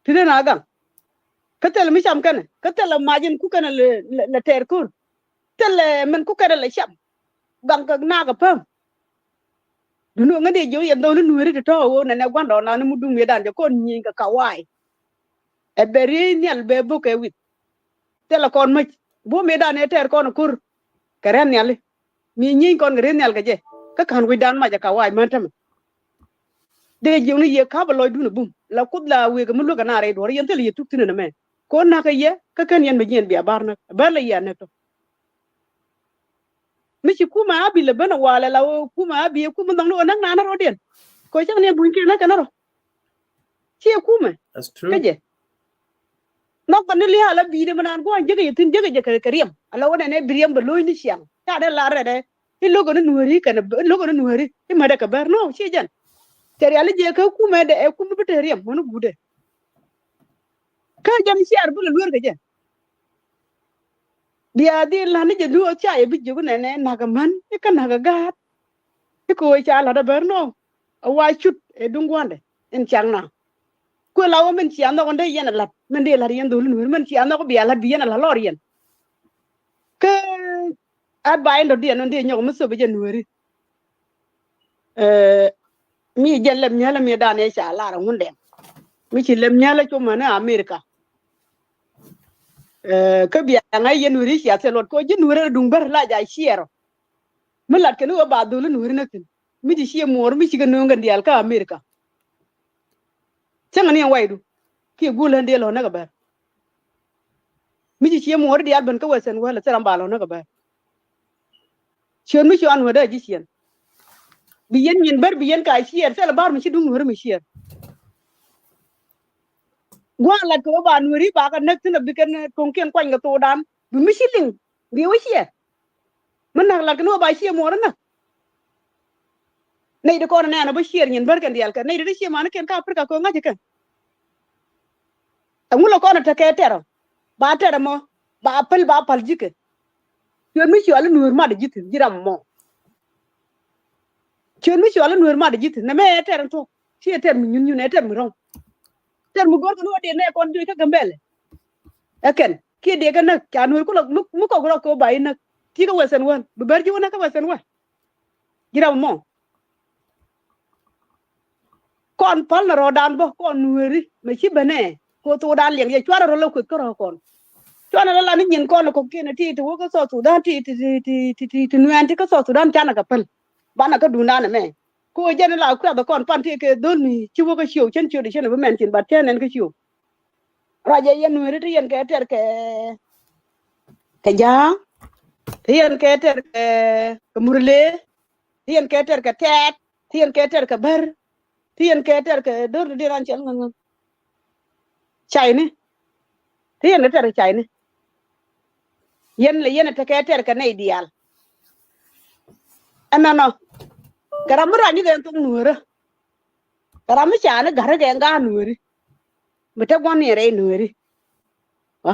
Ti dee na gaŋ. Kä thilɛ mi cam kɛnɛ kä thilɛ mac in ku kɛnɛ lɛ lɛ tɛɛr ko̱r. Thilɛ min ku kɛnɛ lɛ cam. Gaŋ kɛ na kɛ päm. Duni ŋäni jiök yɛn dhɔni Nueeri ti tɔ̱ ɣöö nɛnɛ gua̱ndɔɔŋ nani mi duŋ mietdan jɛ kɔn nyieny kɛ kawaai. Ɛ bɛ riey nhial bɛ bok kɛ wi̱th. Thilɛ kɔn mäc buɔ mietdan ɛ tɛɛr kɔn ko̱r. Kɛ rɛn nhiali mi nyieny kɔn kɛ riey nhial kɛ jɛ. Kä ka̱n wi̱cdan mac ɛ kawaai män tämɛ. Dee jiök ni yɛ ka̱pɛ lɔcdun ɛ bum la kuoth la wëë kɛ mi luäk kɛ na rɛy duɔ̱ɔ̱r yɛn thilɛ yɛ tuk thi̱n ɛn ɛmɛ. Ko̱n na̱k kɛ yɛ kä kän yɛn mi jiɛn bia ba̱r näk bär lɛ yɛ näk tɔ. Mi ci kumɛ a bi lɛ ben a walɛ la wä kumɛ a bi ɛ kumɛ nhɔk ni wä näk nanä rɔ̱diɛn. Kɔ cäŋ ni ɛ buny kɛ näk kɛn rɔ. Ci ɛ kumɛ kä jɛ. Nhɔk kɛ ni lia̱a̱ la bi̱i̱dɛ mi naan gua̱a̱ny jekɛ yɛ thi̱n jekɛ jɛ kɛ riɛm a la wä nɛnɛ bi riɛm bɛ lo̱cni ciaŋ ca dee la rɛdɛ. I̱ lo̱kɛ ni Nuääri kɛn i̱ lo̱kɛ ni Nuääri i̱ mädɛ kɛ bär no ci jɛn. Cɛ riali jɛ kɛ kumɛ dɛ ɛ kumɛ bi te riɛm wä ni guudɛ. Kä jɛn ciar bi lɛ lueer kɛ jɛ. Bia dhil la̱t ni jɛ duɔth ca yɛ bi jiök nɛnɛ na̱k ɛmän i̱ kä na̱k ɛ ga̱a̱t. I̱ kɛ ɣöö ca la̱t ɛ bär nɔ ɛ wa cut ɛ duŋ gua̱ndɛ in cak na. Kuɛ la wä min cia nhɔk in dee yɛn a la̱t, min dee la̱t yɛn dholi Nueeri, min cia nhɔk bia la̱t bi yɛn a la̱t lɔr yɛn. Kä advice in dɔ̱diɛn in dee nyɔk mi thop jɛ Nueeri. Eh, mi jɛ lɛp nyälä mi dan ɛ ca lar a ŋundɛ. Mi ci lɛp nyälä cumä ni America. Eh, kä bia ŋa̱c yɛn Nueeri cia thil luɔt kɔ ji̱ Nueeri duŋ bär la ja share. Mi lat kɛn wä ba dholi Nueeri näk thi̱n. Mi ci cie muɔɔr mi ci kɛ nööŋ kɛn diaal kä America. Cäŋ ni ɛn waydu kiɛ guul ɣän dee lɔ̱n näk a bär. Mi ci cie muɔɔr diaal ben kä Western world thil ram ba lɔ̱n näk a bär. Ciöt mi cuan wä dee ji̱ ciɛn. Bi yɛn nyin bär bi yɛn ka share thil bar mi ci duŋ Nueeri mi share. Gua̱a̱n lat kɛ wä ba Nueeri ba kɛ näk thi̱n a bi kɛn tuŋkiɛn kuany kɛ thokdan. Bi mi ci liŋ bi wä share. Mi näk lat kɛn wä ba share muɔɔr näk. Nɛy di kɔn nɛɛn a bä share nyin bär kɛn diaal kɛ nɛy di di share mani kɛn kä Africa kɛ ŋa̱c kɛn. Ɛŋu lɛ kɔn a tekɛ tɛrɛ ba tɛrɛ mɔ ba päl ba päl ji̱ kɛ. Ciöt mi cuali Nueeri mat ji̱ thi̱n ji̱ ram mɔ. Ciöt mi cuali Nueeri mat ji̱ thi̱n nɛ mɛ ɛ tɛr in thuɔ̱k ci ɛ tɛr mi nyun nyun ɛ tɛr mi rɔ̱ŋ. Tɛr mi go̱r kɛ ni wä dee nɛ kɔn juɔc kä Gambɛlɛ. Ɛ kɛn kiɛ dee kɛ näk ca Nueeri kulɔ mi kɔk rɔk kɛ wä ba inäk. Ti kä Western world bi bär ji̱ wä näk kä Western world. Ji̱ ram mɔ. Kɔn päl na rɔɔdan bä kɔn Nueeri mɛ ci bänɛ. Ko thokdan liɛŋ yɛ cuarɛ rɔ lɛ kueth kä rɔɔkɔn. Cuarɛ rɔ la ni nyin kɔn kɔkiɛn ti ti wä kä South Sudan ti ti ti ti ti ti nuɛn ti kä South Sudan canɛ kɛ päl. Banɛ kä dundan ɛmɛ. Ko jɛn la kuɛth kɔn pan ti kɛ dhol mi ci wä kä ciöw cɛn ciöt cɛn bi mɛn cin bat cɛn ɛn kä ciöw. Ruacɛ yɛn Nueeri ti yɛn kɛ tɛr kɛ kɛ ja̱a̱ŋ. Ti yɛn kɛ tɛr kɛ kɛ murle. Ti yɛn kɛ tɛr kɛ tɛɛt. Ti yɛn kɛ tɛr kɛ bär. Ti yɛn kɛ tɛr kɛ dör ti di ran cɛl ŋän ŋän. Cayni. Ti yɛn kɛ tɛr kɛ cayni. Yɛn lɛ yɛn ɛ tekɛ tɛr kɛ nɛy diaal. Ɛnɔnɔ. Kɛ ram mi ruacni kɛ ɛn thok Nueerä. Kɛ ram mi cani ga̱ri kɛ ɛn ga̱a̱ Nueeri. Mi te gua̱n ni rɛy Nueeri. Wa.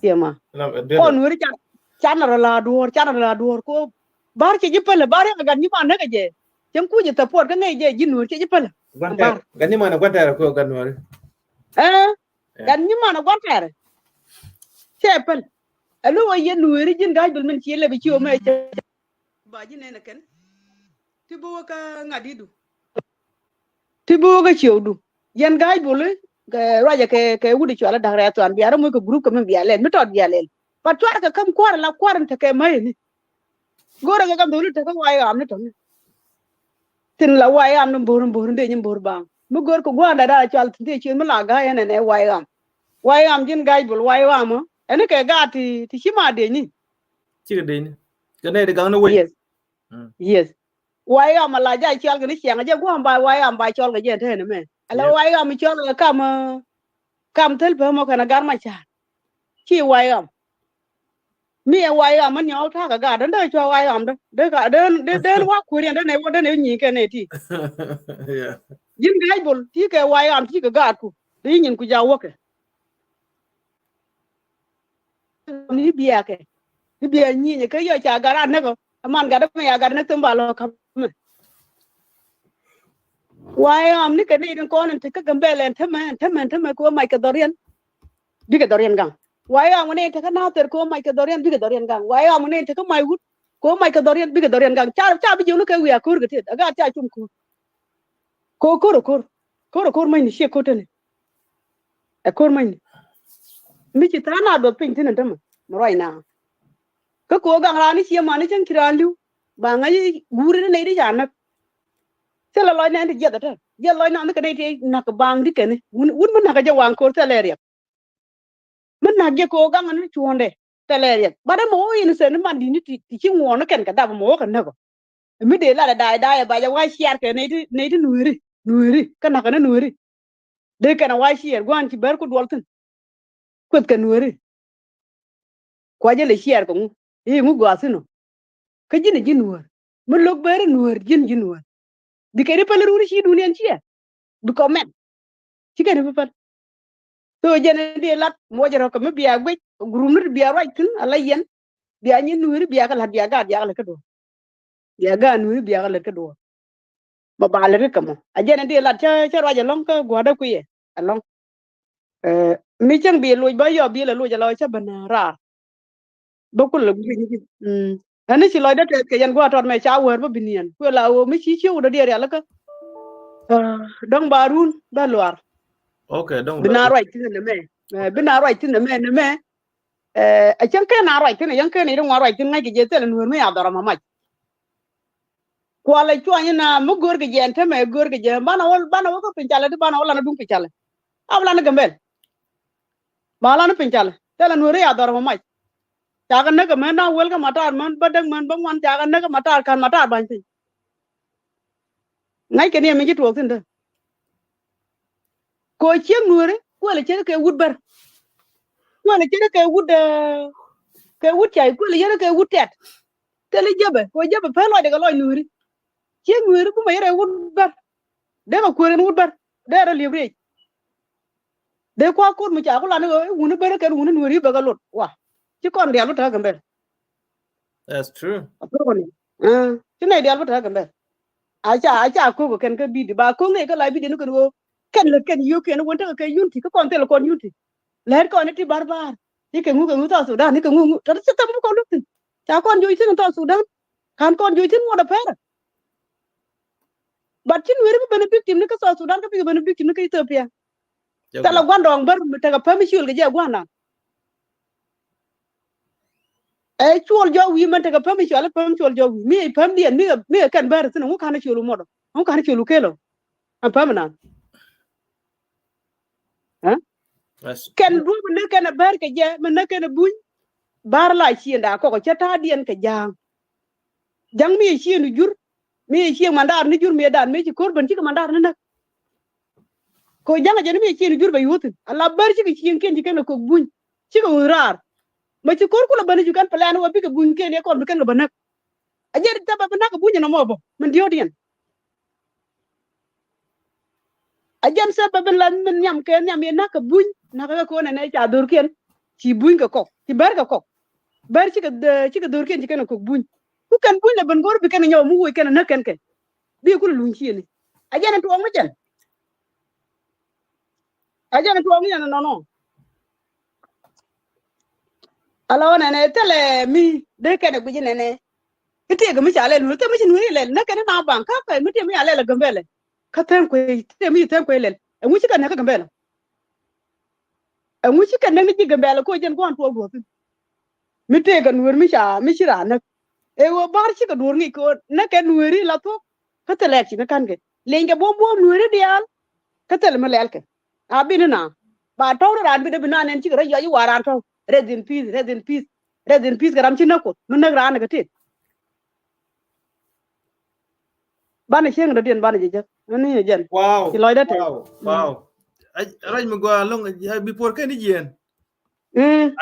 Tiɛ ma. Kɔn Nueeri can, can rɔ la duɔ̱ɔ̱r, can rɔ la duɔ̱ɔ̱r ko. Bar cɛ ji̱ pälä, bar yɛ gat nyiman näk kɛ jɛ. Cɛ kuc jɛ support kä ŋäc jɛ ji̱ Nueeri cɛ ji̱ pälä. Bar. Gat nyiman gua̱n tɛɛrɛ ko gat Nueeri. Ɛɛ. Gat nyiman gua̱n tɛɛrɛ. Cɛ päl. Ɛ lo wä yɛ Nueeri ji̱n ga̱a̱c bil min ci lɛ bi ci wä mɛ cɛ. Ba ji̱ nɛn ɛ kɛn. Ti bi wä kä ŋa̱t i̱du. Ti bi wä kä ciökdu. Yɛn ga̱a̱c bol i̱ kɛ ruacɛ kɛ kɛ wut i̱ cual i̱ da̱k rɛɛ thuan bia rɔ muc kɛ group kɛ mi bia lɛl mi tɔt bia lɛl. But cuarɛ kɛ käm kua̱r la kua̱r in tekɛ mäc ni. Go̱rɛ kɛ kɛ dholi tekɛ wa̱i̱ ɣam ni tɔ̱ni. Thin la wa̱i̱ ɣam ni bo̱r bo̱r in dee nyi bo̱r baŋ mi go̱r kɛ gua̱a̱n da̱t da̱t cual thin tëë ciöt mi la ga̱a̱c ɛn ɛn ɛ wa̱i̱ ɣam. Wa̱i̱ ɣam ji̱n ga̱a̱c bol wa̱i̱ ɣam ɔ ɛn kɛ ga̱a̱t ti ti ci ma dee nyi. Cikɛ dee nyi. Kɛ nɛy ti gaŋ ni wec. Yes. Yes. Wa̱i̱ ɣam a la ja cɔl kɛ ni ciaŋ a jɛ gua̱a̱m ba wa̱i̱ ɣam ba cɔl kɛ jɛ te ni mɛ. Ala wa̱i̱ ɣam cɔl kɛ kam kam thil pɛ mɔ kɛn a gar ma ca. Ci wa̱i̱ ɣam. Mi ɛ wa̱i̱ ɣam a nyɔk ta̱a̱ kɛ gaat dee cua wa̱i̱ ɣam dee dee ka dee dee dee wa kueer yɛn dee ne wä dee ne nyi kɛ ne ti. Ji̱n ga̱a̱c bol ti kɛ wa̱i̱ ɣam ti kɛ gaatku dee nyin ku ja wäkɛ. Ni biakɛ ni bia nyinyɛ kä yɔ ca gat a näk ɔ. Aman gat mɛ ya gat näk thim ba lɔ kamɛ. Wa̱i̱ ɣam ni kɛ ni rin kɔn in te kä Gambɛlɛ in tämɛ in tämɛ in tämɛ kɛ wä mac kɛ dhɔriɛn. Bikɛ dhɔriɛn gaŋ. Wa̱i̱ ɣam ni in te kä Nathɛr kɛ wä mac kɛ dhɔriɛn bikɛ dhɔriɛn gaŋ. Wa̱i̱ ɣam ni in te kä mac wut kɛ wä mac kɛ dhɔriɛn bikɛ dhɔriɛn gaŋ. Ca ca bi jiɔni kɛ wi̱i̱ a ko̱r kɛ tet a gaat ca cum ko̱r. Ko̱r ko̱r ko̱r ko̱r ko̱r mac ni ciɛ ko̱r teni. Ɛ ko̱r many. Mi ci tha̱a̱ŋ na duɔth piny thi̱n ɛn tämɛ mi ruac na. Kä ko̱o̱k gaŋ raan i̱ cie man i̱ cäŋ ci raan li̱w ba ŋäc i̱ guuri ni nɛy ti ca näk. Thilɛ lɔc nɛn ti jiɛth ɛ tɛr jiɛth lɔc na ni kɛ nɛy ti näk baŋ di kɛn i̱ wun mi näk ɛ jɛ waŋ ko̱r thilɛ riɛk. Mi näk jɛ ko̱o̱k gaŋ ni cuɔ̱ɔ̱ndɛ thilɛ riɛk bat ɛmɛ wä in thɛn i̱ man di̱t ni ti ci ŋuɔ̱ɔ̱n ni kɛn kɛ dap ɛmɛ wä kɛ näk ɔ. Mi dee lat ɛ da̱a̱c da̱a̱c ɛ ba jɛ wa̱c ciaar kɛ nɛy ti nɛy ti nueeri nueeri kä na̱kä ni nueeri. Dee kɛn ɛ wa̱c ciaar gua̱a̱n ci bär ku duɔl thi̱n. Kueth kɛ nueeri. Kua̱c jɛ lɛ ciaar kɛ ŋu i̱ ŋu gɔaa thi̱n ɔ. Kä ji̱n ɛ ji̱ nueer mi lo̱k bär ɛ nueer ji̱n ji̱ nueer. Bi kɛn i̱ päl run i̱ ci duniɛn ciɛ bi kɔmɛn. Ci kɛn i̱ bi päl. Thok jɛn in dee lat muɔcɛ rɔ̱ kɛ mi bia guic gurum ni ti bia ruac thi̱n ala yɛn. Bia nyin nueeri bia kɛ la̱t bia gaat bia kɛ lät kä duɔ̱ɔ̱r. Bia gaat nueeri bia kɛ lät kä duɔ̱ɔ̱r. Bä ba lät kä kɛ mɔ a jɛn in dee lat cä cä ruac ɛlɔ̱ŋ kä gua̱a̱dä kuiyɛ. ɛlɔ̱ŋ. Ɛ, mi cäŋ bi loc bä yɔ bi lɛ loc ala cä ben raar. Bä kul lɛ guic ni. Mm. Ɛn ni ci lɔcdä tɛth kɛ yɛn gua̱a̱ tɔt mɛ ca wäär bä bi niɛn. Kuɛ la ɣöö mi ci ciek wut dɔ̱diɛn rialikä. Ɛ, dɔ̱ŋ ba run bä luaar. Okay, dɔ̱ŋ bi na ruac thi̱n nɛ mɛ. Ɛ, bi na ruac thi̱n nɛ mɛ nɛ mɛ. Ɛ, ɛ cäŋ kɛn a ruac thi̱n, ɛ cäŋ kɛn i̱ ri ŋuan ruac thi̱n ŋa̱ckɛ jɛ thilɛ nuäär mi a dhɔr ama mac. Kualɛ cuany na mi gör kɛ jɛ ɛn tämɛ gör kɛ jɛ banɛ wä, banɛ wä kä piny calɛ ti banɛ wä lan duŋ piny calɛ. A wä lan Gambɛl. Ba lan piny calɛ thilɛ nuäär mi a dhɔr ama mac. Cakɛ näk kɛ män na wël kä matar män bä däk män bä ŋuan cakɛ näk kɛ matar ka̱n matar ba̱ny piny. Ŋa̱ckɛ ni ɛmɛ ci tuɔɔk thi̱n dee. Kɛ ɣöö ciek nuääri kuɛlɛ ce̱tkɛ kɛ wut bär. Kuɛlɛ ce̱tkɛ kɛ wut, ɛ, kɛ wut cay kuɛlɛ ce̱tkɛ kɛ wut tɛt. Thilɛ jäpɛ kɛ ɣöö jäpɛ pek lɔcdɛ kɛ lɔc nuääri. Ciek nuääri bumɛ ce̱tkɛ kɛ wut bär. Dee kɛ kuäär ɛn wut bär dee rɔ li̱ep riec. Dee kua̱r ko̱r mi ca ku lan i̱ ɣöö i̱ wuni bär kɛn wuni nuääri bɛ kɛ lot wa. Ci kɔn diaal wä te kä Gambɛl. That's true. Athok ni. Aa, ci nɛy diaal bä te kä Gambɛl. A ca, a ca ko̱k kɛn kä bidi ba ko̱k nɛy kä la bidi ni kɛn ɣöö kɛn lät kɛn yio̱o̱kiɛn wän tekɛ kɛ unity kä kɔn thilɛ kɔn unity. Lɛt kɔn ni ti barbar. Ni kɛ ŋu kɛ ŋu South Sudan ni kɛ ŋu ŋu tɔt ci thɛm bi kɔn luk thi̱n. Ca kɔn joc thi̱n South Sudan. Ka̱n kɔn joc thi̱n ŋuɔt apɛrɛ. But ci nueri bi ben a victim ni kä South Sudan kä bikɛ ben a victim ni kä Ethiopia. Thilɛ gua̱n dɔɔŋ bär tekɛ päm i̱ ciöl kɛ jɛ gua̱n dɔɔŋ. Ɛ cuɔl jɔk wi̱i̱ mɛn tekɛ päm i̱ cual i̱ päm cuɔl jɔk wi̱i̱ mi i̱ päm diɛn mi kɛ, mi kɛ kɛn bär thi̱n ɛŋu ka̱n i̱ cuɔl wi̱i̱ muɔt ɛŋu ka̱n i̱ cuɔl wi̱i̱ kel ɔ ɛŋu ka̱n i̱ cuɔl wi̱i̱ kel ɔ. Ɛn? Kɛn duɔ̱p mi näk kɛn ɛ bär kɛ jɛ mi näk kɛn ɛ buny. Bär la ciënda kɔk ɛ cä ta̱a̱diɛn kɛ ja̱a̱ŋ. Ja̱ŋ mi ɛ ciëndu jur mi ɛ ciëŋ mandaar ni jur mi ɛ da̱a̱n mi ci ko̱r ben cikɛ mandaar ni näk. Kɛ ja̱ŋ a jɛn mi a cieŋ jur bɛ yuɔ̱thin a la bär cikɛ cieŋkiɛn ci kɛn kɛ kök buny. Cikɛ ɣöö raar mɛ ci ko̱r kulɛ bäni cu kɛn plan wä bikɛ bunykiɛn yɛ kɔn bi kɛn kɛ bä näk. A jɛn thɛpɛ bi näk kɛ buny ɛn ɛmɔ bä min diɔ̱ɔ̱diɛn. A jɛn thɛpɛ bi la min nhiam kɛ nhiam yɛ näk kɛ buny näk kɛ ko̱n ɛn ɛ ca dhorkiɛn. Ci buny kɛ kɔk ci bär kɛ kɔk. Bär cikɛ, cikɛ dhorkiɛn ci kɛn kɛ kök buny. Ku kɛn buny lɛ ben go̱r bi kɛn kɛ nyɔw mi woc kɛn ɛ näk kɛn kɛ. Bi kulɛ luny ciëni a jɛn ɛ tuɔɔk mi jɛn. A jɛn tuɔɔk ni ɛn nɔnɔ. Ala wä nɛnɛ thilɛ mi dee kɛn ɛ guic nɛnɛ. I̱ tëëk mi ca lɛl nueri thil mi ci nueri lɛl nä kɛn i̱ na baŋ kä pɛy mi tëëk mi ca lɛl ɛ Gambɛlɛ. Kä thɛm kuec tëëk mi ci thɛm kuec lɛl ɛŋu ci kɛn nɛ kä Gambɛlɛ. Ɛŋu ci kɛn nɛ ni ji̱ Gambɛlɛ koc jɛn gua̱n tuɔɔk duɔ̱ɔ̱thin. Mi tëëk kɛ nueri mi ca mi ci raan näk. Ëë ɣöö bär cikɛ duɔ̱ɔ̱r ŋic kɛ ɣöö näk kɛ nueri la thuɔ̱k. Kä thilɛ ci ni ka̱n kɛ leny kɛ buɔ̱m buɔ̱m nueri diaal. Kä thilɛ mi lɛl kɛ a bini na ba tɔ̱w ri raan bi dee bi na nɛn cikɛ rɔ yɔc i̱ wa raan tɔ̱w. Rest in peace, rest in peace, rest in peace kɛ ram ci näk kuoth mi näk raan kɛ tit. Banɛ cieŋ dɔ̱diɛn banɛ jɛ jek ni jɛn. Wow. Ci lɔcdä tɛ. Wow. Wow. Rɛc mi gɔaa loŋ before kɛn i̱ jiɛn.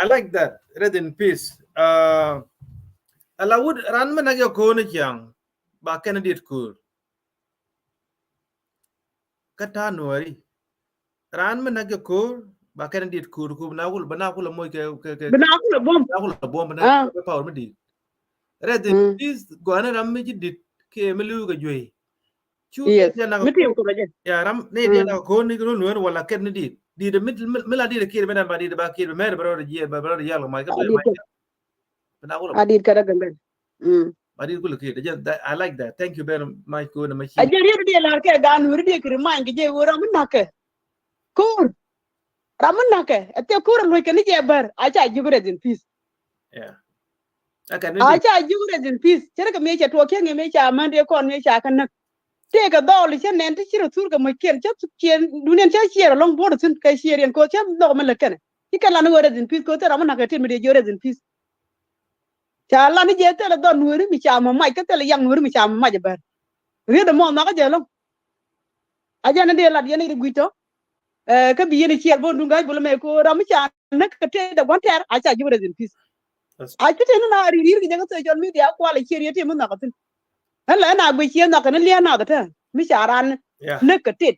I like that. Rest in peace. Ala wut ran mi nak yɛ ko̱o̱n i̱ ciaŋ ba kɛn i̱ diet ko̱o̱r. Kä ta̱a̱ nuɔɔri ran mi nak yɛ ko̱o̱r ba kɛn i̱ diet ko̱o̱r ku bi na kul ba na kul a moc kɛ kɛ bi na kul a buɔ̱m bi na kul a buɔ̱m bi na kul a power mi diet. Rest in peace gɔani ram mi ci dit kiɛ mi li̱w kɛ juey. Cu yes mi tim kura jɛ. Ya ram ni diet na ko̱o̱r ni run wen wala ket ni dit dit mi mi la dit kiɛ bi nan ba dit ba kiɛ bi mɛr ba rɔ jiɛ ba rɔ yal ma ka ba ma. A dit kara gambel. Ba dit kul kiɛ. I like that. Thank you very much. Ko̱o̱r ni ma ci a jɛ riet di lar kɛ gan wuri di kiri man ki jɛ wura mi nak kɛ. Ko̱o̱r. Ram mi na̱kɛ ɛ thil ko̱r ɛ luɔ̱ckɛ ni jɛ bär a ca ji̱ bi rest in peace. A ca ji̱ bi rest in peace cɛ rɛ kɛ mi cɛ tuɔɔk kiɛŋ mi ca män dee kɔn mi ca kä näk. Tëëkɛ dhɔɔl cä nɛn ti ci rɛ thur kɛ moc kiɛn cä ciɛn duniɛn cä ciɛɛr ɛlɔ̱ŋ buɔ̱t ɛ thi̱n kɛ ciɛɛr yɛn ko̱ cä dhɔk mi lät kɛnɛ ci kɛn lan i̱ ɣöö rest in peace ko̱ thil ram mi na̱kɛ tin mi dee ji̱ rest in peace. Ca lan i̱ jɛ thilɛ dhɔl nueeri mi ca mɔ mac kä thilɛ yaŋ nueeri mi ca mɔ mac ɛ bär. Riet ɛmɔ nhɔakä jɛ ɛlɔ̱ŋ. A jɛn in dee lat yɛn in gui̱c tɔ. Kä bi yɛn in ciɛɛr bo̱n duŋ ga̱a̱c bol mɛ ko ram mi ca näk kɛ tëë dɛ gua̱n tɛr a ca ji̱ rest in peace. A ci tëë ni na ri̱i̱r ri̱i̱r kɛ jɛ kä social media kual a ciɛɛr yɛ tëë mi nhɔk a thi̱n. Ɣän la ɣän a guic ciɛ nhɔk kɛn li̱eŋ nath tä mi ca ran näk kɛ tëë.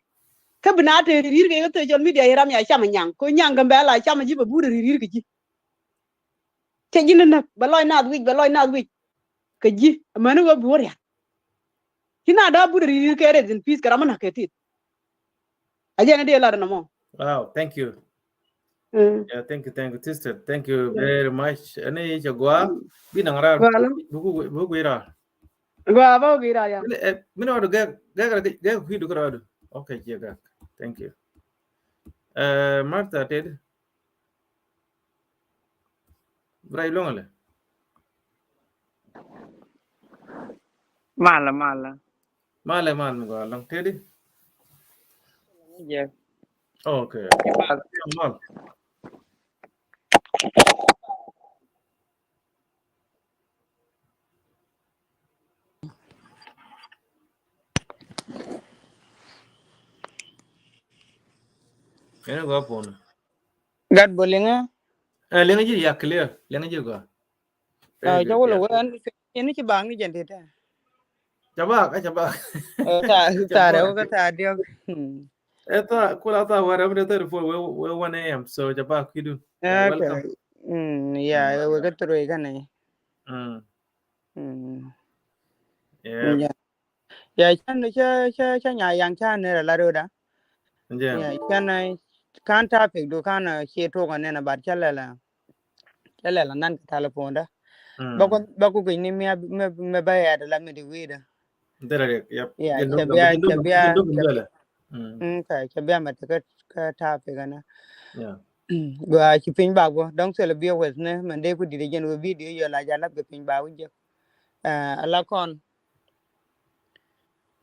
Kä bi na tëë ri̱i̱r ri̱i̱r kɛ jɛ kä social media yɛ ram ya cam a nyaŋ ko nyaŋ kɛ bɛ la cam a ji̱ bɛ buut ri̱i̱r ri̱i̱r kɛ ji̱. Cɛ ji̱n näk bɛ lɔc nath wi̱c bɛ lɔc nath wi̱c. Kɛ ji̱ amäni ɣöö bi wä ria̱k. Ci na da̱a̱ but ri̱i̱r kɛ rest in peace kɛ ram mi na̱k kɛ tit. A jɛn in dee lat ɛn ɛmɔ. Wow, thank you. Mm. Yeah, thank you, thank you, sister. Thank you very much. Ɛn i̱ cɛ gɔaa, bi naŋ raar. Gɔaa lɔ. Bi ku, bi ku raar. Gɔaa ba ku raar, ya. Min, eh, min wa du gɛk, gɛk, gɛk, gɛk kui̱ du kɛ raar du. Okay, ciɛ gɛk. Thank you. Eh, Martha, Ted. Bra ilɔŋ alɛ. Malɛ, malɛ. Malɛ, mal mi gɔaa lɔŋ Tedi. Yes. Okay. Mal. Mal. Ɛn gɔaa puɔ̱nɛ. Gat bɔ liŋä? Eh, liŋä ji̱ ya clear. Liŋä ji̱ gɔaa. Very good, yeah. Ca wä lɛ wä ɛn, ɛn ci baŋ ni jɛn ti tɛ. Ca bak, eh, ca bak. Eh, ta, ta rɛ wä kä ta diɔk. Hmm. Eh, ta, kula ta wä rɛ mi de thirty-four, wä, wä one A M. So ca bak kidu. Yeah, okay. Welcome. Mm, yeah, wä kä three kä nɛ. Mm. Mm. Yeah. Yeah. Ya can, ca, ca, ca nya yaŋ ca nɛ rɛ la rɛ da. Yeah. Ya can, eh, kan topic du kan, eh, cie tuɔk nɛ na bat ca lɛ la. Ca lɛ la nan kɛ telephone da. Mm. Ba ku, ba ku guic ni mi a, mi, mi ba ya da la mi di wi̱i̱ da. Dɛrɛ riɛk, yep. Ya, ca bia, ca bia, ca bia. Mm. Mm, ka, ca bia ma te kä, kä topic na. Yeah. Gua ci piny ba gua dɔŋ thilɛ bi weth ni mɛn dee ku dit jɛn wä video yɔ la ja lap kɛ piny ba wä jek. Eh, ala kɔn.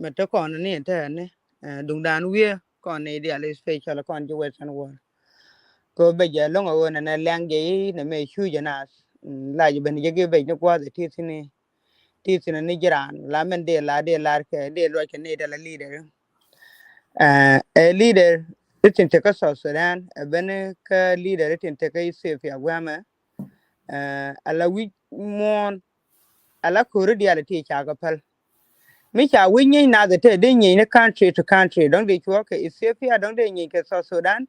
Mɛ te kɔn ni te ni, eh, duŋdan wi̱i̱ kɔn ni dial special kɔn ji̱ Western world. Kɛ bɛ jɛ loŋ a ɣöö nɛ nɛ lɛŋ jɛ i̱ nɛ mɛ cuc jɛ naath. Mm, la jɛ ben jɛ gi bɛ ni gua̱a̱th ɛ ti thini, ti thini ni ji̱ raan la mɛn dee la dee lar kɛ dee luɔc kɛ ni dee la leader. Eh, ɛ leader itin tekä South Sudan, ɛ ben kä leader itin tekä Ethiopia guɛmɛ. Eh, ala wi̱c muɔ̱ɔ̱n, ala köri dial ti ca kɛ päl. Mi ca wi̱c nyieny nath ɛ te dee nyieny ni country to country, dɔ̱ŋ dee cuɔ kɛ Ethiopia, dɔ̱ŋ dee nyieny kɛ South Sudan,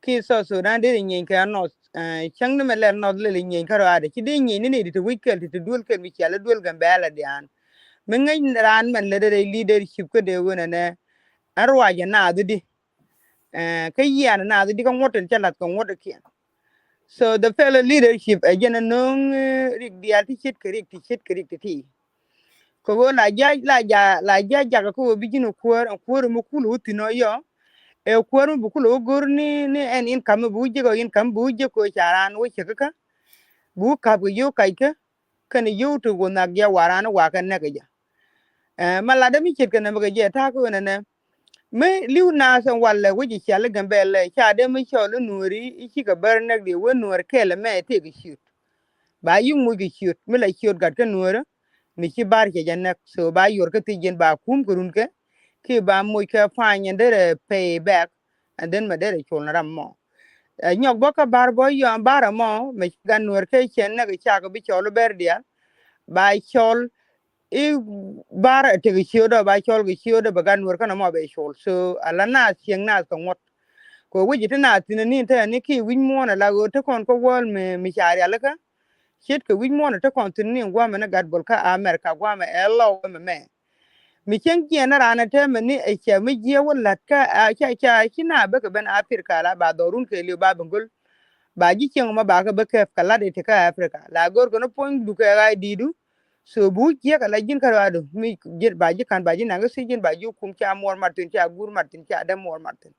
ki South Sudan dee nyieny kɛ North, eh, cäŋ ni mɛ lɛl North lɛl nyieny kä rɔaadɛ, ci dee nyieny ni ni ti ti wi̱c kɛl, ti ti duel kɛl, mi cial duel Gambɛla diaan. Mi ŋäc raan mɛn lɛ dee leadership kä dee wen ɛnɛ, ɛn ruacɛ nath di. Eh, kä yian naath di kä ŋuɔ̱t tin cä lath kɛ ŋuɔ̱t kiɛn. So the fellow leadership, eh, jɛn a no̱o̱ŋ, eh, rik diaal ti ce̱tkɛ rik, ti ce̱tkɛ rik ti ti. Kɛ ɣöö la ja, la ja, la ja jakä kä ɣöö bi ji̱n kuäär, kuäär mi kul wä thi̱n ɔ yɔ. Ɛ kuäär mi bi kul wä go̱r ni, ni ɛn income mi bi wä jek ɔ, income bi wä jek kɛ ɣöö ca raan wä cɛ kä kä. Bi wä ka̱p kɛ yio̱w kac kä. Kɛn yio̱w ti wä nhak jɛ waran wakä nɛk jɛ. Eh, ma latdä mi ce̱tkɛ nɛmɛ kɛ jɛ ta̱a̱ kä ɣöö nɛnɛ. Mi li̱w naath ɛn walɛ wec i̱ cial i̱ Gambɛlɛ ca dee mi cɔl i̱ nuääri i̱ cikɛ bär nɛk di wee nuäär kɛl ɛmɛ tëëkɛ ciöt. Ba yi̱k moc kɛ ciöt mi la ciöt gat kä nuäärä mi ci bar cɛ jɛ nɛk. So ba yuɔr kä thiec jiɛn ba kum kɛ run kɛ kiɛ ba moc kɛ pa̱ny ɛn derɛ pay back. And then mɛ derɛ col ni ram mɔ. Eh, nyɔk bä kä bar bä yɔm bar ɛmɔ mɛ ci gat nuäär kɛ cɛn nɛk cakɛ bi cɔl i̱ bɛr diaal. Ba cɔl i̱ bar ɛ tekɛ ciötdä ba cɔl kɛ ciötdä bɛ gat nuäär känɛ mɔ bɛ col. So ala naath cieŋ naath kɛ ŋuɔ̱t. Kɛ wi̱c i̱ ti naath thi̱n ni te ni ki wi̱c muɔ̱ɔ̱n ala ɣöö te kɔn kä wäl mi, mi ca rialikä. Ce̱tkɛ wi̱c muɔ̱ɔ̱n te kɔn thi̱n ni gua̱a̱mɛ ni gat bol kä America gua̱a̱mɛ ɛ lɔw mɛ mɛ. Mi cieŋ jiɛn ni raan ɛ täämɛ ni ɛ cɛ mi jiɛ wä la̱t kä, a, ca, ca, ci na bä kɛ ben Africa la ba dhɔrun kɛ liw ba ben göl. Ba ji̱ cieŋ mɔ ba kɛ bä kɛp kɛ la̱t iti kä Africa. La go̱r kɛ ni puɔ̱ny dukɛ ɣa̱c di̱i̱du. So bi wä jiɛk ala ji̱n kä ruaadu. Mi ji̱n ba ji̱ ka̱n ba ji̱ naŋ kä thiec ji̱n ba ji̱ kum ca muɔɔr mat thi̱n, ca guur mat thi̱n, ca däm muɔɔr mat thi̱n.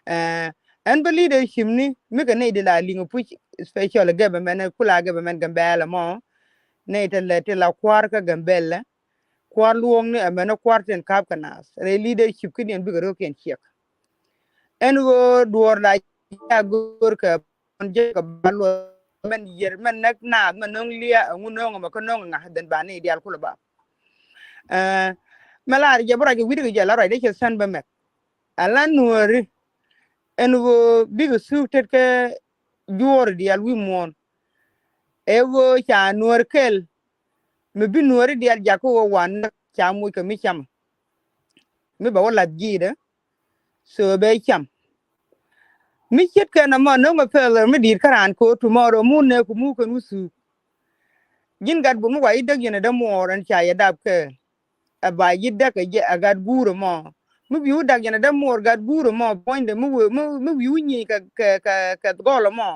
Eh, ɛn bä leadership ni, mi kɛ nɛy di la liŋ puc, especially government, kula government Gambɛlɛ mɔ. Nɛy ti lɛ ti la kua̱r kä Gambɛlɛ. Kua̱r luɔ̱ɔ̱ŋni ɛmɛn kua̱r tin ka̱p kɛ naath rɛy leadership kidiɛn bikɛ rökiɛn ciɛk. Ɛn ɣöö duɔ̱ɔ̱r la ca go̱o̱r kɛ bɔn jek kɛ ba luɔ̱ɔ̱ŋ mɛn yiër mɛn näk naath mɛn no̱o̱ŋ lia̱a̱ ɛŋu no̱o̱ŋ ɛmɛ kä no̱o̱ŋ ɛ ŋa̱ then ba ni diaal kulɛ ba. Ɛɛ, mɛ lar jɛ bi ruac kɛ wi̱cdɛ kɛ jɛ la ruac dee cɛ sɛn bä mɛk. Ala nuääri ɛn ɣöö bikɛ thuuk tet kɛ juɔ̱ɔ̱r diaal wi̱i̱ muɔ̱ɔ̱n. Ɛ ɣöö ca nuäär kɛl mi bi nuääri diaal jakä ɣöö wan näk ca moc kɛ mi cam. Mi bɛ wä lath ji̱i̱dä. So bɛ cam. Mi ce̱tkɛ nɔmɔ no̱ŋ ɛ further mi di̱i̱t kä raan ko̱o̱t tomorrow mu nɛɛku mu kɛn wä thuuk. Ji̱n gat bum mi wa ji̱ däk yɛn ɛ dämuɔɔr ɛn ca yɛ dap kɛɛl. Ɛ ba ji̱ däk ɛ jɛ ɛ gat guur ɛmɔ. Mi wi̱i̱ wä dak jɛn a dämuɔɔr gat guur ɛmɔ puɔ̱nydɛ mi wi̱i̱ wä nyic kɛ kɛ kɛ gɔl ɛmɔ.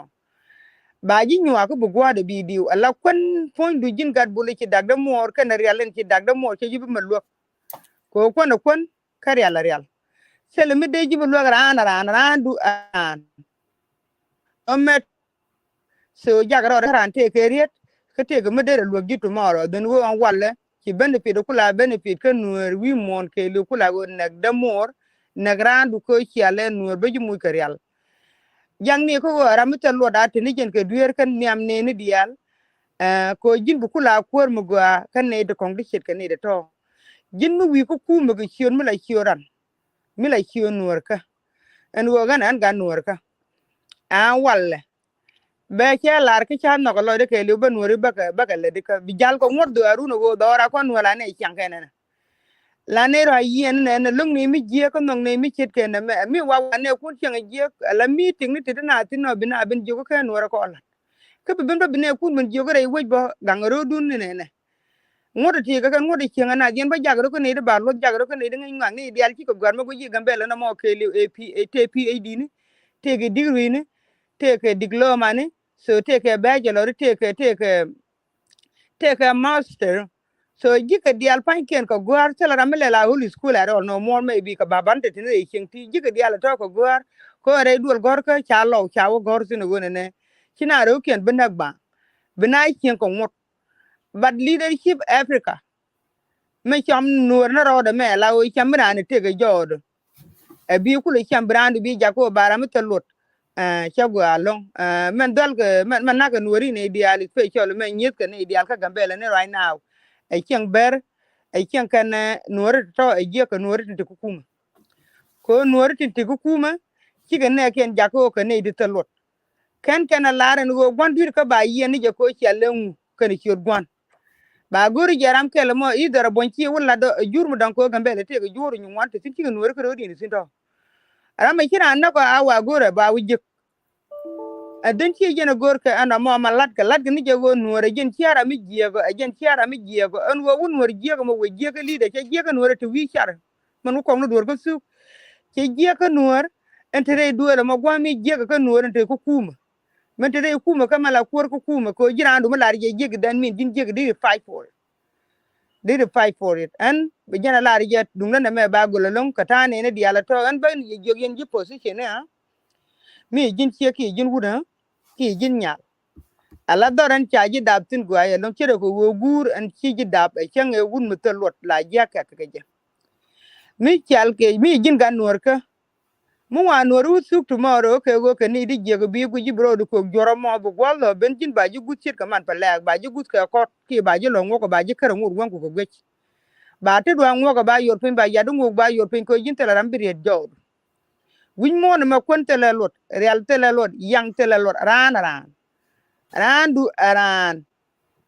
Ba ji̱ nyuak kä bi gua̱a̱r dee bi diw ala kuän puɔ̱nydu ji̱n gat bul i̱ ci dak dämuɔɔr kɛnɛ rial in ci dak dämuɔɔr cɛ ji̱ bi mɛ luäk. Kɛ kuän ɛ kuän kä rial ɛ rial. Thilɛ mi dee ji̱ bi luäk raan raan raandu raan. Ɔ mɛt. So jak rɔɔd kä raan tëëkɛ riet kä tëëkɛ mi derɛ luäk ji̱ tomorrow dhin wee ɣän walɛ ci benefit kula benefit kä nueer wi̱i̱ muɔ̱ɔ̱n kɛɛliw kula ɣöö nɛk dämuɔɔr nɛk raandu kä cialɛ nueer bä ji̱ muc kɛ rial. Jaŋni kä ɣöö ram mi thil luɔt a teni jɛn kɛ dueer kä nhiam neni diaal. Ɛ kɛ ɣöö ji̱n bi kula kuäär mi gɔaa kä nɛy ti kɔŋ ti ce̱tkɛ nɛy ti tɔ̱. Ji̱n mi wi̱i̱ kä kuumɛ kɛ ciöt mi la ciöt ran mi la ciöt nueer kä. Ɛn ɣöö ɣän ɛn gat nueer kä. Ɛn walɛ. Bɛ cɛ lar kä ca nhɔk lɔcdä kɛɛliw bä nuɔri bäkɛ bäkɛ lätdi kä bi jal kɛ ŋuɔ̱t dhɔaarun ɛ ɣöö dhɔra kɔn nuɔr la nɛ ciaŋ kɛn ɛnɛ. La nɛ rɔ a yiɛn nɛ nɛ lo̱ŋ ni mi jiɛk kä nhɔk ni mi ce̱t kɛn ɛmɛ mi wa wa nɛ kun ciaŋ jiɛk la mi tiŋ ni tet na thin nɔ bi na bin jiök kä nuɔr ɛ kɔn lat. Kä bi bin bä bi nɛ kun bin jiök rɛy wec bä gaŋ ro̱dun ni nɛ nɛ. Ŋuɔ̱t ti kɛ kɛn ŋuɔ̱t ti cieŋ anath yɛn bä jak rɔ kä nɛy ti ba luɔth jak rɔ kä nɛy ti ŋäc ŋuak ni diaal cikɛ gua̱r mɛ guic yi Gambɛla nɔmɔ kɛɛliw tëë PhD ni tëëkɛ degree ni tëëkɛ diploma ni so tëëkɛ bachelor tëëkɛ tëëkɛ tëëkɛ master. So ji̱kɛ diaal pa̱nykiɛn kɛ gua̱r thilɛ ram mi lɛ la whole school at all no more maybe kɛ baban te tini rɛy cieŋ ti ji̱kɛ diaal tɔ̱ kɛ gua̱r. Kɛ rɛy duɔl gɔ̱r kä ca lɔw ca wä gɔ̱r thin ɣöö nɛnɛ ci na rɛwkiɛn bi näk ba bi na cieŋ kɛ ŋuɔ̱t. But leadership Africa mi cam nuɔr ni rɔɔdɛ mɛ la ɣöö cam mi raan itek ɛ jɔɔdɛ. Ɛ bi kulɛ cam bi raan di bi jak kɛ ɣöö ba ram mi thil luɔt. Cɛ guɛ alɔŋ mɛn dhɔl kɛ mɛn nak kɛ nuɔri ni diaal special mɛ nyieth kɛ ni diaal kä Gambɛla ni right now. Ɛ cieŋ bɛr ɛ cieŋ kɛn nuɔri tɔ̱ ɛ jiɛk kɛ nuɔri tin ti kukumɛ. Kɛ ɣöö nuɔri tin ti kukumɛ cikɛ nɛɛkiɛn jak kɛ ɣöö kɛ ni di thil luɔt. Kɛn kɛn a lar ɛn ɣöö gua̱n dui̱r kä ba yiɛn ni jɛ kɛ ɣöö cia lɛ ŋu kɛn ciöt gua̱n. Ba go̱ri jɛ ram kɛl mɔ i̱ dhɔr a buɔ̱ny ci wä lat ɛ jur mi dɔ̱ŋ kɛ ɣöö Gambɛla tëëkɛ juɔ̱ɔ̱r nyu ŋuan te thi̱n cikɛ nuɔ̱ɔ̱ri kä ro̱o̱diɛn thi̱n tɔ̱. Ram mi ci raan näk ɔ a wa go̱rɛ ba wä jiäk. Ɛ dhin ci jɛn ɛ go̱r kɛ ɛn ɔ mɔ ma latkɛ latkɛ ni jɛ ɣöö nuɔ̱ɔ̱rɛ jɛn cia ram mi jiääk ɔ ɛ jɛn cia ram mi jiääk ɔ ɛn ɣöö wä nuɔ̱ɔ̱r jiääk ɔ mɔ wëë jiääk ɛ li̱i̱dɛ cɛ jiääk ɛ nuɔ̱ɔ̱rɛ te wi̱i̱ car. Mɛn wä kɔŋ ni duɔ̱ɔ̱r kä thuk. Cɛ jiääk kä nuɔ̱ɔ̱r ɛn te rɛy duëël ɛmɔ gua̱a̱m mi jiääk kä nuɔ̱ɔ̱r ɛn te kä kuumä. Mɛn te rɛy kuumä kä mɛ la kuäär kä kuumä kɛ ɣöö ji̱n raandu mi lar jɛ jiääk dan min ji̱n jiääk di fight for it. Di di fight for it ɛn bi jɛn a lar jɛ duŋdä nɛ mɛ ba göl ɛlɔ̱ŋ kɛ ta̱a̱ nɛn i̱ diaal ɛ tɔ̱ ɛn bä yɛ jiök yɛn ji̱ position ni a. Mi ji̱n ciek kiɛ ji̱n wut ɛ kiɛ ji̱n nyal. Ala dhɔr ɛn ca ji̱ dap thi̱n guay ɛlɔ̱ŋ ce̱t ɛ kɛ ɣöö guur ɛn ci ji̱ dap ɛ cäŋ ɛ wut mi thil luɔt la jiäk kɛk kɛ jɛ. Mi cial kɛ mi ji̱n gat nuɔ̱ɔ̱rkä. Mi wa nuɔ̱ɔ̱r wä thuk tomorrow kɛ ɣöö kɛ ni di jiäk bi guic ji̱ bi rɔɔdu kök juɔ̱r ɛmɔ bi gua̱l lɔ ben ji̱n ba ji̱ guth ce̱tkɛ man pɛ lɛɛk ba ji̱ guth kɛ kɔt kiɛ ba ji̱ lɔ ŋuɔ̱k ba ji̱ kärɛ ŋot wäŋku kɛ guic. Ba ti dua̱a̱ŋ ŋuɔ̱k ba yɔr piny ba yat di ŋuɔ̱k ba yɔr piny kɛ ji̱n thilɛ ram bi riet jɔɔdu. Wi̱c muɔ̱ɔ̱n ɛmɛ kuän thilɛ luɔt rial thilɛ luɔt yaŋ thilɛ luɔt raan raan. Raandu ɛ raan.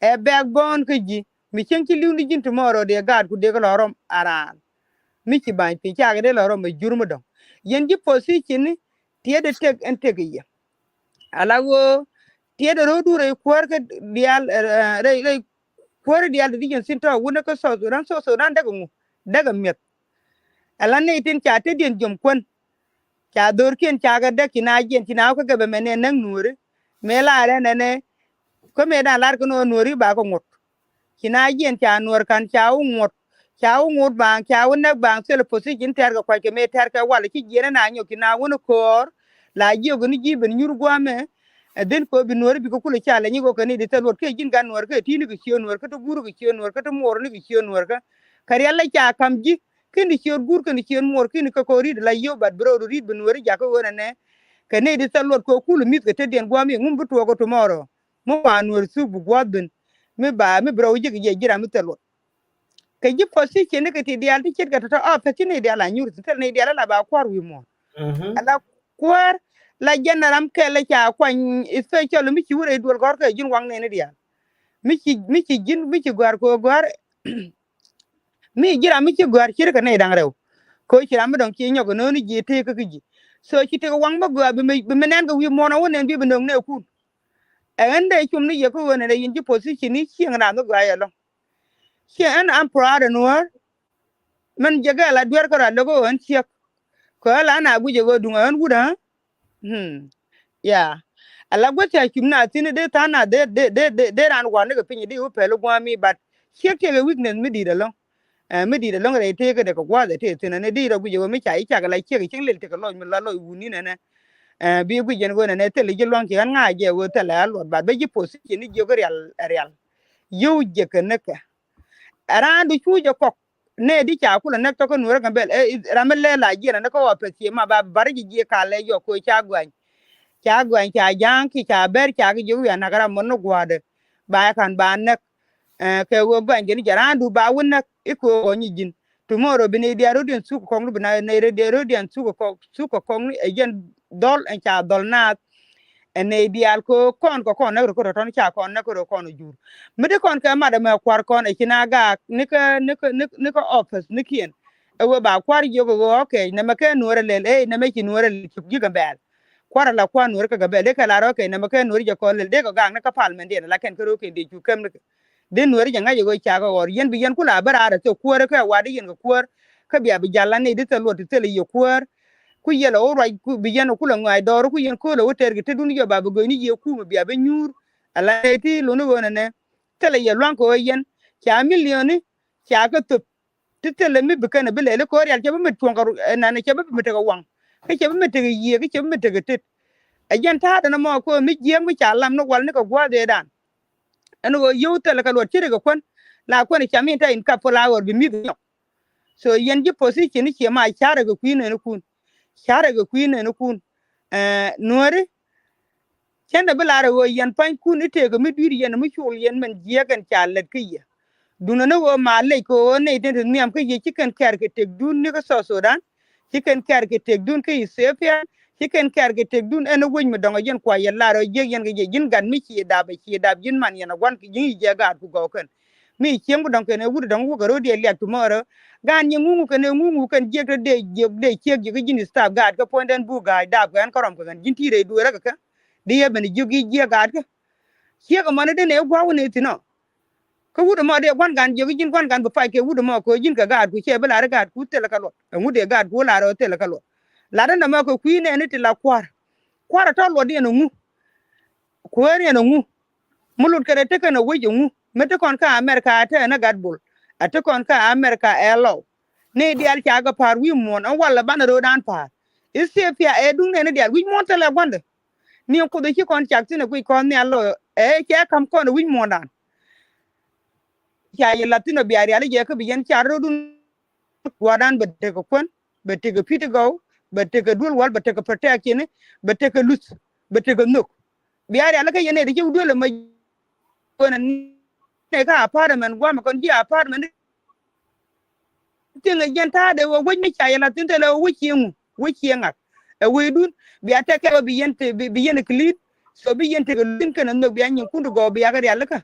Ɛ backbone kä ji̱ mi cieŋ ci li̱w ni ji̱n tomorrow dee gaat ku dee kä lɔ rɔm a raan. Mi ci ba̱ny piny cakɛ dee lɔ rɔm ɛ jur mi dɔ̱ŋ. Yɛn ji̱ position ni tiɛɛdɛ tek ɛn tek yɛ. Ala ɣöö tiɛɛdɛ ro̱o̱du rɛy kuäär kä diaal rɛy rɛy kuäär diaal ti di jɛn thin tɔ̱ wunä kä South Sudan South Sudan däkɛ ŋu däkɛ mi̱eth. Ala nɛy tin ca tetdiɛn jiɔm kuän. Ca dho̱rkiɛn ca kɛ däk ci na jiɛn ci na wä kä kɛ bɛ mɛn nɛ näk nuɔ̱ɔ̱ri. Mëë lar ɛn ɛnɛ kä mëë dan lar kɛ nuɔ̱ɔ̱r nuɔ̱ɔ̱ri ba kɛ ŋuɔ̱t. Ci na jiɛn ca nuɔ̱ɔ̱r ka̱n ca wä ŋuɔ̱t. Ca wä ŋuɔ̱t baaŋ ca wä näk baaŋ thilɛ position tɛ̈r kɛ kuac kɛ mëë tɛ̈r kɛ wal ci jiɛn ɛn a nyɔk ci na wä ni köör. La jiök ni ji̱ ben nyur gua̱a̱mɛ. Ɛ dhen kɛ bi nuɔ̱ɔ̱ri bikɛ kulɛ ca lɛ nyi kɛ kɛ ni di thil luɔt kɛ ji̱n gan nuɔ̱ɔ̱r kɛ ti̱ni kɛ ciö nuɔ̱ɔ̱r kä ti guur kɛ ciö nuɔ̱ɔ̱r kä ti muɔɔr ni kɛ ciö nuɔ̱ɔ̱r kä. Kɛ rial lɛ ca ka̱m ji̱. Kini ciöt guur kini ciöt muɔr kini kä kɔ ri̱t la yio̱w bat bi rɔɔdu ri̱t bi nuɔri jakä ɣöö nɛnɛ. Kɛ nɛy di thil luɔt kɛ kul mi̱th kɛ tetdiɛn gua̱a̱m i̱ ŋum bi tuɔɔk kɛ tomorrow. Mi wa nuɔr thuk bi gua̱a̱th ben mi ba mi bi rɔw ji̱ kɛ jiɛ ji̱ ram mi thil luɔt. Kɛ ji̱ position ni kɛ ti diaal ti ce̱tkɛ tɔ̱tɔ̱ a pek ci nɛy diaal a nyur thi thil nɛy diaal ala ba kua̱r wi̱i̱ muɔ̱ɔ̱n. Ala kuäär la jɛn ram kɛl la ca kuany especially mi ci wä rɛy duɔl gɔ̱r kɛ ji̱n waŋ nɛni diaal. Mi ci mi ci ji̱n mi ci gɔ̱a̱r kɛ gɔ̱a̱r. Mi ji̱ ram mi ci gɔ̱a̱r ci ri kɛ nɛy da̱ŋ rɛw. Kɛ ci ram mi dɔ̱ŋ ci nyɔk kɛ no̱o̱ni ji̱ tëëk kä ji̱. So ci tëëk waŋ mi gɔ̱a̱r bi mi nɛn kɛ wi̱i̱ muɔ̱ɔ̱n a wä nɛn bi bi nöŋ nɛɛkun. Ɛ ɣän dee cum ni yɛ kä ɣöö nɛn ɛ yɛn ji̱ position ni cieŋ ram mi gɔ̱a̱r yɛ lɔ̱ŋ. Cieŋ ɛn am proud ɛn wä. Mɛn jɛ kɛ la duer kɛ rɔ a lo̱k ɣän ciek. Kɛ ɣän la na guic ɛ ɣöö duŋ ɣän wut ɣä. Hmm. Ya. Ala guäth ca cup na thi̱n dee tha̱a̱ŋ na dee dee dee dee dee raan gua̱a̱r ni kɛ piny di wä pɛl gua̱a̱mi, but ciek tëëkɛ weakness mi di̱i̱t ɛlɔ̱ŋ. Ɛ, mi di̱i̱t ɛlɔ̱ŋ rɛy tëëkɛ dee kɛ gua̱a̱th ɛ tëë thi̱n ɛn di rɔ guic ɛ ɣöö mi ca i̱ cak la ciek i̱ cieŋ lel tekɛ lɔc mi la lɔc wuni nɛnɛ. Ɛ, bi guic ɛn ɣöö nɛnɛ thil i̱ ji̱ lua̱ŋ ci ɣän ŋa̱c jɛ ɣöö thilɛ a luɔt, but bä ji̱ position i̱ jiök rial ɛ rial. Yio̱w jek kɛ näk kɛ. Ɛ raan du cu jɛ kɔk. Nɛ di ca kulɛ näk tɔkä nuɔrä Gambɛl, ɛ, ram mi lɛ la jiɛn ni kä ɣɔɔ pɛth cie ma ba bari ji̱ jiɛ ka lɛ jɔk kɛ ca guany. Ca guany ca ja̱a̱ŋ ki ca bɛr ca ki jiök wi̱i̱ anak ram mɔn ni gua̱a̱dɛ. Ba ɛ ka̱n ba näk. Ɛ, kɛ ɣöö guany kɛ ni jɛ raan du ba wä näk i̱ kɛ ɣöö nyi ji̱n. Tomorrow bi nɛy diaal rɔ̱diɛn thuk kɛ kɔŋni, bi na nɛy diaal rɔ̱diɛn thuk kɛ kɔŋ, thuk kɛ kɔŋni ɛ jɛn dhɔl ɛn ca dhɔl naath. Ɛ nɛy diaal kɛ kɔn kɛ kɔn näk rɔ kä rɔ tɔn ca kɔn näk rɔ kɔn jur. Mi di kɔn kɛ mat ɛmɛ kua̱r kɔn ɛ ci na gaak ni kä ni kä ni kä office ni kiɛn. Ɛ wee ba kua̱r jiök ɛ ɣöö okay nɛmɛ kɛ nuɔrɛ lɛl, ey nɛmɛ ci nuɔrɛ lɛl ci ji̱ Gambɛl. Kua̱r ala kua̱r nuɔrɛ kä Gambɛl dee kɛ la rɔ okay nɛmɛ kɛ nuɔrɛ jɛ kɔn lɛl dee kɛ gaak ni kä parliament diɛn ala kɛn kä rɔ kɛn dee cu käm ni kɛ. Dee nuɔri jɛ ŋa̱c ɛ ɣöö cakɛ ɣɔr yɛn bi yɛn kula bä raar ɛ thok kuäärä kɛ a wa̱a̱ di yɛn kɛ kuäär. Kä bia bi jal la nɛy di thil luɔt ti thil i̱ yɛ kuäär. Ku yɛl ɛ wä ruac ku bi yɛn ɛ kulɛ ŋuac dɔɔr ku yɛn köölɛ wä tɛɛr kɛ tetdun jɔp a bi gööcni jiɛ kuum bia bi nyuur. Ala nɛy ti luni ɣöö nɛnɛ thilɛ yɛ lua̱ŋ kɛ ɣöö yɛn ca milioni ca kɛ thöp. Ti thilɛ mi bi kɛn ɛ bi lɛli kɛ ɣöö rial cɛ bi mi tuɔ̱ŋ kɛ ru-, ɛ, nɛnɛ cɛ bi mi tekɛ waŋ. Kä cɛ bi mi tekɛ yiëë kä cɛ bi mi tekɛ tet. Ɛ jɛn ta̱a̱dɛ nɔmɔ kɛ ɣöö mi jiääk mi ca lam ni wal ni kɛ gua̱a̱th ëëdan. Ɛn ɣöö yio̱w thilɛ kɛ luɔt ci ri kɛ kuän. La kuän ca min ta in couple hour bi mi̱th nyɔk. So yɛn ji̱ position ni ciɛ ma carɛ kɛ kui̱ nɛɛnikun. Carɛ kɛ kui̱ nɛɛnikun. Ɛ, nuääri. Cɛn dɛ bi lar ɛ ɣöö yɛn pua̱nykun i̱ tëëkɛ mi dui̱r yɛn mi col yɛn mɛn jiääk ɛn ca lät kä yɛ. Duundɛ ni ɣöö ma lec kɛ ɣöö nɛy tin te nhiam kä yɛ ci kɛn kɛɛr kɛ tëkdun ni kä South Sudan. Ci kɛn kɛɛr kɛ tëkdun kä Ethiopia. Ci kɛn kɛɛr kɛ tëkdun ɛn wec mi dɔ̱ŋ ɛ yɛn kua yɛ lar ɛ jiäk yɛn kɛ jiɛ ji̱n gat mi ci dap ɛ ci dap ji̱n man yɛn ɛ gua̱n kɛ ji̱n jiɛ gaat ku gɔw kɛn. Mi cieŋ bi dɔ̱ŋ kɛn ɛ wut dɔ̱ŋ wuk ɛ ro̱diɛ liak tomorrow. Gaan yɛ ŋuŋu kɛn ɛ ŋuŋu kɛn jiɛk te dee jiɛk dee ciek ji̱ kä ji̱n staff gaat kä puɔ̱nydɛn buk ga̱a̱c dap kɛ ɛn kärɔm kɛ kɛn ji̱n ti̱i̱t ɛ dueerä kɛ kɛ. Di yɛ ben jiök i̱ jiɛk gaat kä. Ciek ɛmɔni den ɛ gua̱a̱k wä nɛ thi̱n ɔ. Kä wut ɛmɔ dee gua̱n gan jiök i̱ ji̱n gua̱n gan bi pay kɛ wut ɛmɔ kɛ ji̱n kɛ gaat ku cɛ bi lar i̱ gaat ku thilɛ kɛ luɔt. Ɛŋu dee gaat ku lar ɔ thilɛ kɛ luɔt. Lar ɛn ɛmɔ kɛ kui̱ nɛɛni ti la kua̱r. Kua̱r ɛ tɔ̱ luɔt yɛn ɛŋu. Kuäär yɛn ɛŋu. Mi lut kɛ rɛ tekɛ nɛ wec ɛŋu. Mi ti kɔn kä America ɛ te ɛn ɛ gat bol. Ɛ ti kɔn kä America ɛ lɔw. Ni diaal ca kɛ pa̱a̱r wi̱i̱ muɔ̱ɔ̱n ɛn walɛ banɛ ro̱o̱dan pa̱a̱r. Ethiopia ɛ duŋ nɛɛni diaal wi̱c muɔ̱ɔ̱n thilɛ gua̱ndɛ. Ni kuoth ɛ ci kɔn cak thi̱n ɛ kui̱ kɔn nhial lɔ ɛ cɛ ka̱m kɔn ɛ wi̱c muɔ̱ɔ̱ndan. Ca yɛ la̱th thi̱n ɔ bia rial i̱ jɛ kä bi yɛn car ro̱dun. Gua̱a̱rdan bɛ tekɛ kuän, bɛ tekɛ pi̱t i̱ gɔw, bɛ tekɛ duel wal, bɛ tekɛ protection, bɛ tekɛ luth, bɛ tekɛ nhök. Bia rial ikä yɛn ɛ ti ci duel ɛmɛ. Kuän ɛ ni kä apartment gua̱a̱mɛ kɔn ji̱ apartment. Thieŋ ɛ jɛn ta̱a̱dɛ ɣöö wec mi ca yɛ la̱th thi̱n thilɛ ɣöö wec cieŋ ŋu, wec cieŋ ŋak. Ɛ wecdun bia tɛkɛ ɣöö bi yɛn te, bi, bi yɛn clean. So bi yɛn tekɛ luth thi̱n kɛnɛ nhök bia nyinkun ti gɔw bia kɛ rialikä.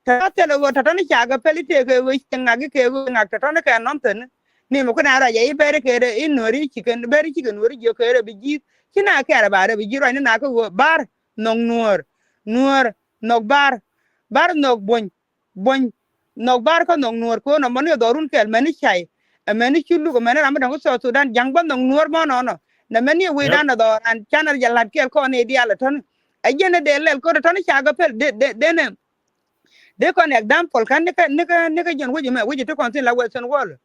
Tɔ̱tɔ̱ thilɛ ɣöö tɔ̱tɔ̱ ni ca kɛ pɛl i̱ tëëkɛ ɣöö cieŋ ŋak i̱ kɛ ɣöö ŋak tɔ̱tɔ̱ ni kɛ nɔm thi̱n. Ni mi kun a ruac ɛ i̱ bɛri kɛ rɛ i̱ nuɔ̱ɔ̱ri ci kɛn bɛri ci kɛ nuɔ̱ɔ̱ri jiök kɛ rɛ bi ji̱th. Ci na kɛɛr ɛ ba rɛ bi ji̱th ruac ni na kä ɣöö bar nhɔk nuɔ̱ɔ̱r, nuɔ̱ɔ̱r nhɔk bar. Bar nhɔk buɔ̱ny. Buɔ̱ny nhɔk bar kä nhɔk nuɔ̱ɔ̱r ko̱n ɔmɔ ni dhɔrun kɛɛl mɛni cay. Ɛ mɛni ci luk ɛ mɛni ram mi dɔ̱ŋ kä South Sudan ja̱ŋ bä nhɔk nuɔ̱ɔ̱r mɔnɔnɔ. Nɛ mɛni ɛ wecdan ɛ dhɔran canɛ jɛ la̱t kɛɛl kɔn i̱ diaal ɛ tɔ̱ni. Ɛ jɛn ɛ dee lɛl ko̱n ɛ tɔ̱ni ca gɛ pɛl de, de, denɛ. Dee kɔn example kan ni kä, ni kä, ni kä jɛn wec ɛmɛ wec ɛ ti kɔn thi̱n la Western world.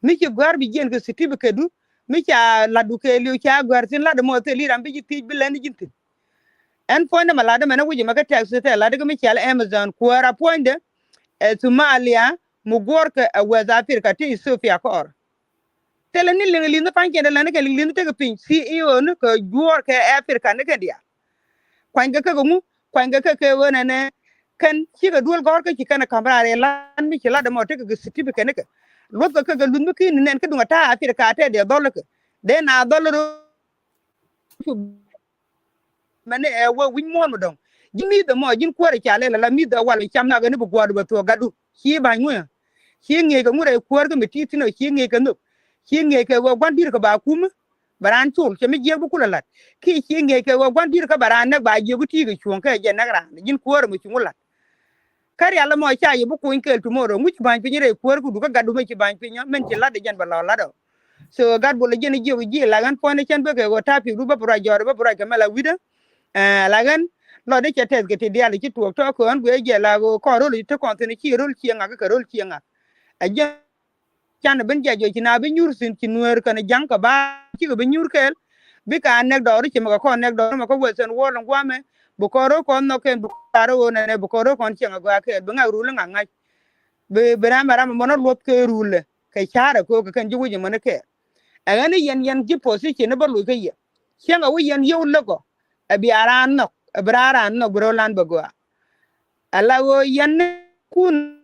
Mi ci gɔ̱a̱r bi jiɛn kɛ certificate du. Mi ca latdu kɛ liw ca gɔ̱a̱r thi̱n lat ɛmɔ thil i̱ ram bi ji̱ thiec bi lɛn ji̱n thi̱n. Ɛn puɔ̱nydä mɛ latdä mɛn ɛ wi̱c ɛmɛ kä tax tɛ latdä kä mi cɛl Amazon kuäär a puɔ̱nydä. Ɛ Somalia mi guɔ̱ɔ̱rkɛ ɛ West Africa ti Ethiopia kɔɔr. Thilɛ ni liŋ li̱nh pa̱ny kiɛn dee lɛn kɛ liŋ li̱nh tekɛ piny C E O ni kɛ juɔ̱ɔ̱rkɛ Africa ni kɛn diaal. Kuanykɛ kɛ kɛ ŋu, kuanykɛ kɛ kɛ ɣöö nɛnɛ kɛn cikɛ duel gɔ̱rkä ci kɛn ɛ ka̱m raar ɛ lan mi ci latdä mɔ tekɛ kɛ certificate ni kɛ. Luɔ̱thkɛ kɛ kɛ luth mi ki̱n ni nɛn kä duŋ ɛ ta̱a̱ Africa tɛ dee dhɔl kɛ. Dee na dhɔl rɔ. Mɛni ɛ wä wi̱c muɔ̱ɔ̱n mi dɔ̱ŋ. Ji̱ mi̱th ɛmɔ ji̱n kuäärä ca lɛl ala mi̱th ɛ wal cam nak ɛn bi gua̱a̱r bɛ thuɔ̱k gatdu. Ci ba̱ny ŋuä. Ci ŋi̱eec kɛ ŋut ɛ kuäär kä mi ti̱i̱t thi̱n ɔ ci ŋi̱eec kɛ nhök. Ci ŋi̱eec kɛ wä gua̱n di̱r kɛ ba kumä. Bɛ raan col cɛ mi jiɛk bi kulɛ la̱t. Ki ci ŋi̱eec kɛ wä gua̱n di̱r kä bɛ raan näk ba jiɛk bi ti̱i̱ kɛ cuɔ̱ɔ̱ŋ kɛ jɛ näk raan. Ji̱n kuäärä mi cuŋ wä la̱t. Kä rial ɛmɔ ca yɛ bi kuny kɛɛl tomorrow. Ŋuc ci ba̱ny piny rɛy kuäär ku dukä gatdu mi ci ba̱ny piny ɔ, min ci lat ɛ jɛn bɛ lɔ lat ɔ. So gat bol ɛ jɛn jiök ji̱ la ɣän puɔ̱nydɛ cɛn bikɛ ɣöö ta̱a̱ pi̱kdu bä bi ruac jɔɔr bä bi ruac kɛ mɛ la wi̱dä. Ɛ la ɣän lɔt dee cɛ tɛth kɛ ti diaal ci tuɔɔk tɔ̱ kɛ ɣän guiɛ jɛ la ɣöö kɔn ro̱l ci te kɔn thi̱n ci ro̱l cieŋ ŋak kɛ ro̱l cieŋ ŋak. Ɛ jɛn can ben jɛ jɔc ci na bi nyuur thi̱n ci nueer kɛn ja̱ŋ kɛ ba cikɛ bi nyuur kɛɛl. Bikɛ a nɛk dɔɔri ci mɛ kɛ kɔn nɛk dɔɔri mɛ kä western world in guamɛ. Bi kɔn ro̱ kɔn nhɔk kɛn bi kɔn ro̱ nɛnɛ bi kɔn ro̱ kɔn cieŋ a gɔaa kɛɛl bi ŋak rul in ŋak ŋa̱c. Bi bi ram ram mɔnɔ luɔth kɛ rulɛ kɛ ca̱rɛ kɛ kɛ kɛn ji̱ wi̱c mɔnɔ kɛɛl. Ɛ ɣän i̱ yɛn yɛn ji̱ position i̱ bä luc kä yɛ. Cieŋ a wi̱c yɛn yio̱w läk ɔ. Ɛ bia raan nhɔk ɛ bi raan raan nhɔk bi ro̱ lan bɛ gɔaa. Ala ɣöö yɛn ni kun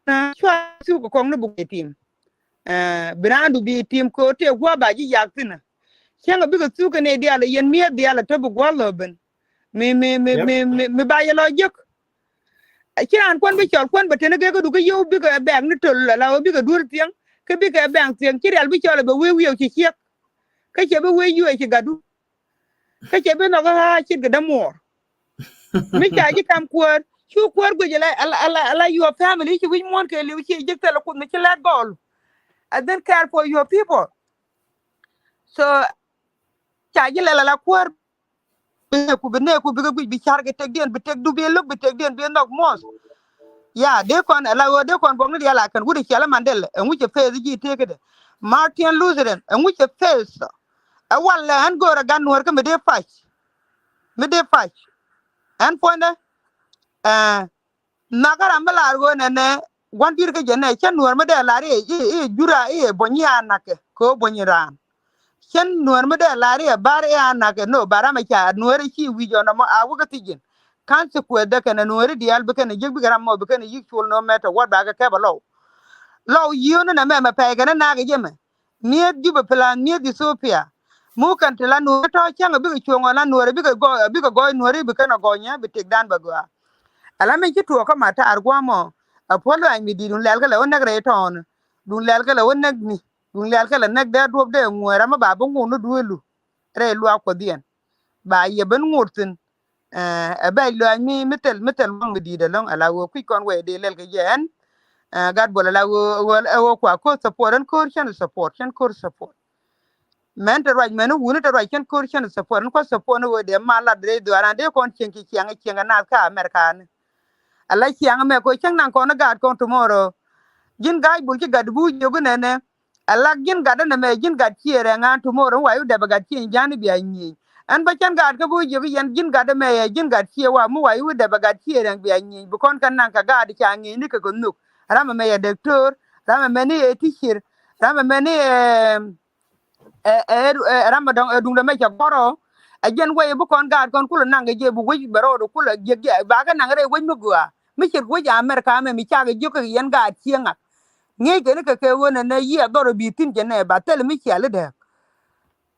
na cua thuk kɛ kɔŋ ni buk ɛ tim. Ɛ bi raandu bi tim kɛ ɣöö tëë gua̱a̱ ba ji̱ yak thi̱n ɛ. Cäŋ ɛ bikɛ thuk kɛ nɛy diaal ɛ yɛn mi̱eth diaal ɛ te bi gua̱a̱ lɔ ben. Mi mi mi mi mi mi ba yɛ lɔ jek. Ɛ ci raan kuän bi cɔl kuän bɛ teni gek kä du kä yio̱w bikɛ bɛ̈ɛ̈k ni töl ala ɣöö bikɛ duel thiäŋ. Kä bikɛ bɛ̈ɛ̈k thiäŋ ci rial bi cɔl ɛ bɛ wee wiɛw ci ciɛk. Kä cɛ bi wee yuec ci gatdu. Kä cɛ bi nhɔk ɣä ce̱tkɛ dämuɔɔr. Mi ca ji̱ kam kuäär cu kuäär guic ala ala ala your family ci wi̱c muɔ̱ɔ̱n kɛ li̱w ci ji̱ thilɛ kuth mi ci lɛt gɔɔl. And then care for your people. So ca ji̱ lɛl ala kuäär. Bi neku bi neku bikɛ guic bi car kɛ tekdiɛn bi tekdu bi lo̱k bi tekdiɛn bi nhɔk muɔth. Ya dee kɔn ala ɣöö dee kɔn buɔkni diaal a kɛn wut i̱ ciɛl i̱ Mandela ɛŋu cɛ peth i̱ ji̱ teekädɛ. Martin Luther ɛŋu cɛ peth. Ɛ walɛ ɛn go̱o̱rɛ gat nuɔ̱ɔ̱r kä mi dee pac. Mi dee pac ɛn puɔ̱nydɛ. Ɛ nhɔakä ram mi lar ɣöö nɛnɛ gua̱n di̱t kä jɛ nɛ cä nuɔ̱ɔ̱r mi dee lar i̱ i̱ i̱ jura i̱ buɔ̱ny i̱ a nakä kɛ ɣöö buɔ̱ny raan. Cän nuɔ̱ɔ̱r mi dee lar i̱ ɛ bar i̱ a nakä no ba ram ɛ ca nuɔ̱ɔ̱r i̱ ci wi̱c ɔn ɔmɔ a wi̱kä thi̱c ji̱n. Consequence dee kɛn ɛ nuɔ̱ɔ̱r i̱ diaal bikɛn ɛ yi̱k bikɛ ram mɔ bikɛn ɛ yi̱k col no matter what bakɛ kɛp ɛ lɔw. Lɔw yiööni nɛ mɛmɛ pɛy kɛn ɛ nak ɛ jɛ mɛ. Mi̱eth Jubɛ plan mi̱eth Ethiopia. Mukɛn ti la nuɔ̱ɔ̱r tɔ̱ cäŋ ɛ bikɛ cuɔ̱ŋ ɔ la nuɔ̱ɔ̱r ɛ bikɛ gɔɔy ɛ bikɛ gɔɔy nuɔ̱ɔ̱r i̱ bikɛn ɛ gɔɔy nyɛ bi tëk dan bɛ gɔaa. Ala min ci tuɔɔk kä ma taar gua̱a̱mɔ. Ɛ puɔ̱l luaac mi di̱i̱t duŋ lɛl kɛ lɛ wä näk rɛy tɔɔni. Duŋ lɛl kɛ lɛ wä näk ni. Duŋ lɛl kɛ lɛ näk dee duɔ̱p dee ŋuɔ̱ɔ̱c ram mi ba bi ŋuɔ̱ɔ̱n ni dueelu. Rɛy luaak kuɔthiɛn ba yɛ ben ŋot thi̱n. Ɛ bɛc luaac mi mi thil mi thil waŋ mi di̱i̱t ɛlɔ̱ŋ ala ɣöö kui̱c kɔn wɛy dee lɛl kɛ jɛ ɛn. Gat buɔl ala ɣöö ɣöö ɛ ɣöö kua ko̱r support ɛn ko̱r cɛn support cɛn ko̱r support. Mɛn te ruac mɛn wuni te ruac cɛn ko̱r cɛn support ɛn kua support ni ɣöö dee mal lat dee dhuaaran dee kɔn cieŋ ci ciɛŋ ciɛŋ ɛ naath kä America ni. Ala ciaŋ mɛ kɛ cäŋ naŋ kɔn gaat kɔn tomorrow. Ji̱n ga̱a̱c bul ci gat bi wi̱c jiök inɛnɛ. Ala ji̱n gat inɛ mɛ ji̱n gat ciɛ rɛŋ an tomorrow mi wa i̱ wi̱c dɛpɛ gat ciɛ ja̱a̱n i̱ bia nyieny. Ɛn bä cän gaat kä bi wi̱c jiök i̱ yɛn ji̱n gat imɛ yɛ ji̱n gat ciɛ wa mi wa i̱ wi̱c dɛpɛ gat ciɛ rɛŋ bia nyieny bi kɔn kɛ naŋ kɛ gaat ca ŋi̱i̱cni kɛ kɛ nhök. Ram ɛmɛ yɛ dɔktor, ram ɛmɛ ni ɛ teacher, ram ɛmɛ ni ɛ ɛ ɛ ɛ ram ɛ dɔŋ ɛ duŋdɛ mɛ cɛ gɔrɔ. Ɛ jɛn wec bi kɔn gaat kɔn kulɛ naŋ kɛ jɛ bi wec bɛ rɔɔdɛ kulɛ jiɛk jɛ bakɛ naŋ rɛy wec mi gɔaa mi ce̱t wec America mɛ mi cakɛ jiök kɛ yɛn gaat cieŋ ŋak. Ŋi̱eec kɛn kɛ kɛ ɣöö nɛnɛ yiëë dhɔr bi thi̱n jɛ nɛ ba thil mi ciali dɛɛk.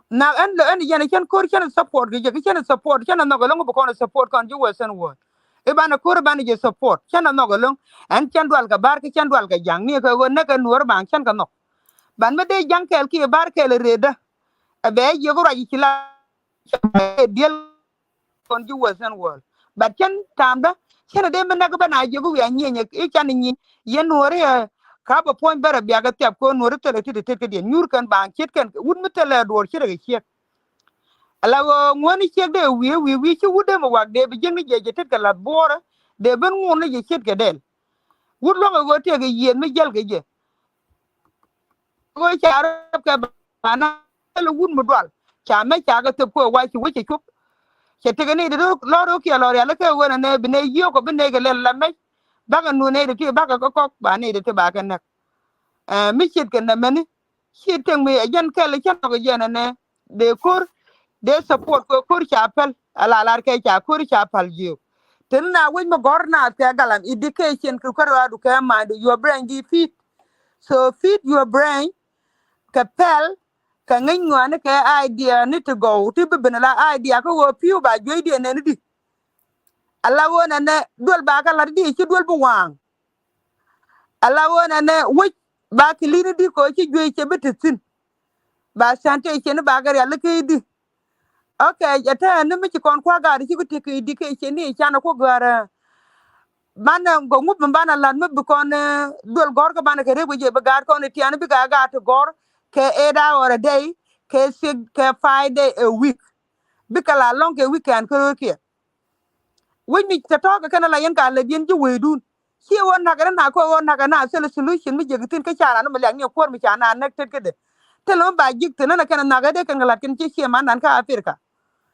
Na ɛn lɔ ɛn yɛn cɛn ko̱r cɛn support kɛ jɛ kɛ cɛn support cɛn nhɔk ɛlɔŋ bi kɔn support kɔn ji̱ western world. I̱ banɛ ko̱r i̱ banɛ jɛ support cɛn nhɔk ɛlɔŋ. Ɛn cɛn dual kɛ bar kɛ cɛn dual kɛ ja̱ŋ ni kɛ ɣöö näk kɛ nuɔ̱ɔ̱r baŋ cɛn kɛ nhɔk. Ban mi dee ja̱ŋ kɛɛl kiɛ bar kɛɛl rëëdä. Ɛ bɛ jiök ruac i̱ ci la diɛl kɔn ji̱ western world. But cɛn ta̱a̱mdä cɛn dee mi näk bä na jiök wi̱i̱ a nyieny i̱ can i̱ nyieny yɛn nuɔ̱ɔ̱ri ɛ ka bɛ puɔ̱ny bärɛ biakɛ thiap kɛ nuɔ̱ɔ̱ri thilɛ tit tit kädiɛn nyuur kɛn baaŋ ciet kɛn wut mi thilɛ duɔ̱ɔ̱r ciet kɛ ciek. Ala ɣöö ŋuäni ciek dee wi̱i̱ wi̱i̱ wi̱i̱ ci wut dee mi wak dee bi jiäkni jiɛ jiɛ tit kɛ lath buɔ̱ɔ̱rä dee ben ŋuun ni jiɛ ciet kɛ dɛl. Wut luäŋ ɛ ɣöö tëëkɛ yiëëth mi jäl kɛ jɛ. Ɣöö ca rɛp kɛ bana thilɛ wut mi dual ca mɛ ca kɛ thep kɛ wac ci wec cɛ cuɔp. Cɛ tekɛ nɛy ti lɔr rɔ kiɛ lɔr rial kɛ ɣöö nɛ nɛ bi nɛy yiöök kɛ bi nɛy kɛ lɛl la mɛc. Bakɛ nu nɛy ti ti bakɛ kɛ kɔk ba nɛy ti ti bakɛ näk. Ɛ mi ce̱tkɛ nɛ mɛni ci teŋ mi ɛ jɛn kɛl cä nɔk ɛ jɛn ɛnɛ. Dee ko̱r dee support kɛ ko̱r ca päl ala lar kɛ ca ko̱r ca päl jiök. Teni na wec mi gɔ̱r naath kɛ galam education kɛ kär ɣa̱a̱du kɛ mind your brain di feed. So feed your brain kɛ pɛl kɛ ŋäc ŋuani kɛ idea ni ti gɔw ti bi ben la idea kä ɣöö pi̱w ba juey diɛ nɛni di. Ala ɣöö nɛnɛ duel ba kɛ la̱t di ci duel bi waaŋ. Ala ɣöö nɛnɛ wec ba kɛ li̱ni di kɛ ɣöö ci juey cɛ bi te thi̱n. Ba cän tëë cɛ ni ba kɛ rial i̱ kɛ i̱di. Ok ɛ tɛɛni mi ci kɔn kua̱ gaari ci ku tekɛ i̱di kɛ cɛ ni can ku gäärä. banɛ gɔ ŋup mi banɛ lat mi bi kɔn, eh, duel gɔr kä banɛ kɛ rep kɛ jɛ bi gaat kɔn i̱ tian bi gaa gaat ti gɔr kɛ eight hour a day, kɛ six, kɛ five day a week. Bi kɛ la lɔŋ kɛ weekend kä röökiɛ. Wec mi tɛ tɔ̱ kɛ kɛn a la yɛn ka lɛ diɛn ji̱ wecdun. Ciɛ ɣöö nakä na kɛ ɣöö nakä na thil solution mi jek thin kä ca ran mi liak ni kuɔr mi ca na näk tet kädɛ. Thil mi ba jik thin ɛn a kɛn a nakä dee kɛn kɛ lat kɛn ciɛ ciɛ man nan kä Africa.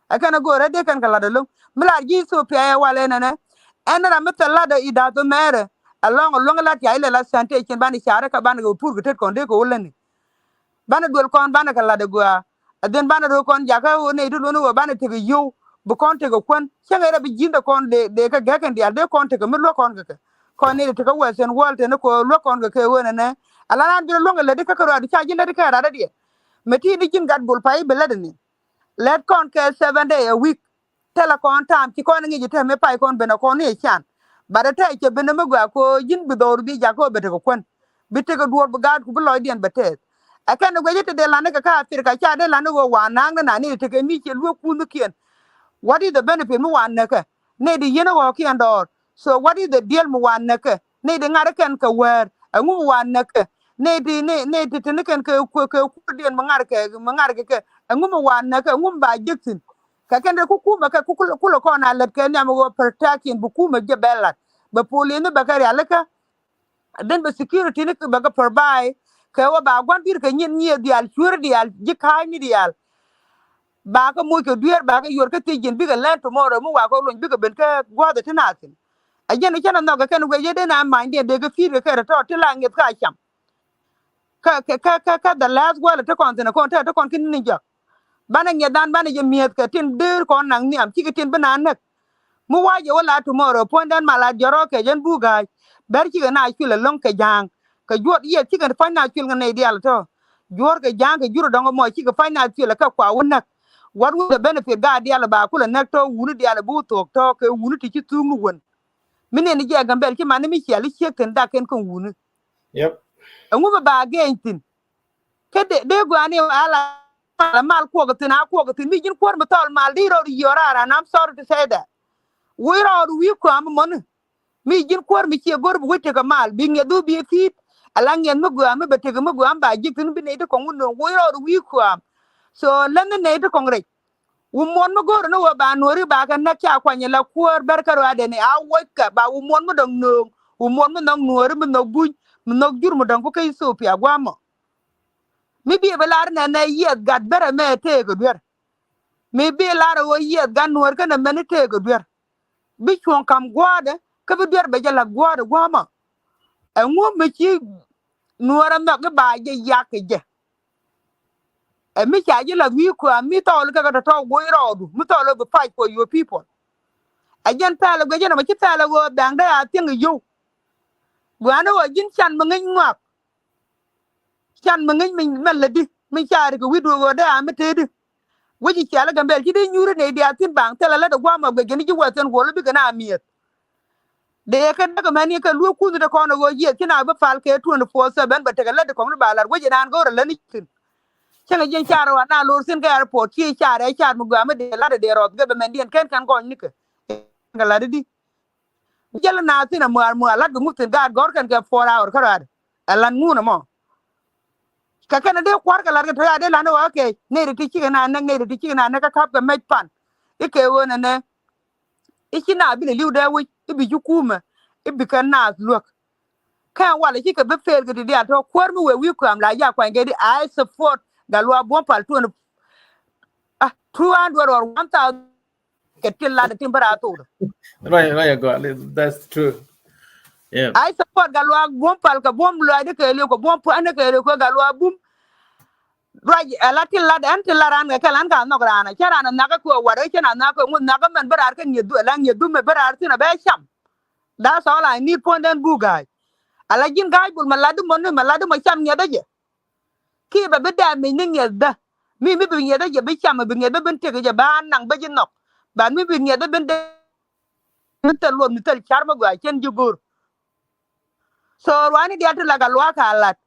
Ɛ kɛn a go̱o̱rä dee kɛn kɛ lat ɛlɔ̱ŋ. Mi lar ji̱ Ethiopia ɛ wal ɛn ɛnɛ. Ɛn ram mi thil lat ɛ i̱ da̱th ɔ mɛɛrɛ. Ɛlɔ̱ŋ ɛlɔ̱ŋ lat ca ilɛ la sɛn tëë cin banɛ carɛ kɛ banɛ kɛ pur kɛ tet kɔn dee kɛ wä läni. Banɛ duel kɔn banɛ kɛ lat ɛ gɔaa. Ɛ dhin banɛ ro̱o̱ kɔn jakä ɣöö nɛy ti luɔ̱n ɣöö banɛ tekɛ yio̱w. Bi kɔn tekɛ kuän. Cäŋ ɛ rɛ bi ji̱n dɛ kɔn dee, dee kɛ gɛ̈k kɛn diaal dee kɔn tekɛ mi luäk kɔn kɛ kɛ. Kɔn nɛy ti tekɛ Western world teni kɛ luäk kɔn kɛ kɛ ɣöö nɛnɛ. Ala naan bi rɛ luäŋ kɛ lät di kä kɛ ruaadu ca ji̱n lät di kɛ rat dɛ diɛ. Mɛ ti di ji̱n gat bul pay bi lät di ni. Lɛt kɔn kɛ seven day a week. Tɛlɛ kɔn ta̱a̱m ci kɔn ŋi̱c i̱ te mi pay kɔn ben a kɔn ni ɛ can. Bat ɛ tɛy cɛ ben a mi gɔaa ko ji̱n bi dhɔr bi jak ko bɛ tekɛ kuän. Bi tekɛ duɔr bi gaat ku bi lɔcdiɛn bɛ tɛth. Ɛ kɛn ɛ guɛc i̱ te dee lan i̱ kɛ kä Africa ca dee lan i̱ ɣöö wa na̱a̱ŋ ni na ni tekɛ mi ciɛ luek kunh kiɛn. What is the benefit mi wa näkɛ? Nɛy di yien i̱ ɣɔ̱ɔ̱kiɛn dɔɔr. So what is the deal mi wa näkɛ? Nɛy ti ŋa̱r kɛn kɛ wäär, ɛŋu mi wa näkɛ? Nɛy ti, nɛy, nɛy ti tini kɛn kɛ, kɛ, kɛ kuäärdiɛn mi ŋa̱r kɛ, mi ŋa̱r kɛ kɛ, ɛŋu mi wa näkɛ, ɛŋu mi ba jek thi̱n? Kɛ kɛn ti ku kumɛ kɛ, ku, ku, kulɛ kɔn a lät kɛ nhiam ɣöö protection bi kumɛ jɛ bɛ lat. Bɛ police ni bɛ kɛ rialikä. Then bɛ security ni bɛ kɛ provide. Kɛ ɣöö ba gua̱n di̱r kɛ nyin nyiëë diaal, cuäär diaal, ji̱ ka̱a̱cni diaal. Ba kɛ moc kɛ dueer, ba kɛ yuɔr kä thiec ji̱n bikɛ lɛn tomorrow mi wa kɛ lony bikɛ ben kä gua̱a̱th ɛ ti na thi̱n. A jɛn i̱ cɛn a nhɔk kɛ kɛn wec yet in a ma̱a̱nydiɛn dee kɛ pi̱i̱t kɛ kɛn tɔ̱ ti la ŋi̱eth ka cam. Kä, kä, kä, kä, kä the last word ti kɔn thi̱n a kɔn te ti kɔn kin ni jɔak. Banɛ ŋiɛth dan banɛ jɛ mi̱eth kɛ tin dee kɔn naŋ nhiam cikɛ tin bi na näk. Mi wa jɛ wä la tomorrow puɔ̱nydɛn mal a jɔrɔ kɛ jɛn buk ga̱a̱c. Bɛr cikɛ na cul ɛlɔ̱ŋ kɛ ja̱a̱ŋ. Kɛ juɔt yɛ cikɛ pua̱ny na cul kɛ nɛy diaal tɔ̱. Juɔ̱ɔ̱r kɛ ja̱a̱ŋ kɛ jur dɔ̱ŋ ɛmɔ cikɛ pua̱ny na cul ɛ kɛ kua wä näk. What was the benefit gaat diaal ɛ ba kulɛ näk tɔ̱ wuni diaal ɛ bi wä thuɔ̱k tɔ̱ kɛ wuni ti ci thuuk ni wän. Mi nɛn ni jɛ Gambɛl ci man ni mi ciali ciek thi̱n dak kɛn kɛn wuni. Yep. Ɛŋu mi ba gɛny thi̱n. Kä dee, dee gua̱a̱ni ala, ala mal kuɔk thi̱n, a kuɔk thi̱n. Mi ji̱n kuäär mi thɔl mal di rɔɔd yiɔr aran, I'm sorry to say that. Wi̱i̱ rɔɔd wi̱i̱ kua̱m mɔni. Mi ji̱n kuäär mi ciɛ go̱r bi wi̱c tekɛ mal, bi ŋiɛth du bi thi̱i̱t. Ala ŋiɛth mi gua̱a̱m mi bɛ tekɛ mi gua̱a̱m ba ji̱ thi̱n bi nɛy ti kɔŋ wä no̱o̱ŋ. Wi̱i̱ rɔɔd wi̱i̱ kua̱m. So länh ni nɛy ti kɔŋ rɛc. Wä muɔ̱n mi go̱o̱r ni wä ba nuɔ̱ɔ̱ri ba kɛ näk ca kuany ala kuäär bɛr kä ruaadɛni a wuɔckɛ ba wä muɔ̱n mi dɔ̱ŋ no̱o̱ŋ. Wä muɔ̱n mi nhɔk nuɔ̱ɔ̱ri mi nhɔk buny, mi nhɔk jur mi dɔ̱ŋ ku kä Ethiopia gua̱a̱mɔ. Mi bi bi lar nɛnɛ yiɛth gat bärɛ mɛ tëëkɛ duer. Mi bi lar ɣöö yiɛth gat nuɔ̱ɔ̱r kɛnɛ mɛni tëëkɛ duer. Bi cuɔ̱ŋ ka̱m gua̱a̱dɛ kä bi duer bɛ jɛ la̱th gua̱a̱dɛ gua̱a̱mɔ. Ɛŋu mi ci nuɔ̱ɔ̱r ɛ nhɔk i̱ ba jɛ yak kɛ jɛ. Ɛ mi ca ji̱ la̱th wi̱i̱ kua̱a̱m mi thɔɔl kɛ kɛ tɔ̱tɔ̱ go̱o̱c rɔɔdu mi thɔɔl ɛ bi fight for your people. Ɛ jɛn thɛl ɛ guic ɛn ɛmɔ ci thɛl ɛ ɣöö bɛ̈ŋ dee a thiäŋ ɛ yio̱w. Gua̱a̱n ɛ ɣöö ji̱n can mi ŋäc ŋɔak. Can mi ŋäc mi mɛn lätdi mi caari kɛ wi̱cdu ɣöö dee a mi teetdi. Wec i̱ cial ɛ Gambɛl ci dee nyuuri nɛy diaal thi̱n baŋ thilɛ lät ɛ gua̱a̱m ɛ guic gɛn i̱ ji̱ wä thi̱n guɔl i̱ bikɛ na mi̱eth. Dee kɛ däk ɛmɛn i̱ kɛ luɔ̱k kunh te kɔn ɛ ɣöö yiëth ci na bi pal kɛ twenty four seven bɛ tekɛ lät ɛ kɔŋni ba la̱r wec inan go̱o̱rɛ lätni thi̱n. Cäŋɛ jiɛn car ɛ wa na lo̱r thi̱n kɛ airport ci car ɛ car mi gua̱a̱m mi dee la̱t ɛ dee rɔth gɛ bɛ mɛn diɛn kɛn kɛn gɔny nikɛ. Kɛ la̱t i̱di. Jɛl na thin a muaar muaar lat bi ŋup thin gaat gɔr kɛn kɛ four hour kä ruaad. Ɛ lan ŋun ɛmɔ. Kɛ kɛn a dee kua̱r kɛ lat kɛ to̱ ya dee lan ɛ wä kɛ nɛy ti ti cikɛ na näk nɛy ti ti cikɛ na näk kä kap kɛ mɛc pan. I̱ kɛ ɣöö nɛnɛ. I̱ ci na bi lɛ li̱w dee wi̱c i̱ bi ci kumɛ i̱ bi kɛ naath luäk. Kɛn walɛ cikɛ bi fail kɛ ti diaal tɔ̱ kuäär mi wee wi̱i̱ kua̱a̱m la ya kuany kɛ di I support Gatluak Buɔ̱m Pal twenty, ah, two hundred or one thousand. Kɛ tin lat tin bä raa thok. Right, right, go. That's true. Yeah. I support Gatluak Buɔ̱m Pal kɛ buɔ̱m luaacdä kɛɛliw kɛ buɔ̱m pua̱ndä kɛɛliw kɛ Gatluak Buɔ̱m. Ruac ɛ la tin lat ɛn tin lat raan kɛ kɛl ɛn ka nhɔk raan ɛ cä raan ɛ nhak ɛ kɛ wat ɛ cä na nhak kɛ ŋuth nhak ɛ mɛn bä raar kä ŋi̱eth du ɛ la ŋi̱eth du mɛ bä raar thin ɛ bɛ cam. That's all I need puɔ̱ndɛn buk ga̱a̱c. Ala ji̱n ga̱a̱c bul mɛ lat di mɔ ni mɛ lat di mɔ cam ŋi̱eth ɛ jɛ. Kiɛ bɛ bi dɛm mic ni ŋiɛthdä. Mi mi bi ŋiɛthdä jɛ bi cam bi ŋiɛth bi bin tëk jɛ ba naŋ bä ji̱ nhɔk. But mi bi ŋiɛth bi bin dee mi thil luɔth mi thil car mi gɔaa cien ji̱ go̱o̱r. So ruaani diaal ti la Gatluak a lat.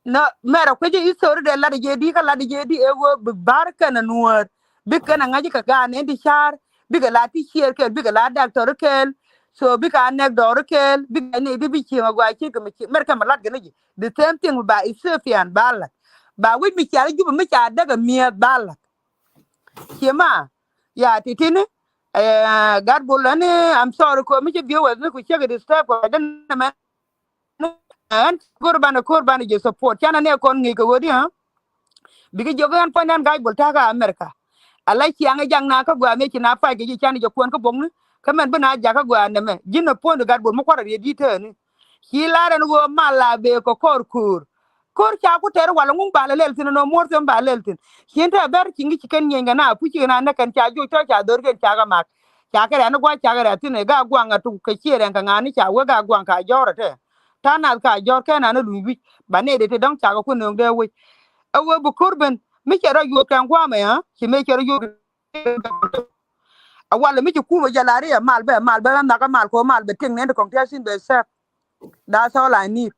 Nä mɛrɛ kuecä history dee lat jɛ di kä lat jɛ di ɛ ɣöö bi ba̱r kɛn a nuäär. Bi kɛn a ŋa̱c kɛ gaan ɛn ti car bikɛ la ti ciëër kɛl bikɛ la doctor kɛl. So bikɛ a nɛk dɔɔri kɛɛl, bikɛ a nɛy di bi cieŋ a gɔaa cieŋ kɛ mi cieŋ mɛr kɛ mi lat kɛ ni ji̱. The same thing ba Ethiopian ba lat. Ba wec mi cia ri Juba mi ca däk a mi̱eth ba lat. Cie ma ya titini. Gat bol ani, I'm sorry ko mi ci bi̱i̱ wɛth ni ku ciek disturb kɔ den mɛ. Ɛn ko̱r banɛ ko̱r banɛ jɛ support canɛ nɛ kɔn ŋi̱i̱c kɛ ɣöö di ɣä. Bikɛ jiök ɣän puɔ̱nydan ga̱a̱c bol ta̱kä America. Ala ciaŋ ɛ jak na kä gɔaa mëë ci na pac kɛ ji̱ canɛ jɛ kuɔn kä bo̱kni. Kä mɛn bi na jak kä gɔaa nɛmɛ ji̱n ɛ puɔ̱n di gat bol mi kua̱rɛ riet ji̱ tääni. Ci lar ɛn ɣöö mal la bëë kɛ kɔr köör. Ko̱r ca ku tɛr walɛ ŋuŋ ba lɛ lɛl thi̱n ɛn ɣöö muɔ̱ɔ̱r thi̱n ba lɛl thi̱n. Ciën tɛ bɛr ci ŋi̱c ci kɛn nyieny kɛ na puc ci kɛn a näk kɛn ca joc tɔ̱ ca dho̱r kɛn ca kɛ mak. Ca kɛ rɛ̈n i̱ gua̱c ca kɛ rɛ̈ thi̱n ɛ ga guaŋ ɛ tuk kɛ ciɛ rɛ̈n kɛ ŋa̱a̱n i̱ ca wek ga guaŋ ka jɔ̱ɔ̱r ɛ tɛ. Ta̱a̱ nath ka jɔ̱ɔ̱r kɛn an i̱ luny wi̱c ba nɛy dee ti dɔ̱ŋ ca kɛ kuën nööŋ dee wec. Ɛ wee bi ko̱r ben mi cɛ rɔ yuɔt kɛn gua̱a̱mɛ ɣä ci mëë cɛ rɔ yuɔt. A walɛ mi ci kumɛ jɛ la ri ɛ mal bɛ mal bɛ nhak ɛ mal kɛ mal bɛ tiŋ nɛn ti kɔŋ ti a thin bɛ sɛp. That's all I need.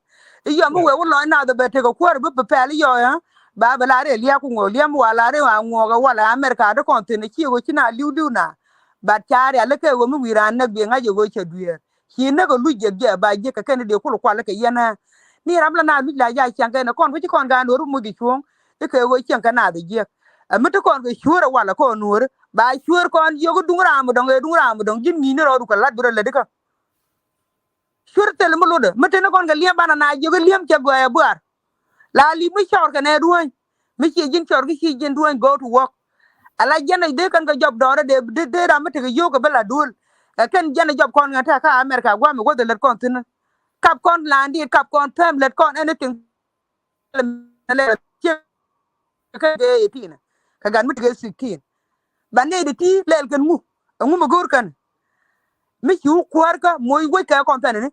I̱ yɔ mi wee wä lɔc nath bɛ tekɛ kuäär bi bi pɛl i̱ yɔ ɛ. Ba bɛ la ri ɛ liak ku ŋuɔk liɛm wa la ri wa ŋuɔk ɛ walɛ America di kɔn thin ɛ ci ɣöö ci na li̱w li̱w na. But ca rial ikɛ ɣöö mi wi̱i̱ raan näk bi ŋa̱c ɛ ɣöö cɛ dueer. Ci näk ɛ luc jiɛk jiɛ ba jiɛk kɛ kɛn i̱ dee kul kual ikɛ yɛn ɛ. Ni ram la na luc la ja ciaŋ kɛn ɛ kɔn kä ci kɔn gaan nuɔ̱ɔ̱ri muc di cuɔ̱ɔ̱ŋ. Ikɛ ɣöö ciaŋ kɛ naath ɛ jiɛk. Ɛ mi ti kɔn kɛ cuäär ɛ walɛ kɔn nuɔ̱ɔ̱ri ba cuäär kɔn jiök i̱ duŋ ram i̱ dɔ̱ŋ ɛ duŋ ram i̱ dɔ̱ŋ ji̱n ŋi̱i̱ni rɔɔdu kɛ la̱t bi rɔ lät ikä. Cuer thil mi lotdä mi teni kɔn kɛ liɛm banɛ na jiök i̱ liɛm cɛ gɔɛɛ buar. La li̱p mi cɔɔr kɛ nɛ duäny mi ciɛ ji̱n cɔɔr ki ci ji̱n duäny go to work. Ala jiɛn i̱ dee kɛn kɛ jɔp dɔɔrä dee dee ram mi tekɛ yio̱o̱k kɛ bi la duel. Ɛ kɛn jiɛn i̱ jɔp kɔn ŋɛ tɛ ka America gua̱a̱m i̱ wäth i̱ lät kɔn thi̱n. Kap kɔn la̱a̱n diit kap kɔn pɛm lät kɔn anything. Kä gee eighteen kɛ gat mi ti gee sixteen. Ba nɛy ti ti lɛl kɛn ŋu? Ɛŋu mi go̱o̱r kɛn? Mi ci wä kuäär kä moc wec kɛ kɔn pɛn ni.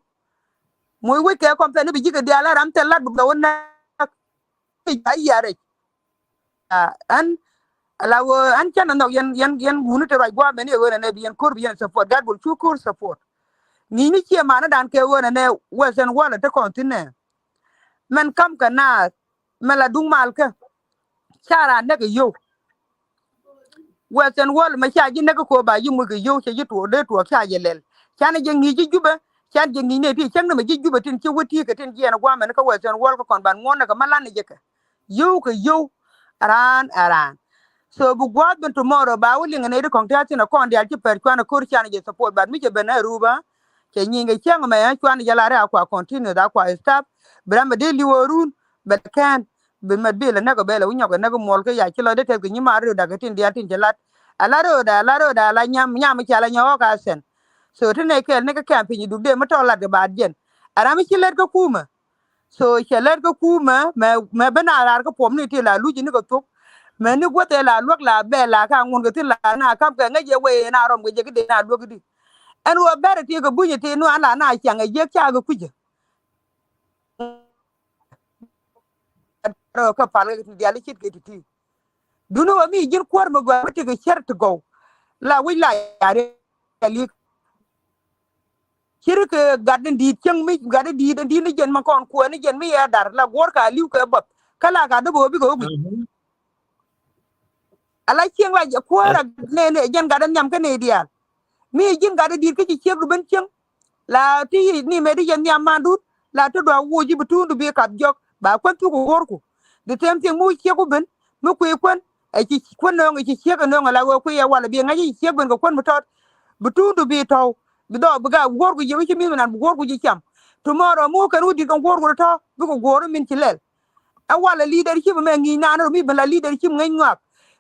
Moc wec kɛ kɔn pɛn ni bi ji̱ kɛ diaal a ram thil lat bi gɛ wä näk. Ca yiarɛ. Ɛn ala wä ɛn canɛ nhɔk yɛn yɛn yɛn wuni ti ruac gua̱a̱mɛ ni ɛ ɣöö nɛ nɛ bi yɛn ko̱r bi yɛn support gat bol cu ko̱r support. Ŋi̱i̱cni ciɛ manidan kɛ ɣöö nɛ nɛ western world ti kɔn thi̱n nɛ. Mɛn kam kɛ naath mɛ la duŋ mal kä. Ca raan näk kɛ yio̱w. Western world mɛ ca ji̱ näk kɛ ko̱o̱p ba ji̱ muc kɛ yio̱w cɛ ji̱ tuɔɔk dee tuɔɔk ca jɛ lɛl. Canɛ jɛ ŋi̱i̱c ji̱ Jubɛ. Canɛ jɛ ŋi̱i̱c nɛ ti cäŋ ni mɛ ji̱ Jubɛ tin ci wä ti̱i̱ kɛ tin jiɛɛn gua̱a̱mɛn kä western world kä kɔn ban ŋuɔ̱n nɛ kɛ mä lan ni jɛ kɛ. Yio̱w kɛ yio̱w. Raan ɛ raan. So bi gua̱a̱th ben tomorrow ba wä liŋ nɛ ti kɔŋ ti a thin ɛ kɔn diaal ci pɛr cuanɛ ko̱r canɛ jɛ support but mi cɛ ben ɛ ruba. Cɛ nyieny kɛ cäŋ mɛ ɛ cuanɛ jɛ la rɛ a kua continue da kua stop. Bi ram mɛ dee li̱w ɛ run bɛ kɛn. Bi mɛt bi lɛ näk ɛ bɛ lɛ wi̱nyɔk ɛ näk ɛ muɔl kä ya ci lɔ dee tɛth kɛ nyi ma rööda kɛ tin diaal tin ci lat. Ala rööda ala rööda ala nyam nyam i̱ ca la nyɔk ɔk a sɛn. So ti nɛy kɛɛl ni kä kɛm piny duk dee mi tɔk lat kɛ baat jiɛn. Ɛ ram i̱ ci lät kä kumä. So cɛ lɛt kä kumɛ mɛ mɛ ben a raar kä puɔm ni ti la luc ni kɛ thok. Mɛ ni guäth ɛ la luäk la bɛ la ka ŋun kɛ thin la na kam kɛ ŋäc yɛ wee na rɔm kɛ jɛ ki dee na luäk di. Ɛn wä bɛr ti kɛ buny ti nu an la na ciaŋ ɛ jiɛk ca kɛ kui̱cä. Kä pal kɛ ti diali cit kɛ ti ti. Duni wä mi ji̱n kuäär mi gɔaa mi ti kɛ cär ti gɔw. La wi̱c la yari alik. Ciri kɛ gat in di̱i̱t cieŋ mi gat in di̱i̱t in di̱i̱t ni jɛn ma kɔn kuɛ ni jɛn mi yɛ dar la guɔ̱r ka li̱w kɛ bɔth kä la ka däbä wä bikɛ wä guic. Ala cieŋ la kuäär a ne ne jɛn gat in nhiam kä ne diaal. Mi ji̱n gat in di̱i̱t kä ci ciek du ben cieŋ. La ti ni mɛ di jɛn nhiam mandun la ti dua wuc ji̱ bi tuun du bi kap jɔk ba kuän thuk guɔ̱rku. Di tɛm thieŋ mi wi̱c ciek ku ben mi kui̱ kuän. Ɛ ci kuän nööŋ ɛ ci ciek ɛ nööŋ ɛ la wee kui̱ ɛ wal ɛ bi ŋa̱c ɛ ci ciek ben kɛ kuän mi tɔt. Bi tuun du bi tɔw. Bi dhɔk bi gak guɔ̱ɔ̱rku ji̱ mi ci mi̱th mi nan bi guɔ̱ɔ̱rku ji̱ cam. Tomorrow mi wä kɛn wä di̱t kɛn guɔ̱ɔ̱rku rɔ tɔ̱ bikɛ guɔ̱ɔ̱r min ci lɛl. Ɛ walɛ leadership mɛ ŋi̱i̱c naan rɔ mi ben la leadership ŋäc ŋɔak.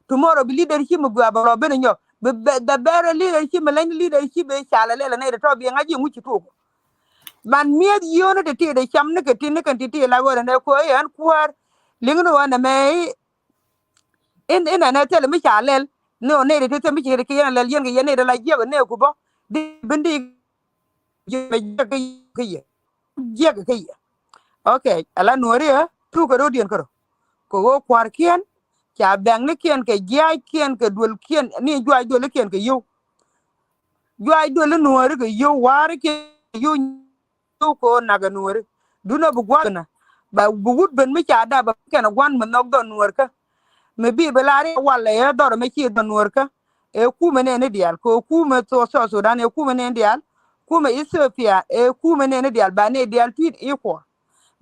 Tomorrow bi leadership mi gɔaa bɛ rɔ ben nyɔk bi bɛ bɛ bɛr leadership mi lɛny leadership bɛ ca lɛ lɛl ɛ nɛy tɔ̱ bi ŋa̱c ji̱ ŋuc ci tuɔk. Man mi̱eth yio̱o̱ni ti ti dee cam ni kɛ ti ni kɛn ti ti la ɣöö rɛ nɛ ko̱ i̱ ɛn kuäär. Liŋ ni ɣöö nɛ mɛ i̱ In in ɛn ɛ thilɛ mi ca lɛl ni ɔ nɛy ri ti thil mi ci ri ki yɛn ɛ lɛl yɛn kɛ yɛn nɛy ri la jiɛk ɛ nɛy ku bä di bin di jiɛk kä yɛ jiɛk kä yɛ. Okay, ala nuɔri ɛ thuk kɛ rot diɛn kärɔ kɛ ɣöö kua̱rkiɛn ca bɛŋnikiɛn kɛ jia̱ckiɛn kɛ duëlkiɛn ni juaac duëlikiɛn kɛ yio̱w. Juaac duëli nuɔri kɛ yio̱w wa̱a̱rikiɛn kɛ yio̱w. Yio̱w kɛ ɣöö nak ɛ nuɔ̱ɔ̱ri. Duundɛ bi gua̱a̱th na ba bi wut ben mi ca dap ba kɛn ɛ gua̱n mi nhɔk dhɔr nuɔ̱ɔ̱rkä. Mi bi bi la ri walɛ ɛ dhɔr mi ci dhɔr nuɔ̱ɔ̱rkä. Ɛ kumɛ nɛɛni diaal kɛ ɣöö kumɛ thok South Sudan ɛ kumɛ nɛɛni diaal. kumɛ Ethiopia ɛ kumɛ nɛni diaal ba nɛy diaal treat equal.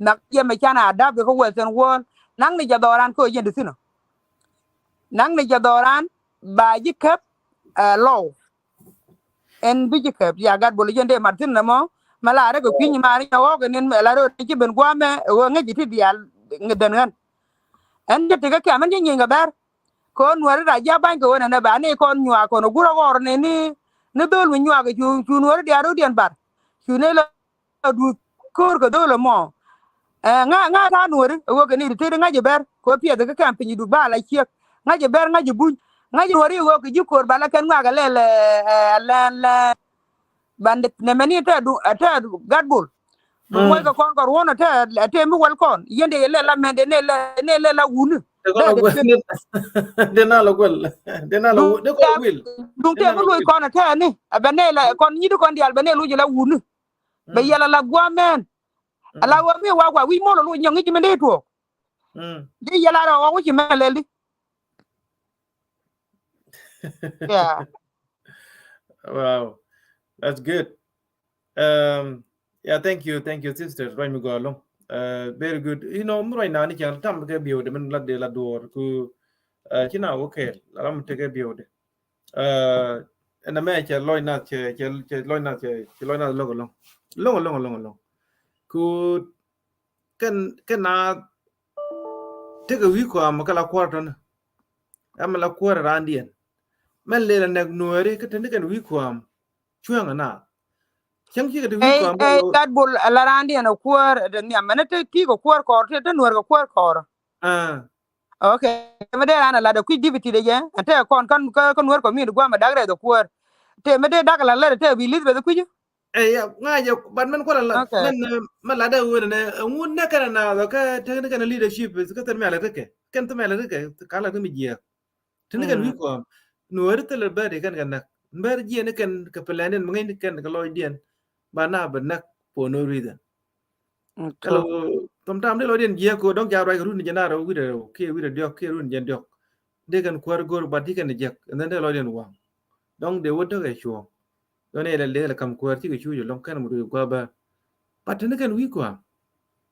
Nhɔk jɛ mɛ canɛ adapt kä Western world. Naŋ ni jɛ dhɔran kä jɛn di thin ɔ. Naŋ ni jɛ dhɔran ba ji̱ käp ɛ lɔw. Ɛn bi ji̱ käp ya Gatbol jɛn dee mat thin nɛ mɔ. Mɛ la rɛ kɛ kui̱ny ma ri nyɛ ɣɔk ɛn in mɛ la rɛ ci ben guamɛ ɛ ɣöö ŋäc ji̱ ti diaal ŋäc dän ɣän. Ɛn jɛ ti kä kiam ɛn jɛ nyieny kɛ bɛr. Kɔn nuɔri ra ji̱ a ba̱ny kɛ ɣöö nɛnɛ ba ni kɔn nyuak kɔn ɛ gurɛ ɣɔr ni ni ni dhol mi nyuak cu cu nuɔri diaal rot diɛn bar. Cu ni lɛ duth ko̱r kɛ dhol ɛmɔ. Ɛ ŋa ŋa ta̱a̱ nuɔri ɛ ɣöö kɛ ni ti tet ŋa̱c ɛ bɛr kɛ ɣöö piɛth kä kɛm piny duk ba la ciek. Ŋa̱c ɛ bɛr ŋa̱c ɛ buny. Ŋa̱c ɛ nuɔri ɛ ɣöö kɛ ji̱ ko̱r ba la kɛn ŋuak ɛ lɛl ɛ lɛl lɛl. Ban nɛ mɛni tɛ du tɛ Gatbol. Bi muɔc kɛ kɔn kɛ ruɔn tɛ tɛ mi wal kɔn yɛn de lɛ la mɛn de ne lɛ ne lɛ la wuni. Dena la wel dena la wel dena la wel. Duŋ tɛ mi luɔc kɔn tɛ ni a bɛ ne la kɔn nyit kɔn dial bɛ ne luɔc la wuni. Bɛ yɛl a la guamɛn. A la wä mi wa wa wi̱c mɔl luɔc nyɔŋ i̱ ci mi de tuɔk. Di yɛl a rɔ wä wi̱c ci mɛn lɛl di. Yeah. Wow, that's good. Um, yeah, thank you, thank you, sister. Ruany mi gɔaa ɛlɔ̱ŋ. Uh, very good. You know, mi ruany na ni cɛn tam kɛ biɛw de min la de la duɔr ku uh, ci na wä kɛɛl la ram tekɛ biɛw de. Uh, ɛn ɛmɛ cɛ lɔc nath cɛ cɛ cɛ lɔc nath cɛ cɛ lɔc nath lo̱ŋ ɛlɔ̱ŋ lo̱ŋ ɛlɔ̱ŋ ɛlɔ̱ŋ ɛlɔ̱ŋ. Ku kɛn kɛn na tekɛ wi̱i̱ kɔam kɛ la kuäär tɔni. Ɛmɛ la kuäär raandiɛn. Mɛn lel a nɛk nuääri kä teni kɛn wi̱i̱ kɔam. Cuäŋ a naath. Cäŋ cikɛ ti wi̱i̱ kɔam. Ɛ Gatbol a la raandiɛn a kuäär ɛ dee nhiam mɛn te ti̱i̱ kɛ kuäär kɔɔr te te nuäär kɛ kuäär kɔɔr. Okay. Mi dee raan a lat a kui̱ dipiti de jɛ a te kɔn kä kä nuäär kɔmiti guam a dak rɛth a kuäär. Te mi dee dak a la lɛt a te bi Elizabeth kui̱. Ɛ ya ŋa̱c ɛ bat mɛn kualɛ lat mɛn mɛ lat ɛ wen ɛnɛ ɛŋu nɛ kɛn ɛ naath ɔ kɛ tekni kɛn ɛ leadership kä thil mi a lɛ tekɛ kɛn thil mi a lɛ tekɛ ka lɛ tekɛ mi jiɛɛk. Tini kɛn wi̱i̱ kɔam nuɔ̱ɔ̱ri thil ɛ bɛr i̱ kɛn kɛ näk bɛr jiɛn i̱ kɛn kɛ pɛlɛn in mi ŋäcni kɛn kɛ lɔcdiɛn. Ba na bɛ näk for no reason. Kɛl sometimes dee lɔcdiɛn jiɛk ko dɔ̱ŋ ca ruac kɛ run jɛ na rɛw wi̱cdɛ rɛw kiɛ wi̱cdɛ diɔ̱k kiɛ run jɛ diɔ̱k. Dee kɛn kuäär go̱r bat ti kɛn jiɛk and then dee lɔcdiɛn waŋ. Dɔ̱ŋ dee wä däk ɛ cuɔ̱ɔ̱ŋ. Dɔ̱ŋ ni lɛ lɛ lɛ kam kuäär cikɛ cuuc ɛlɔ̱ŋ kɛn mɛ ruëë gua̱a̱ bä. But tini kɛn wi̱i̱ kua̱a̱m.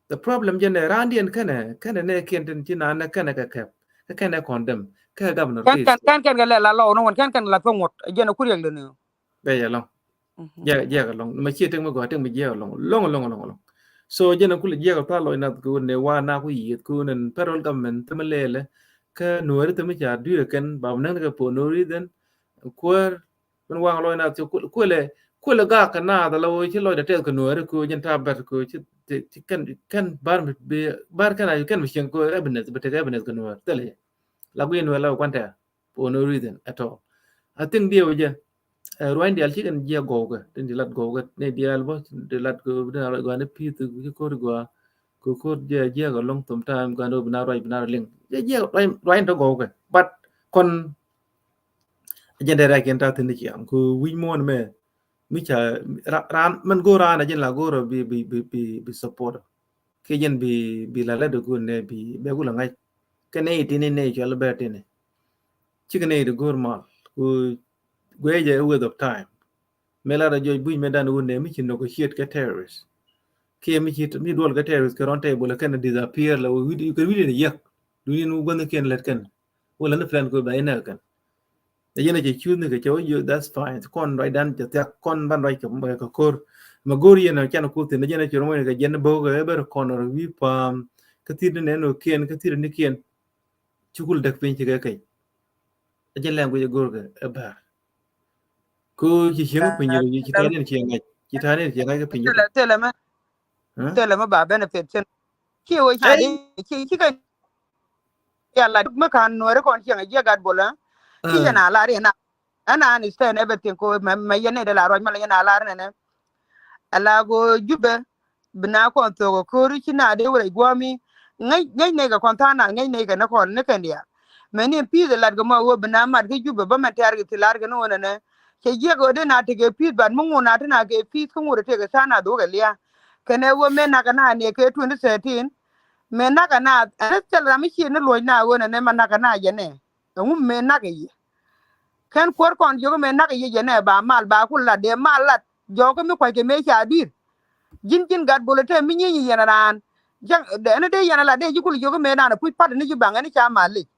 The problem jɛn ɛ raandiɛn kɛnɛ kɛnɛ nɛ kiɛn tin ci naan nɛ kɛnɛ kɛ kɛp kɛ kɛnɛ condemn kɛ governor. Kɛn kɛn kɛn kɛ lɛ la lɔw ni wän kɛn kɛn la thuɔ̱ŋ ŋuɔ̱t jɛn ɛ kuriɛk lɛ ni. Bɛ yɛ lɔŋ. Jiɛk jiɛk ɛlɔŋ ma ciɛ tek mi gɔaa tek mi jiɛk ɛlɔŋ lɔŋ ɛlɔŋ ɛlɔŋ ɛlɔŋ. So jɛn ɛku lɛ jiɛk ɛtha lɔc nath kɛ wun nɛ wa na ku yieth kɛ wun ɛn federal government thimɛ lɛɛlɛ. Kä nuääri thimɛ ca dui̱r ɛ kɛn ba mi näk ni kɛ for no reason. Kuäär min waŋ lɔc nath cɛ kuëlɛ kuëlɛ gak kɛ naath ala wee ci lɔcdɛ tɛth kɛ nuääri kɛ wee jɛn ta̱a̱ bɛt kɛ wee ci kɛn kɛn bar mi bi bar kɛn a kɛn mi cieŋ kɛ wee evidence bi tek evidence kɛ nuäär thilɛ. La guiy nuäär la wee kuan tɛ̈r for no reason at all. I think diɛ wee jɛ. Ruany diaal cikɛn jiɛ gɔwkɛ tin di lat gɔwkɛ ni diaal bä di lat gɔwkɛ di na ruac gɔaa ni pi̱th ci ko̱r gɔaa. Kɛ ko̱r jiɛ jiɛ kɛ lɔŋ thom time gɔaa ni bi na ruac bi na ruac liŋ jiɛ jiɛ ruany tɔ gɔwkɛ but kɔn. Jɛn dee rɛk yɛn ta̱a̱ thi̱n ni ciaŋ kɛ wi̱c muɔ̱ɔ̱n mɛ mi ca raan mɛn go̱o̱r raan a jɛn la go̱o̱r bi bi bi bi support. Kiɛ jɛn bi bi la lɛt go̱o̱r nɛ bi bɛ gul a ŋa̱c kɛ nɛy tini nɛy cual bɛ tini. Cikɛ nɛy ti go̱o̱r mal ku guɛcɛ a waste of time. Mëë lat a jɔc buc mëë dan wun nɛ mi ci negotiate kɛ terrorist. Kiɛ mi ci mi duɔl kɛ terrorist kɛ rɔn table kɛn disappear la wi̱i̱ kɛ wi̱i̱ ni yäk. Dunin wä guänh kiɛn lät kɛn. Wä lät ni plan kɛ bɛ inɛ kɛn. Ɛ jɛn ɛ cɛ cuuth ni kɛ cɛ wä jiök that's fine kɔn ruacdan cɛ thiak kɔn ban ruac kɛ kɛ ko̱r. Mɛ go̱r yɛn ɛ can kuth thi̱n ɛ jɛn ɛ cɛ ruɔ̱ŋ kɛ jɛn bo̱o̱k ɛ bɛ rɛ kɔn rɛ wi̱i̱ pa̱a̱m. Kä thi̱r ni nɛn wä kiɛn kä thi̱r ni kiɛn. Cukul däk piny ci kɛ kɛc. Ɛ jɛn lɛŋ guic ɛ go̱r kɛ ɛ bäär. Ko ci cieŋ piny ci ta̱a̱ ni ciɛ ŋa̱c ci ta̱a̱ ni ciɛ ŋa̱c kɛ piny. Thilɛ mɛ thilɛ mɛ ba benefit cin. Ci wee ca di ci ci kɛ. Ya la mi kan nuɔri kɔn cieŋ a jiɛ gat bol ɛ. Ci yɛn a lar yɛn a ɛn a understand everything ko mɛ mɛ yɛn ni de la ruac mɛ la yɛn a lar nɛnɛ. Ala go Jubɛ bi na kɔn thok a ko̱ri ci na de wurɛ guami. Ŋäc ŋäc nɛy kɛ kɔn tha̱a̱ŋ na ŋäc nɛy kɛ ni kɔn ni kɛn diaal. Mɛ ni pi̱i̱th ɛ lat kɛ mɔ wee bi na mat kä Jubɛ bä mɛ tɛ̈r kɛ thi lar kɛ ni wä nɛnɛ. Cɛ jiɛk ɣöö dee na tekɛ pi̱i̱th bat mi ŋun na te na kɛ pi̱i̱th kä ŋut ɛ tekɛ tha̱a̱ŋ na dhok ɛ lia̱a̱. Kɛnɛ wä mëë nak kɛ na nɛ kɛ twenty thirteen. Mëë nak kɛ na ɛn thil ram mi ci ni luɔc na ɣöö nɛnɛ ma nak kɛ na jɛ nɛ. Ɛŋu mëë nak kɛ yɛ. Kɛn kuäär kɔn jiök mëë nak kɛ yɛ jɛ nɛ ba mal ba ku lat dee mal lat. jɔkä mi kuackɛ mëë ca dui̱r. Ji̱n ji̱n gat bol ɛ te mi nyieeny yɛn raan. Ja̱ŋ ɛn dee yɛn a la dee ji̱ kul jiök mëë naan a puc pat ni ji̱ baŋ ɛn ca mal lic.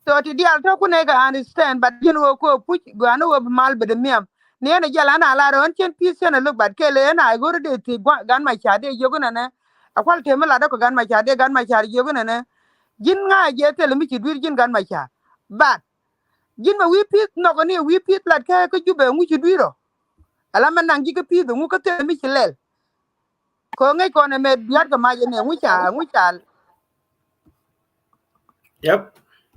So ti diaal tɔ̱ kun ɛ kɛ understand, but ji̱n ɣöö kɛ puc gua̱a̱n ɣöö bi mal bɛ dee nhiam. Ni ɛn a jɛl ɛn a la rɔ ɛn cien pi̱i̱th cien a lo̱k, but kɛl ɛn a go̱r dee ti gan ma ca dee jiök nɛnɛ. A kual te mi lat dɔ̱k kɛ gan ma ca dee gan ma ca jiök nɛnɛ. Ji̱n ŋa̱ jɛ thil mi ci dui̱r ji̱n gan ma ca. But ji̱n mɛ wi̱i̱ pi̱i̱th nhɔk ni wi̱i̱ pi̱i̱th lat kɛ kä Jubɛ ŋuci dui̱r ɔ. Ala mɛ naŋ ji̱ kä pi̱i̱th ŋu kä thil mi ci lɛl. Kɛ ŋäc kɔn ɛmɛ yuat kɛ mac ɛnɛ ŋu ca ŋu ca. Yep.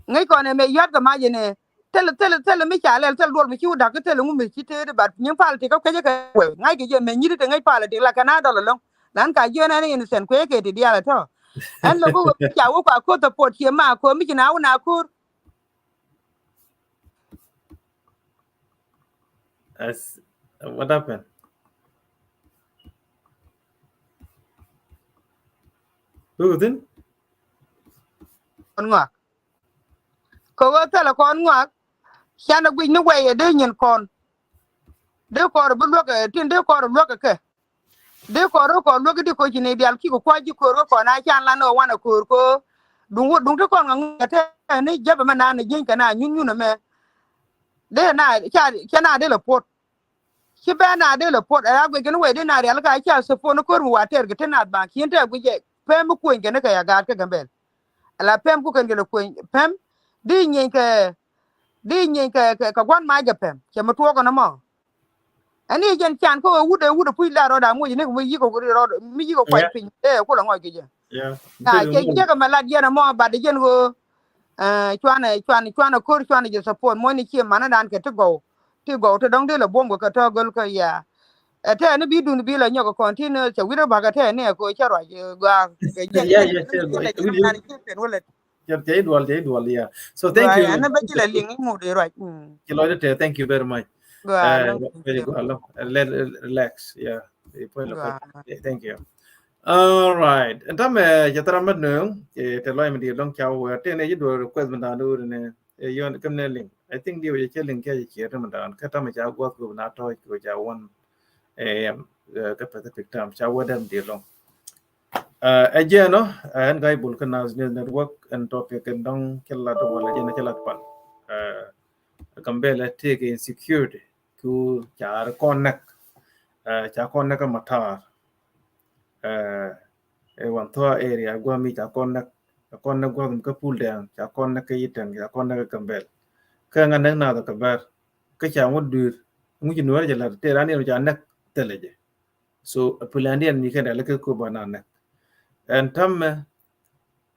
Ŋäc kɔn ɛmɛ yuat kɛ mac ɛnɛ. Thil thil thil mi ca lɛl thil duɔl mi ci wä da̱k kä thil ŋu mi ci teet, but nyin pal ti kä kuecä kɛ wɛ ŋa̱c kɛ jɛ mɛ nyit ti ŋäc pal ti la kɛ na dɔl ɛlɔ̱ŋ. Lan ka jiɛn ɛn innocent kuecä kɛ ti diaal ɛ tɔ. Ɛn lɛ ku wä ca wä kua koth ɛ puɔt ciɛ ma ko̱o̱m mi ci na wä na ko̱o̱r. As, what happened? Who then? Kɔn ŋɔak. Kɛ ɣöö thilɛ kɔn ŋɔak. Canɛ guic ni wɛy ɛ dee nyin kɔn. Dee kɔr bi luäk ɛ tin dee kɔr luäk ɛ kɛ. Dee kɔr ɛ kɔr luäk ɛ di koci ni dial kik kua̱c ji̱ ko̱r kä kɔn a can lan ɛ wanɛ ko̱r ko̱r. Duŋ wä duŋ ti kɔn ŋa ŋuɛ tɛ ni jäpɛ mɛ naan ni jieny kɛ na nyun nyun ɛmɛ. Dee na ca ca na dee lɛ puɔt. Ci bɛ na dee lɛ puɔt ɛ a guic kɛ ni wɛy dee na rial ka ca support ni ko̱r mi wa tɛɛr kɛ ti na baŋ kiɛn tɛ guic jɛ pɛm mi kuony kɛ ni kɛ ya gaat kɛ Gambɛl. Ala pɛm ku kɛn kɛ lɛ kuony pɛm di nyieeny kɛ di nyieeny kɛ kɛ gua̱n mac kɛ pɛm cɛ mi tuɔɔk kɛ ni mɔ. Ɛn i̱ jɛn can kä ɣöö wut ɛ wut ɛ puc la rɔɔd a muc ni mi yikɛ rɔɔd mi yikɛ kuac piny ɛ kulɛ ŋɔc kɛ jɛ. Na cɛ jiäk ɛmɛ lat yɛn ɛmɔ bat jɛn ɣöö cuanɛ cuanɛ cuanɛ ko̱r cuanɛ jɛ support muɔ̱cni ciɛ manä dan kɛ ti gɔw ti gɔw ti dɔ̱ŋ dee lɛ buɔ̱m kɛ kɛ tɔ̱ göl kä ya. Ɛ tɛɛni bi dun bi lɛ nyɔk kɔn ti ni cɛ wi̱r bakɛ tɛɛni ɛ ko̱ cɛ ruac gɔaa kɛ jɛn. Cɛ cɛ duɔl cɛ duɔl ya. So thank you. Ɛn bɛ ci lɛ liŋ i̱ ŋut i̱ ruac. Ci lɔcdä tɛ, thank you very much. Very good. Let relax. Yeah. Thank you. All right. Ɛn tamɛ cɛ thara mɛ nööŋ cɛ tɛ lɔc mi diɛ dɔŋ ca wɛ tɛ nɛ ci duɔl request mi da̱a̱n do̱r nɛ. Yɔn kem nɛ liŋ. I think diɛ wɛ cɛ liŋ kɛ cɛ ciɛ tɛ mi da̱a̱n kɛ tamɛ ca guath kɛ na tɔc kɛ ca wän. Ɛ yɛm kɛ Pacific time ca wɛ dɛm diɛ lɔŋ. Ɛ jɛn ɔ ɛn ga̱y bul kä Nas News Network ɛn topic kɛ dɔŋ cɛ lat wala jɛn cɛ lat pal. Gambɛlɛ tëëkɛ insecurity ku ca ri kɔn näk. Ca kɔn näk kä Matar. Ɛ Wanthua area guami ca kɔn näk. Ca kɔn näk gua̱th mi kä Pul Dɛŋ, ca kɔn näk kä Yitɛn, ca kɔn näk kä Gambɛl. Kä ŋa näk nath kä Bär kä ca ŋut dui̱r. Ŋuci nuɔ̱ɔ̱r jɛ lat tëë ran yɛn ca näk thilɛ jɛ. So a plan diɛn mi kɛn dal kɛ ko ba na näk. Ɛn ta̱mɛ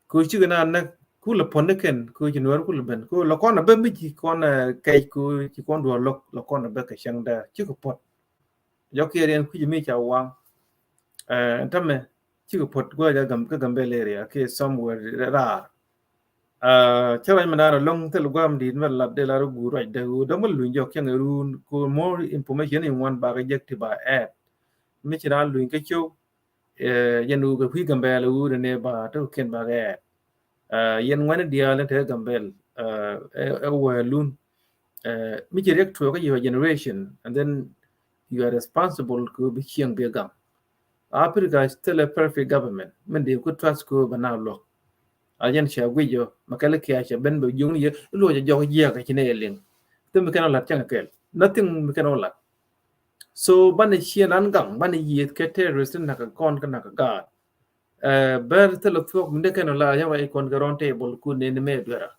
ko cikɛ na näk ku lɛ puɔ̱n ni kɛn ko ci nuɔ̱ɔ̱r ku lɛ ben ko lɛ kɔn a ben mi ci kɔn kɛc ko ci kɔn duɔ̱ɔ̱r lo̱k lɛ kɔn a ben kɛ cäŋ däär cikɛ puɔ̱t. Jɔk kiɛ riɛn kui̱c mi ca waŋ. Ɛn ta̱mɛ cikɛ puɔ̱t gua̱a̱c a gam kä Gambɛl area kiɛ somewhere raar. Cä ruac mi naan a loŋ thil guam di̱i̱t mɛ lat dee lar guur ruac dee ɣöö dämä luny jɔk cäŋ ɛ ruun ko more information in ŋuan bakɛ jek ti ba ɛɛt. Mi ci naan luny kä cio̱w. Yɛn ɣöö kɛ kui̱ Gambɛl ɣöö dee ne ba tä kiɛn bakɛ ɛɛt. Yɛn ŋuɛni diaal in te Gambɛl ɛ wɛɛlun. Mi ci riɛk tuɔɔk kä your generation and then you are responsible kɛ ɣöö bi cieŋ bi gam. Africa is still a perfect government. Min dee ku trust kɛ ɣöö bɛ na luɔk. A jɛn cɛ guic jɔ ma kɛl kiac cɛ ben bɛ juŋ yɛ luɔc jɛ jɔk jiɛk ci ne yɛ liŋ. Thim mi kɛn ɔ lat cäŋ kɛl nothing mi kɛn ɔ lat. So banɛ ciɛ nan gaŋ banɛ yieth kɛ terrorist nak kɔn kɛ nak gaat. Bɛr thilɛ thuɔk mi dee kɛn ɔ lat yɛ wa ikɔn kɛ round table ku ne ni mɛ duera.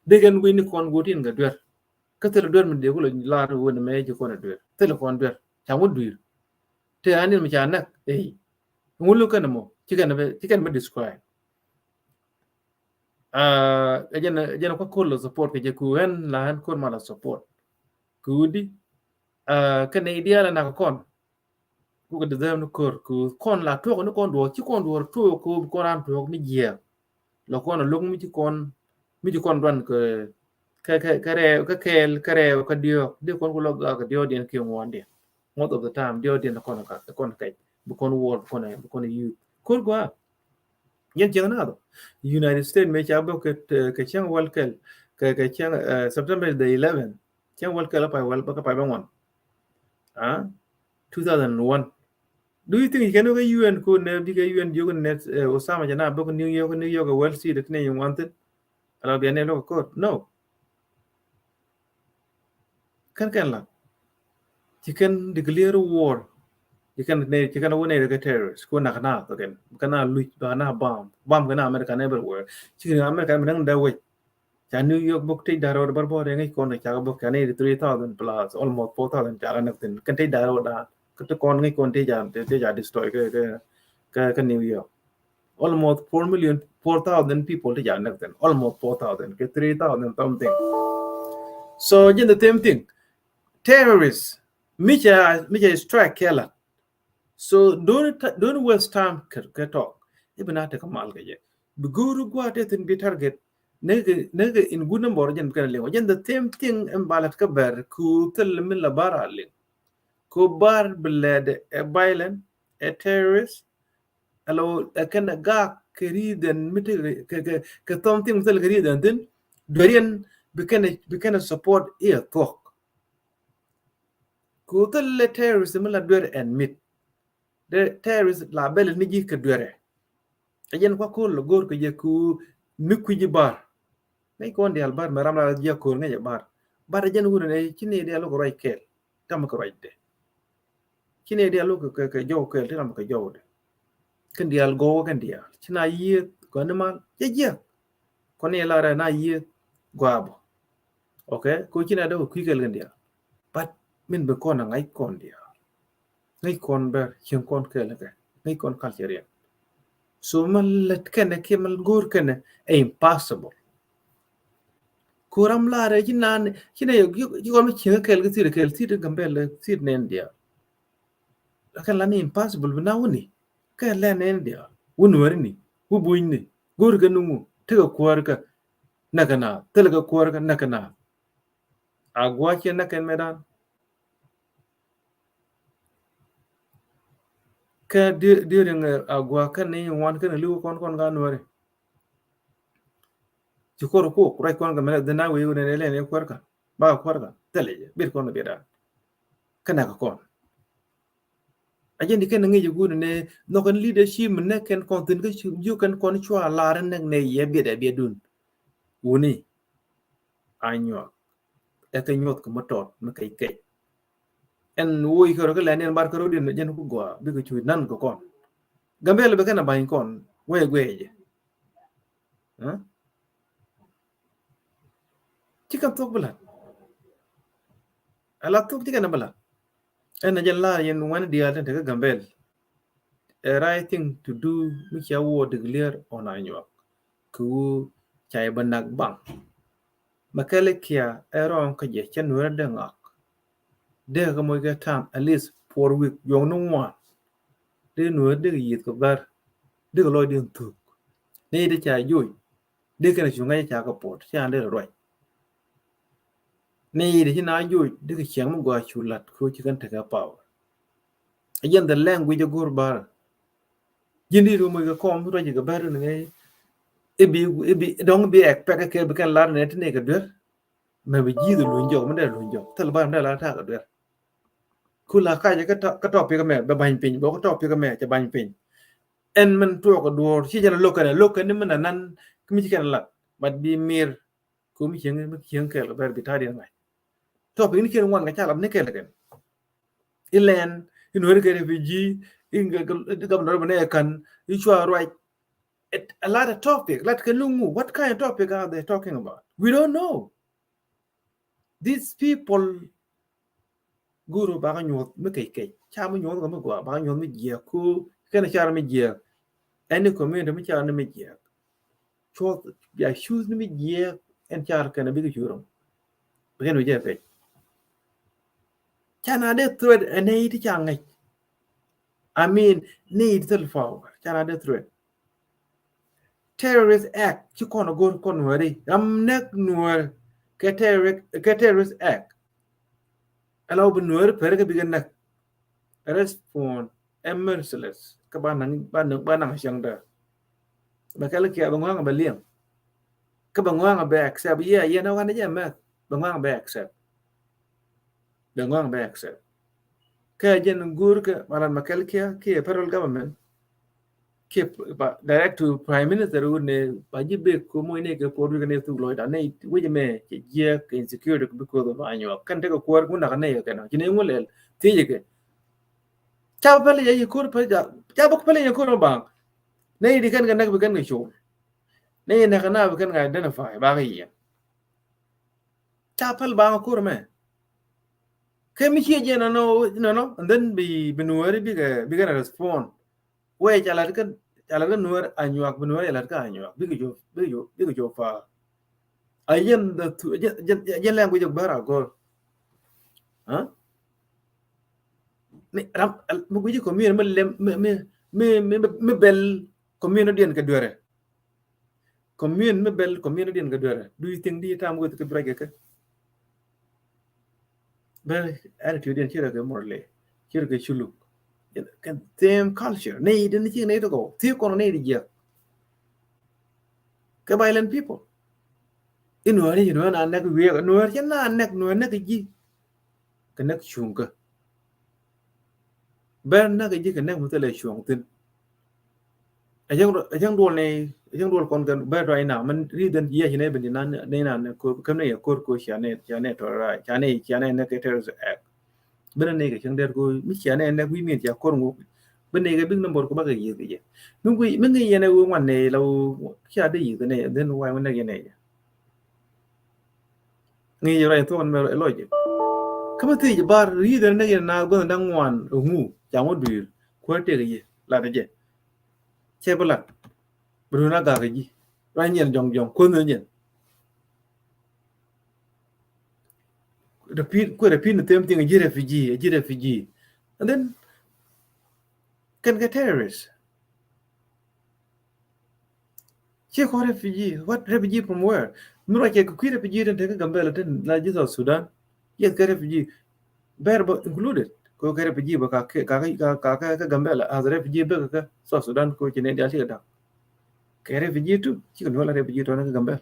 Dee kɛn guic ni kɔn guotin kɛ duer. Kä thilɛ duer mi dee ku lɛ lat wä ni mɛ ci kɔn ɛ duer thilɛ kɔn duer ca ŋut dui̱r. Te an in mi ca näk ey. Ŋulu kɛn mɔ ci kɛn bɛ ci kɛn bɛ describe. Ɛ jɛn ɛ jɛn kua kol la support kɛ jɛ ku ɛn la ɛn kol ma la support. Ku di kɛn ɛ diaal ɛ nak kɔn. Ku kɛ deserve ni kor ku kɔn la tuɔk ni kɔn duɔk ci kɔn duɔk tuɔk ku kɔn ran tuɔk mi jiɛk. La kɔn a lo̱k mi ci kɔn mi ci kɔn duan kɛ kɛ kɛ kɛ rɛw kɛ kɛɛl kɛ rɛw kɛ diɔk di kɔn ku lɔ gak kɛ diɔk diɛn kiɛ ŋuɔn diɛn. Most of the time diɔk diɛn kɔn ka kɔn kɛc bi kɔn wuɔr bi kɔn bi kɔn youth kor gua. Yɛn cieŋ na dɔ United States me ca bä kɛ kɛ cieŋ wäl kɛl kɛ kɛ cieŋ September the eleven cieŋ wäl kɛl pay wäl bä kɛ pay bä ŋuan. A two thousand one. Do you think you can go U N ko nɛ bikɛ U N jiök nɛ, eh, Osama jɛ na bok New York, New York World City ti nɛ yi ŋuan thin? Ala bia nɛ lok kor. No. Kɛn kɛn la. Ci kɛn declare war. Ci kɛn nɛ, ci kɛn wä nɛ kɛ terrorist. Ko nak na to kɛn. Kɛn na luc, ba na bomb. Bomb kɛn America everywhere. Ci kɛn America mi dang da wec. Ca New York bok tëc da̱r rɔɔd bär bɔɔd ŋäc kɔn ca bok ca ni three thousand plus, almost four thousand ca näk thin. Kɛn tëc da̱r rɔɔd da̱a̱n kä ti kɔn ŋäc kɔn tëc ca, tëc ca destroy kä, kä, kä, kä New York. Almost four million, four thousand people tëc ca näk thin. Almost four thousand, kɛ three thousand something. So, again, the same thing. Terrorists, mi ca, mi ca strike kɛ la. So don't, don't waste time kɛ, kɛ talk. Ibi na tekɛ mal kɛ jɛ. Bi go̱o̱ri gua̱a̱th thin bi target. Nɛkɛ, nɛkɛ in good number jɛn bi kɛn liŋ. Jɛn the same thing in balat kä bɛr ku thil min la bar a liŋ. Ku bar bi lɛd ɛ violent, ɛ terrorist. Alo ɛ kɛn ɛ gak kɛ reason mi tekɛ kɛ, kɛ, kɛ something mi thil kɛ reason thin. Dueriɛn bi kɛn, bi kɛn support iɛ thuɔk. Ku thil lɛ terrorist mi la duer ɛn mit. The terrorist la bɛl ni ji̱ kɛ duerɛ. Ɛ jɛn kua ko̱r lɛ go̱r kɛ jɛ ku mi kui̱ ji̱ bar. Ŋäc kɔn diaal bar mɛ ram la ji̱ a ko̱r ŋäc ɛ bar. Bar ɛ jɛn wun ɛ ci ni diaal luk ruac kɛɛl. Tam kɛ ruacdɛ. Ci ni diaal luk kɛ, kɛ, kɛ jɔw kɛɛl ti tam kɛ jɔwdɛ. Kɛn diaal gɔw kɛn diaal. Ci na yieth gɔni mal cɛ jiɛk. Kɔn ni la rɛ na yieth gɔabɔ. Okay, ko ci na dee kɛ kui̱ kɛɛl kɛn diaal. But min bi kɔn a ŋa̱c kɔn diaal. Ŋäc kɔn bɛr cieŋ kɔn kɛɛl kɛ. Ŋäc kɔn culture yɛn. So ma lät kɛnɛ kiɛ ma go̱o̱r kɛnɛ ɛ impossible. Ku ram laarɛ ci naan ci nɛ yɛ ci kɔn mi cieŋ kɛɛl kɛ thir kɛɛl thir Gambɛl thir nɛn diaal. Lakin la ni impossible bi na wuni kɛ lɛ nɛn diaal. Wuni wɛri ni wu buny ni go̱o̱r kɛ nuŋu tekɛ kuäär kɛ. Näkɛ na thil kɛ kuäär kɛ näkɛ na. A gua̱a̱ ciɛ näkɛ mɛ dan. Kä di, di riŋ a gua̱a̱ kɛn ni ŋuan kɛn li̱w kɔn kɔn ka nuäri. Ci kor kok ruac kɔn kɛ mɛn dhi na wee wee ne lɛn ye kuäär ka ba kuäär ka thilɛ jɛ bit kɔn kɛ bit dan. Kä näkɛ kɔn. A jɛn di kɛn ŋi̱c a guun ne nhɔk kɛn leadership mi nɛ kɛn kɔn thin kä ci jiök kɛn kɔn cua lar nɛk nɛ yɛ biɛt a biɛt dun. Wuni a nyuak ɛ kɛ nyuɔth kɛ mɔ tɔt mi kɛc kɛc. Ɛn woc kɛ rɔ kɛ lɛn yɛn bar kɛ rɔ din jɛn ku gɔaa bikɛ cu nan kɛ kɔn. Gambɛl bɛ kɛn a ba̱ny kɔn wee guɛɛcɛ. Ci kɛn thok bi lat. Ala thok ci kɛn bi lat. Ɛn a jɛn lar yɛn wani diaal tin te kä Gambɛl. A right thing to do mi cia wä declare on a nyuak. Kɛ wu ca yɛ bä nak baŋ. Mɛ kɛl ikia ɛ rɔɔŋ kä jɛ cɛ nuɛrɛ dee ŋak. Dee kɛ moc kɛ tam at least four week juɔŋ ni ŋuan. Dee nuɛrɛ dee kɛ yieth kɛ bär. Dee kɛ lɔc dee thuk. Ni dee ca joc. Dee kɛn a cu ŋa̱c ca kɛ pot ca dee ruac. Ni dee ci na joc dee kɛ ciɛŋ mi gɔaa cu lat kɛ ci kɛn tekɛ power. A jɛn the language a go̱r bar. Ji̱n di rum kɛ kɔm ruac kɛ bär ni ŋäc. Ibi, ibi dɔŋ bi expect kɛ bi kɛn lar ni ti ni kɛ duer. Mɛ bi ji̱ di luny jɔk mi dee luny jɔk thil bar mi dee lar ta kɛ duer. Ku la kacɛ kä tɔ, kä tɔ pikɛ mɛ bɛ ba̱ny piny bɛ kä tɔ pikɛ mɛ cɛ ba̱ny piny. Ɛn min tuɔɔk kɛ duɔɔr ci jɛn a lo̱k kɛn a lo̱k kɛn ni min a nan kä mi ci kɛn a lat. But bi mir ku mi cieŋ mi cieŋ kɛl kɛ bɛr bi ta̱a̱ diɛn ŋa̱c. Tɔ pikɛ ni kɛn ŋuan kɛ ca lat ni kɛl kɛn. Ilɛn in weri kɛ refugee in gabnɔr bɛ nɛ kan in cua ruac. A lot of topic lat kɛ luŋu, what kind of topic are they talking about? We don't know. These people guru ba ka nyuɔth mi kec kec ca mi nyuɔth kɛ mi gua ba ka nyuɔth mi jiɛk ku kɛn car mi jiɛk. Any community mi car ni mi jiɛk. Cuɔth bia choose ni mi jiɛk ɛn car kɛn a bikɛ curum. Bikɛn mi jiɛk pec. Ca na dee threat ɛn ɛ iti ca ŋɛc. I mean ni iti thil power ca na dee threat. Terrorist Act ci kɔn a go̱r kɔn nuɛri ram näk nuɛr kɛ terrorist, kɛ Terrorist Act. Ɛla wä bi nuɛri pɛri kɛ bikɛ näk. Respond ɛ merciless kä ba naŋ, ba naŋ, ba naŋ cäŋ dä. Bɛ kɛl kiɛ bɛ ŋɔaŋ bɛ liɛŋ. Kä bɛ ŋɔaŋ bɛ accept yɛ yɛn a wan jɛ mɛth bɛ ŋɔaŋ bɛ accept. Bɛ ŋɔaŋ bɛ accept. Kɛ jɛn guur kɛ Malan Makɛl Kia kiɛ federal government kiɛ ba direct to prime minister wut ni ba ji̱ bek ko moc ni kɛ por wikɛ ni thuk lɔcda ni wec mɛ cɛ jiɛk kɛ insecurity because of Anyuak. Kɛn tekɛ kuäär ŋun nak ni kɛ nɔ ci ni ŋun lɛl thiec kɛ. Ca bä pɛl yɛ ko̱r pɛl ca, ca bä pɛl yɛ ko̱r baŋ. Ni di kɛn kɛ näk bi kɛn kɛ col. Ni di näk na bi kɛn kɛ identify ba kɛ yɛn. Ca pɛl baŋ ko̱r mɛ. Kɛ mi ciɛ jɛ nɔnɔ nɔnɔ and then bi bi Nuɛri bi kɛ bi kɛ respond. Wee ca lat kɛ ca lat kɛ Nuɛri Anyuak bi Nuɛri ca lat kɛ Anyuak bi kɛ jo bi kɛ jo bi kɛ jo fa. A yɛn the thu jɛ jɛ jɛ language of bara gol. Huh? Ni ram mi guji community mi lem mi mi mi mi mi bɛl community diɛn kɛ duerɛ. Community mi bɛl community diɛn kɛ duerɛ. Do you think di tam weth kɛ duerɛ kɛ kɛ? Bɛ attitude diɛn cirɛ kɛ morally, cirɛ kɛ culuk. Kɛ same culture. Ni di ni ci ni to go. Ti kono ni di jiɛ. Kɛ violent people. In Nuɛri ci Nuɛri na nɛk wiɛ Nuɛri ci na nɛk Nuɛri nɛk ji̱. Kɛ nɛk cuŋ kä. Bɛr nɛk ji̱ kɛ nɛk mi thilɛ cuɔ̱ŋ thi̱n. Ɛ cäŋ duɔl ni ɛ cäŋ duɔl kɔn kɛ bɛr tɔ̱ ina mɛn ri dhen jiɛ ci nɛ ben ti nan ni nan ni ko käm ni yɛ kor ko cia ni cia ni tɔ̱ ra cia ni cia ni nɛk kɛ terrorist act. Bä ni kɛ cäŋ dɛr ko mi cia ni nɛk wi̱i̱ mi̱i̱n cia kor ŋuk. Bä ni kɛ big number ko bä kɛ yiëth kɛ jɛ mi wi̱i̱ mi ŋi̱i̱c yɛn ɛ wi̱i̱ ŋuan ni la wä cia dee yiëth ni dhen why wä nɛk yɛn ɛ jɛ. Ŋi̱i̱c rɔy thuɔ̱k ni mɛ logic. Kä bä thiec bar ri̱i̱dɛ ni nɛk yɛn na guäth ni da̱ŋ ŋuan ɛ ŋu ca ŋu dui̱r kuäär tëk yɛ lat ɛ jɛ. Cɛ bä lat bä duun a gak ɛ ji̱ rɔy nyɛn jɔŋ jɔŋ kuäth ni nyɛn. Repeat kuɛ repeat ni them thing ɛ ji̱ refugee ɛ ji̱ refugee. And then kɛn kɛ terrorist. Ci kɔ refugee, what refugee from where? Mi ruac kɛ kui̱ refugee tin te kä Gambela tin la ji̱ South Sudan. Yes kɛ refugee. Bɛr bä included. Ko kɛ refugee bä ka kɛ ka kɛ ka kɛ Gambela as refugee bä kɛ South Sudan ko ci ne dial ci kɛ dak. Kɛ refugee tu ci kɛ nuɔl refugee tɔn kä Gambela.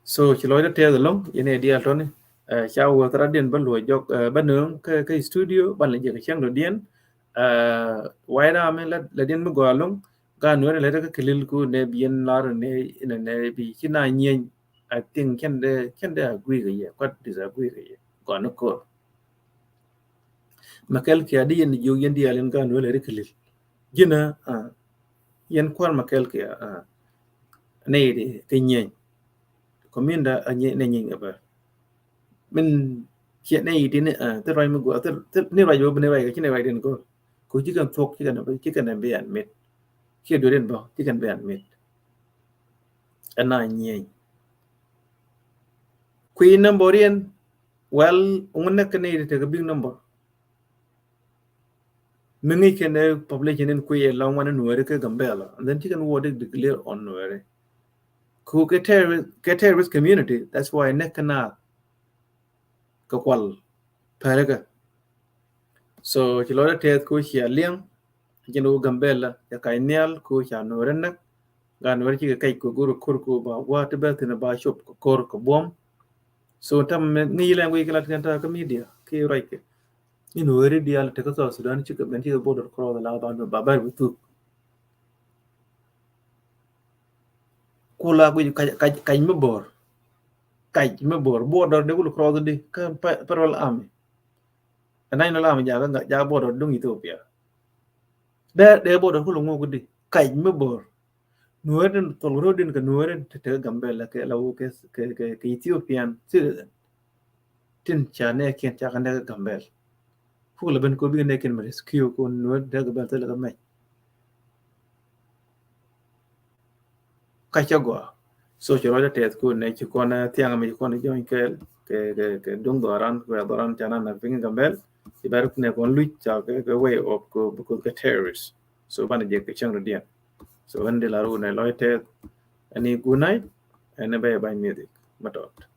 So ci lɔcdä tɛth ɛlɔ̱ŋ yɛn ɛ diaal tɔni. Ca wuɔth rat diɛn bä luɔc jɔk bä nööŋ kä studio ban lɛ jɛ kɛ cäŋ dɔ̱diɛn. Wa̱i̱ ram mi la diɛn mi gɔaa ɛlɔ̱ŋ. Gaat Nuɛɛr lɛ kä kilil ku nɛ bi yɛn lar nɛ inɛ nɛ bi ci na nyieny. I think cɛn dee cɛn dee agree kɛ yɛ kuat disagree kɛ yɛ gɔaa ni ko̱r. Makɛl Kia di yɛn jiök yɛn diaal in gaat Nuɛɛr lɛ ri kilil. Ji̱n a yɛn kua̱r Makɛl Kia a nɛy di kɛ nyieny. Kɔminda a nyieny nɛ nyieny kɛ bä. Min ciɛ nɛy di ni a thil ruac mi guɔ thil ni ruac bä bi ni ruac kɛ ci ni ruac din go̱r. Ko ci kɛn thuɔk ci kɛn bi ci kɛn bi an mit. Ci duer in bä ci kɛn bi an mit. Ɛn a nyieny. Kui̱ number in. Well, ŋun nɛ kɛ nɛy di tekɛ big number. Mi ŋi̱c kɛn ɛ population in kui̱ ɛ lɔŋ wan in Nuɛɛri kɛ Gambela and then ci kɛn wä dee declare on Nuɛɛri. Ku kɛ terrorist kɛ terrorist community, that's why nɛ kɛ naath kɛ kual pɛrikä. So ci lɔcdä tɛth ko cia liɛŋ. Ji̱n wä Gambela ca kac nhial ko ca Nuɛɛri näk. Gaat Nuɛɛri cikɛ kɛc ko go̱r ko̱r ko ba gua̱a̱th ti bɛ thi̱n ba cop kɛ ko̱r kɛ buɔ̱m. So tam mi ŋi̱i̱c lɛŋ wi̱i̱ kɛ lat kɛn ta̱a̱ kä media ki ruac kɛ. Ni Nuɛɛri diaal tekä South Sudan cikɛ ben cikɛ border cross la ba ba bɛr bi thuk. Kula guic kac kac kac mi bor. Kac mi bor border de kul cross di kä federal army. Ɛ national army jakä jakä border duŋ Ethiopia. Dee dee border kul ŋuk di kac mi bor. Nuɛɛri din thol road din kɛ Nuɛɛri te te Gambela kɛ la wä kɛ kɛ kɛ Ethiopian citizen. Tin ca nɛ kiɛn ca kɛ nɛ kɛ Gambel. Fuk la ben ko bikɛ nɛ kiɛn mɛ rescue ko Nuɛɛri te Gambel te la kɛ mɛc. Ka cɛ gɔaa. So ci rɔɔdɛ tɛth ko nɛ ci kɔn thiaŋ mi ci kɔn jɔny kɛɛl kɛ kɛ kɛ duŋ dhɔran kɛ dhɔran ca na na piny Gambel. Ci bɛr nɛ kɔn luc ca kɛ kɛ way of ko because kɛ terrorist. So banɛ jɛ kɛ cäŋ rɔ diɛn. So ɣän di la ru nɛ lɔc tɛth. Ɛn i̱ good night. Ɛn i̱ bɛ ba̱ny music. Matɔt.